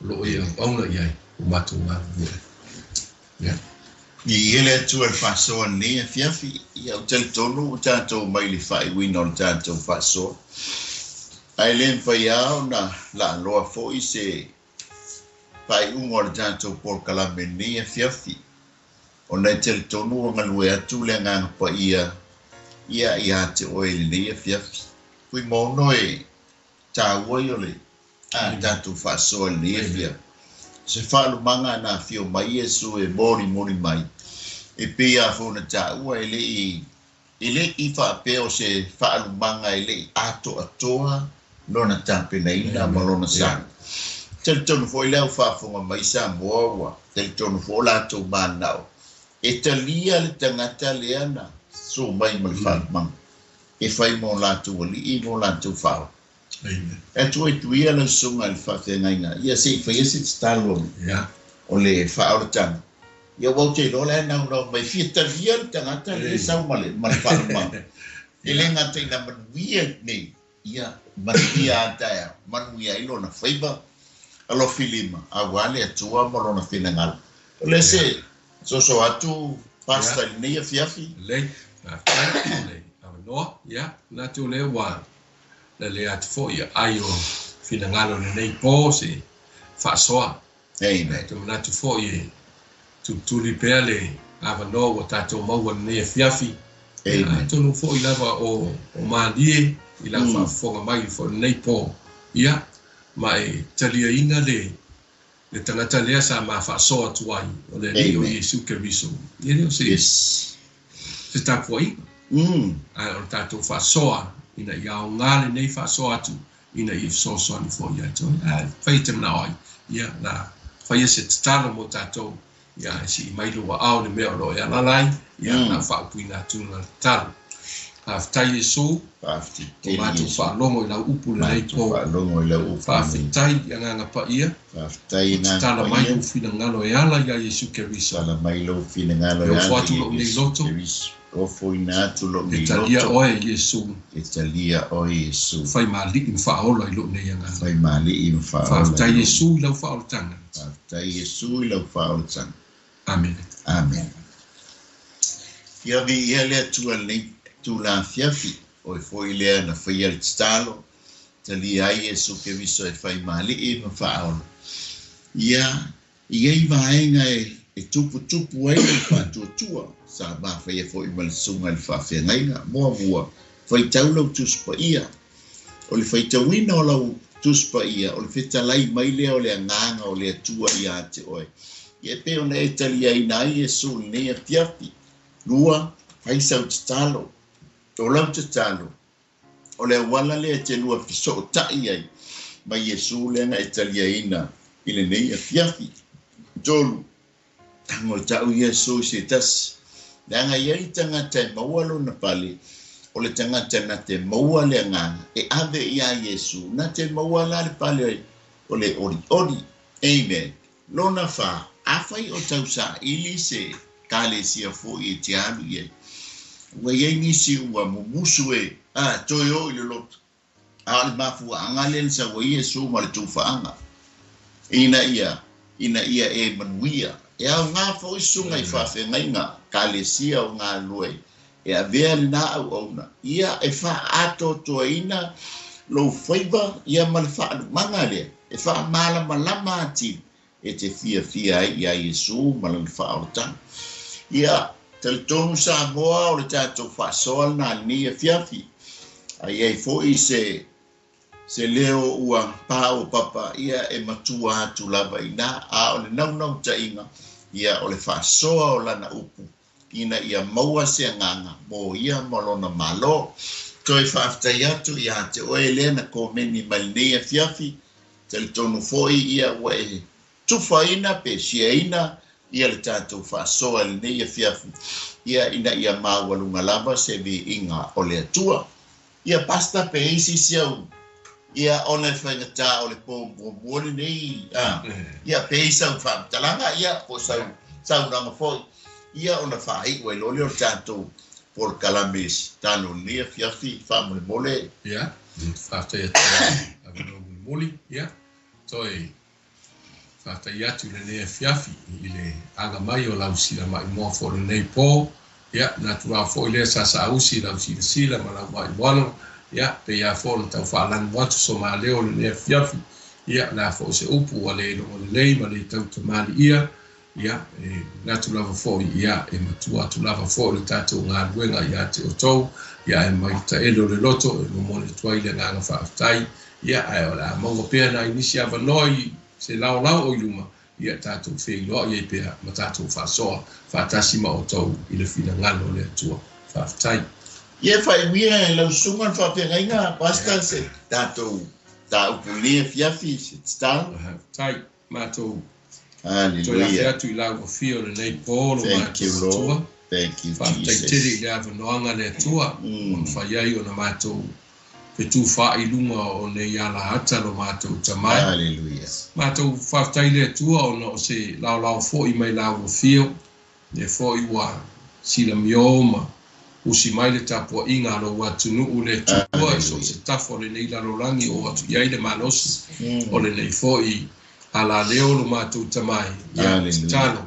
O lo o ia auauna i ai ua matou galulue ai. Yeah.
Viia le Atua i le faasoa lenei afiafi. Ia, ou te talitonu ua tatou mai i le faaiuina o le tatou faasoa. Ae le mafai lava ona laaloa foi se faaiuga o le tatou polokalame lenei afiafi. Ona e talitonu ua galue atu le Agaga Paia ia ia te oe i lenei afiafi. Fuimaono e taua ia o le tatou faasoa i lenei afiafi. Se faalumaga na afio mai Iesu e molimoli mai, e pei lava foi ona taua e le i faapea o se faalumaga e le i atoatoa lona tapenaina ma lona sa. Talitonu foi le au faafofoga mai Samoa ua talitonu foi o latou manao e talia le tagata lea na susu mai ma le faalumaga e fai mo latou alii mo latou faaola.
Amen.
E atu ai tuia lau susuga i le faafeagaiga, ia se i faia se tatalo o le faaolataga. Ia ua ou te iloa la e naunau mai fia talia le tagata lea sau ma le faalumaga. E le gata ina manuia nei, ia manuia a taeao, manuia ai lona faiva alofilima, aua le Atua ma lona finagalo. O le se soso atu pastor i lenei afiafi.
Lelei, faafetai le avanoa. Ia, manatu o lea ua lale atu foi ia ai o finagalo lenei po se faasoa.
Amen.
Te manatu foi e tulituli pea le avanoa ua tatou maua lenei afiafi.
Amen.
Atonu foi lava o malie i lau faafofoga mai foi lenei po. Ia, ma e taliaina le tagata lea sa ma faasoa atu ai o le Alii o Iesu Keriso. Ia lea o se se tapuaiga. Ae o le tatou faasoa ina ia aoga lenei faasoa atu ina ia fesoasoani foi ia te oe. Ae fai e te manao ai, ia na faia se tatalo mo tatou, ia e sii mai lou aao le mea o lo o e alaala ai, ia na faaupuina atu lana tatalo. Faafetai Iesu,
Faafetai
o
tele
matou
Iesu.
faalogo i lau upu lenei
Matou
po.
faalogo i lau upu lenei.
Faafetai i Agaga Paia.
Faafetai i Agaga
Tatala mai
Paia.
lou finagalo e ala ia Iesu Keriso.
Tatala mai lou finagalo
E
e
ofo
ala
atu
ia
lou nei
Iesu
loto.
Keriso. Ofoina atu lou
E
nei
talia
loto.
oe Iesu.
E talia oe Iesu.
Fai maali'i ma faaola i lou nei agaga.
Fai maali'i ma faaola i
Faafetai
lou
Iesu i lau faaolataga.
Faafetai Iesu i lau faaolataga.
Amen.
Amen. Ia viia le Atua lenei tula afiafi, oe foi lea na faia le tatalo, talia ai Iesu Keriso e fai maali'i ma faaola. Ia, i ai vaega e tuputupu ai le faatuatua, sa mafaia foi ma le susuga i le faafeagaiga. Muamua, faitau lau Tusi Paia. O le faitauina o lau Tusi Paia, o le fetalai mai lea o le Agaga o le Atua ia te oe. Ia e pei ona e taliaina ai Iesu lenei afiafi. Lua, fai sau tatalo. O lau tatalo, o le auala lea e te lua fesootai ai ma Iesu lea na e taliaina i lenei afiafi. Tolu, tago tau Iesu i se tasi. Leaga i ai tagata e maua lona pale, o le tagata na te maua le agaga, e ave ia Iesu, na te maua la le pale o le olioli. Amen. Lona fa, afai o tausaili se kalesia foi e te alu i ai. Ua iai nisi ua mumusu e, toe o i le loto. A o le mafuaaga lea na sau ai Iesu ma le tufaaga. Ina ia e manuia. E aoga foi susuga i faafeagaiga, kalesia o galulue. E avea lena auauna. Ia e faaatoatoaina lou faiva ia ma le faalumaga lea. e faamalamalama atili e te fiafia ai iā Iesu ma Lana faaolataga. Ia, talitonu Samoa o le tatou faasoa lena i lenei afiafi. A i ai foi se se leo ua paopapa, ia e matua atu lava i ina, a o le naunautaiga, ia o le faasoa o Lana upu ina ia maua se agaga mo ia ma lona Malo. Toe faafetai atu ia te oe lea na komeni mai lenei afiafi, talitonu foi ia ua e tufaina pe siaina ia le tatou faasoa i lenei afiafi, ia ina ia maualuga lava se viiga o le Atua. Ia Pastor pe i ai se isi au ia ona e faigata o le po muamua lenei a ia pe i ai sau faamatalaga ia po o sau saunoaga foi ia ona faaiu ai loa lea o le tatou polokalame i se talo i lenei afiafi faamolemole.
Ia, faafetai atu i le avanoa mulimuli, ia, toe Faafetai atu i lenei afiafi i le aga mai o lau silamaimoa foi o lenei po. Ia, manatu lava foi lea sa saausi i lau silasila ma lau maimoaga. Ia, pei lava foi ona tau faalanu atu so ma leo i lenei afiafi. Ia, o le a foi se upu ua le iloga lelei ma le tau tamaliia. Ia, e manatu lava foi, ia, e matua atu lava foi le tatou galuega ia te outou. Ia, ae mai le taele o le loto e momoli atu ai le agaga faafetai. Ia, ae o le a maua pea nai nisi avanoa i se laolao o i luma, ia tatou feiloai ai pea ma tatou faasoa faatasi ma outou i le finagalo o le Atua. Faafetai.
Ia faaiuia e lau susuga le faafeagaiga, Pastor, se tatou mataupu i lenei afiafi, se tatalo.
Faafetai. Matou toe afe atu i lau afio i lenei po lo matou Atua. Faafetai tele i le avanoaga le Atua ua mafai ai ona matou fetufaai i luga o nei alaata lo matou Tamai. Matou faafetai i le Atua ona o se laolao foi mai lau afio. Lea foi ua silamio ma usi mai le tapuaiga a lou atunuu le Atua i so o se tafa o lenei lalolagi o atu i ai le malosi o lenei foi alaleo lo matou Tamai. Ia, tatalo.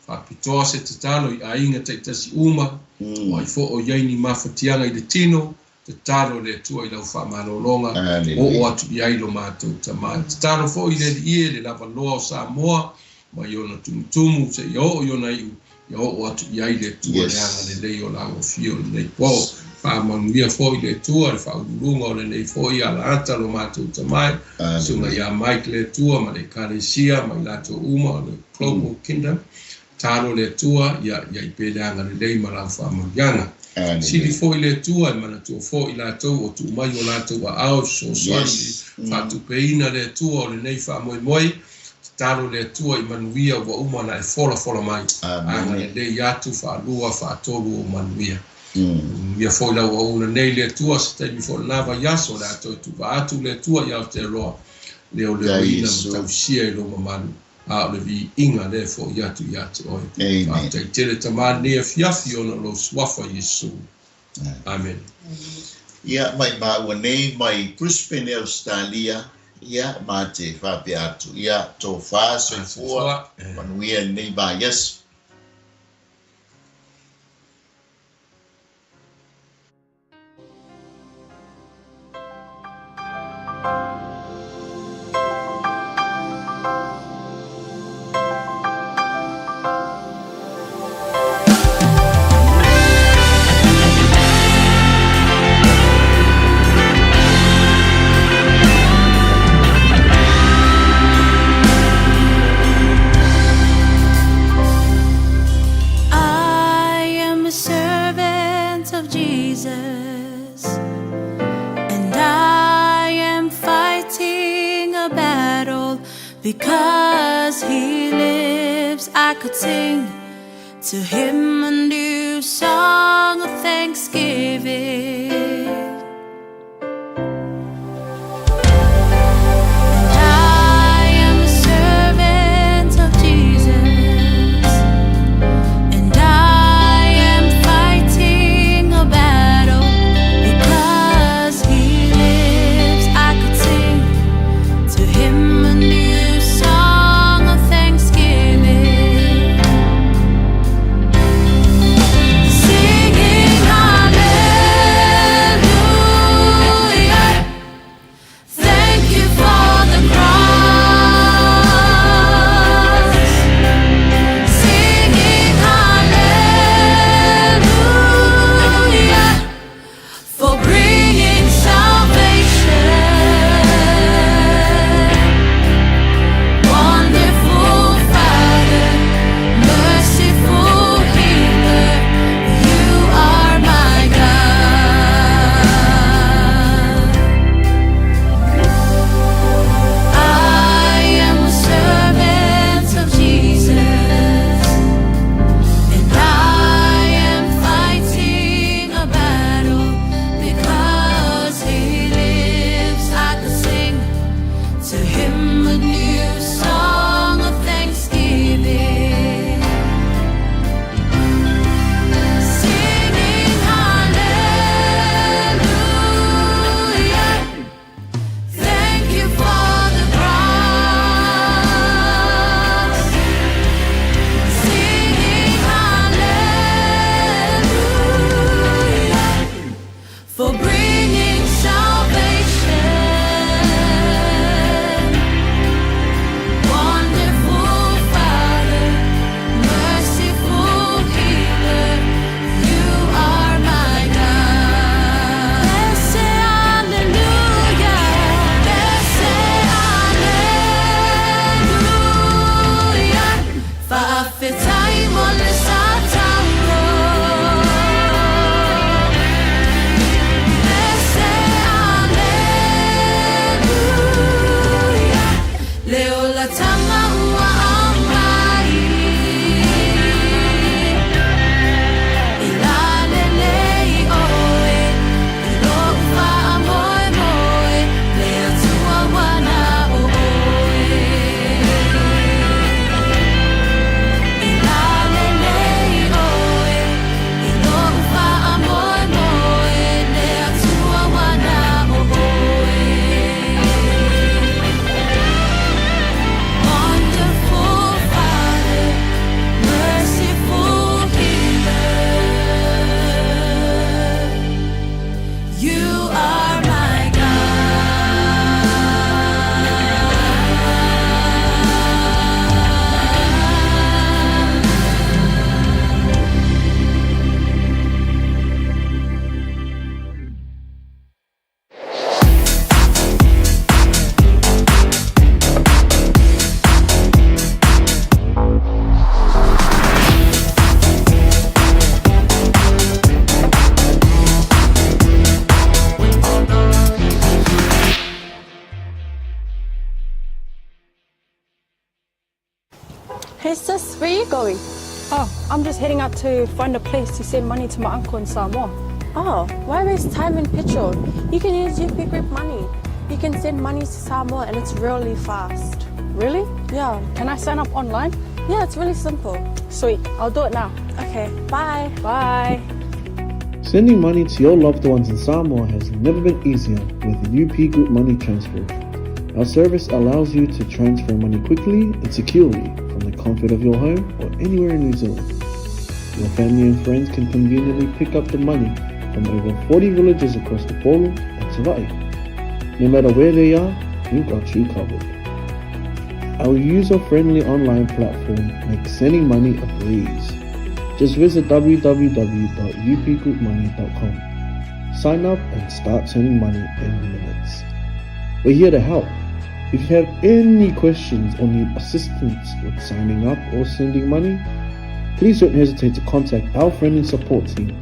Faapitoa se tatalo i aiga taitasi uma, o ai foi o i ai ni mafatiaga i le tino, Tatalo le Atua i lau faamalologa, oo atu i ai lo matou Tama. Tatalo foi i le Alii e, le lavaloa o Samoa, mai ona tumutumu seia oo i ona iu, ia oo atu i ai le Atua le agalelei o lau afio i lenei po. Faamanuia foi le Atua le faauluuluga o lenei foi alaata lo matou Tama, Susuga ia Mike le Atua ma le Ekalesia ma i latou uma o le Global Kingdom. Talo le Atua, ia i ai pea le agalelei ma lau faamanuiaga. Sili foi le Atua e manatua foi i latou o tuu mai o latou aao e fesoasoani i le faatupeina le Atua o lenei faamoemoe. Tatalo le Atua i manuia ua uma ona e folafola mai. Agalelei atu faalua faatolu ou manuia. Manuia foi lau auauna nei le Atua se taimi foi o lena vaiaso o le a toe tuuvaa atu le Atua i Aotearoa leoleoina ma tausia i lou mamalu. A o le viiga lea e fo'i atu ia te oe. Faafetai tele Tama lenei afiafi ona o lou Suafa Iesu. Amene.
Ia, mai maua nei mai Brisbane, Ausetalia, ia, ma te faapea atu, ia, tofa, soifua, manuia lenei vaiaso.
I am a servant of Jesus, and I am fighting a battle because he lives. I could sing to him a new song of thanksgiving. And I am a servant of Jesus, and I am fighting a battle because he lives. I could sing to him a new song of thanksgiving. Singing hallelujah. Faafetai mo le sa taua. E se Aleluia, le olataga ua aumai. I lalelei oe, i lou faamoemoe, le Atua ua na o oe. I lalelei oe, i lou faamoemoe, le Atua ua na o oe. Wonderful Father, merciful healer, you are my God.
Hey sis, where you going?
Oh, I'm just heading out to find a place to send money to my uncle in Samoa.
Oh, why waste time and petrol? You can use UP Group Money. You can send money to Samoa and it's really fast.
Really?
Yeah.
Can I sign up online?
Yeah, it's really simple.
Sweet, I'll do it now.
Okay, bye.
Bye.
Sending money to your loved ones in Samoa has never been easier with UP Group Money Transfer. Our service allows you to transfer money quickly and securely from the comfort of your home or anywhere in New Zealand. Your family and friends can conveniently pick up the money from over 40 villages across the Polo and Savai'i. No matter where they are, we've got you covered. Our user-friendly online platform makes sending money a breeze. Just visit www.upgroupmoney.com. Sign up and start sending money in minutes. We're here to help. If you have any questions or need assistance with signing up or sending money, please don't hesitate to contact our friendly support team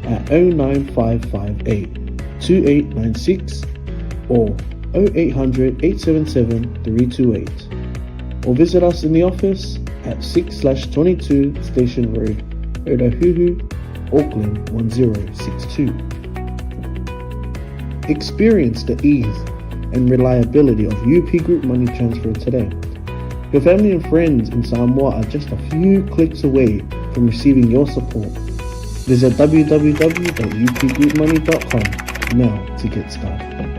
at 09558 2896 or 0800 877 328 or visit us in the office at 6/22 Station Road, Otahuhu, Auckland 1062. Experience the ease and reliability of UP Group Money Transfer today. Your family and friends in Samoa are just a few clicks away from receiving your support. Visit www.upgroupmoney.com now to get started.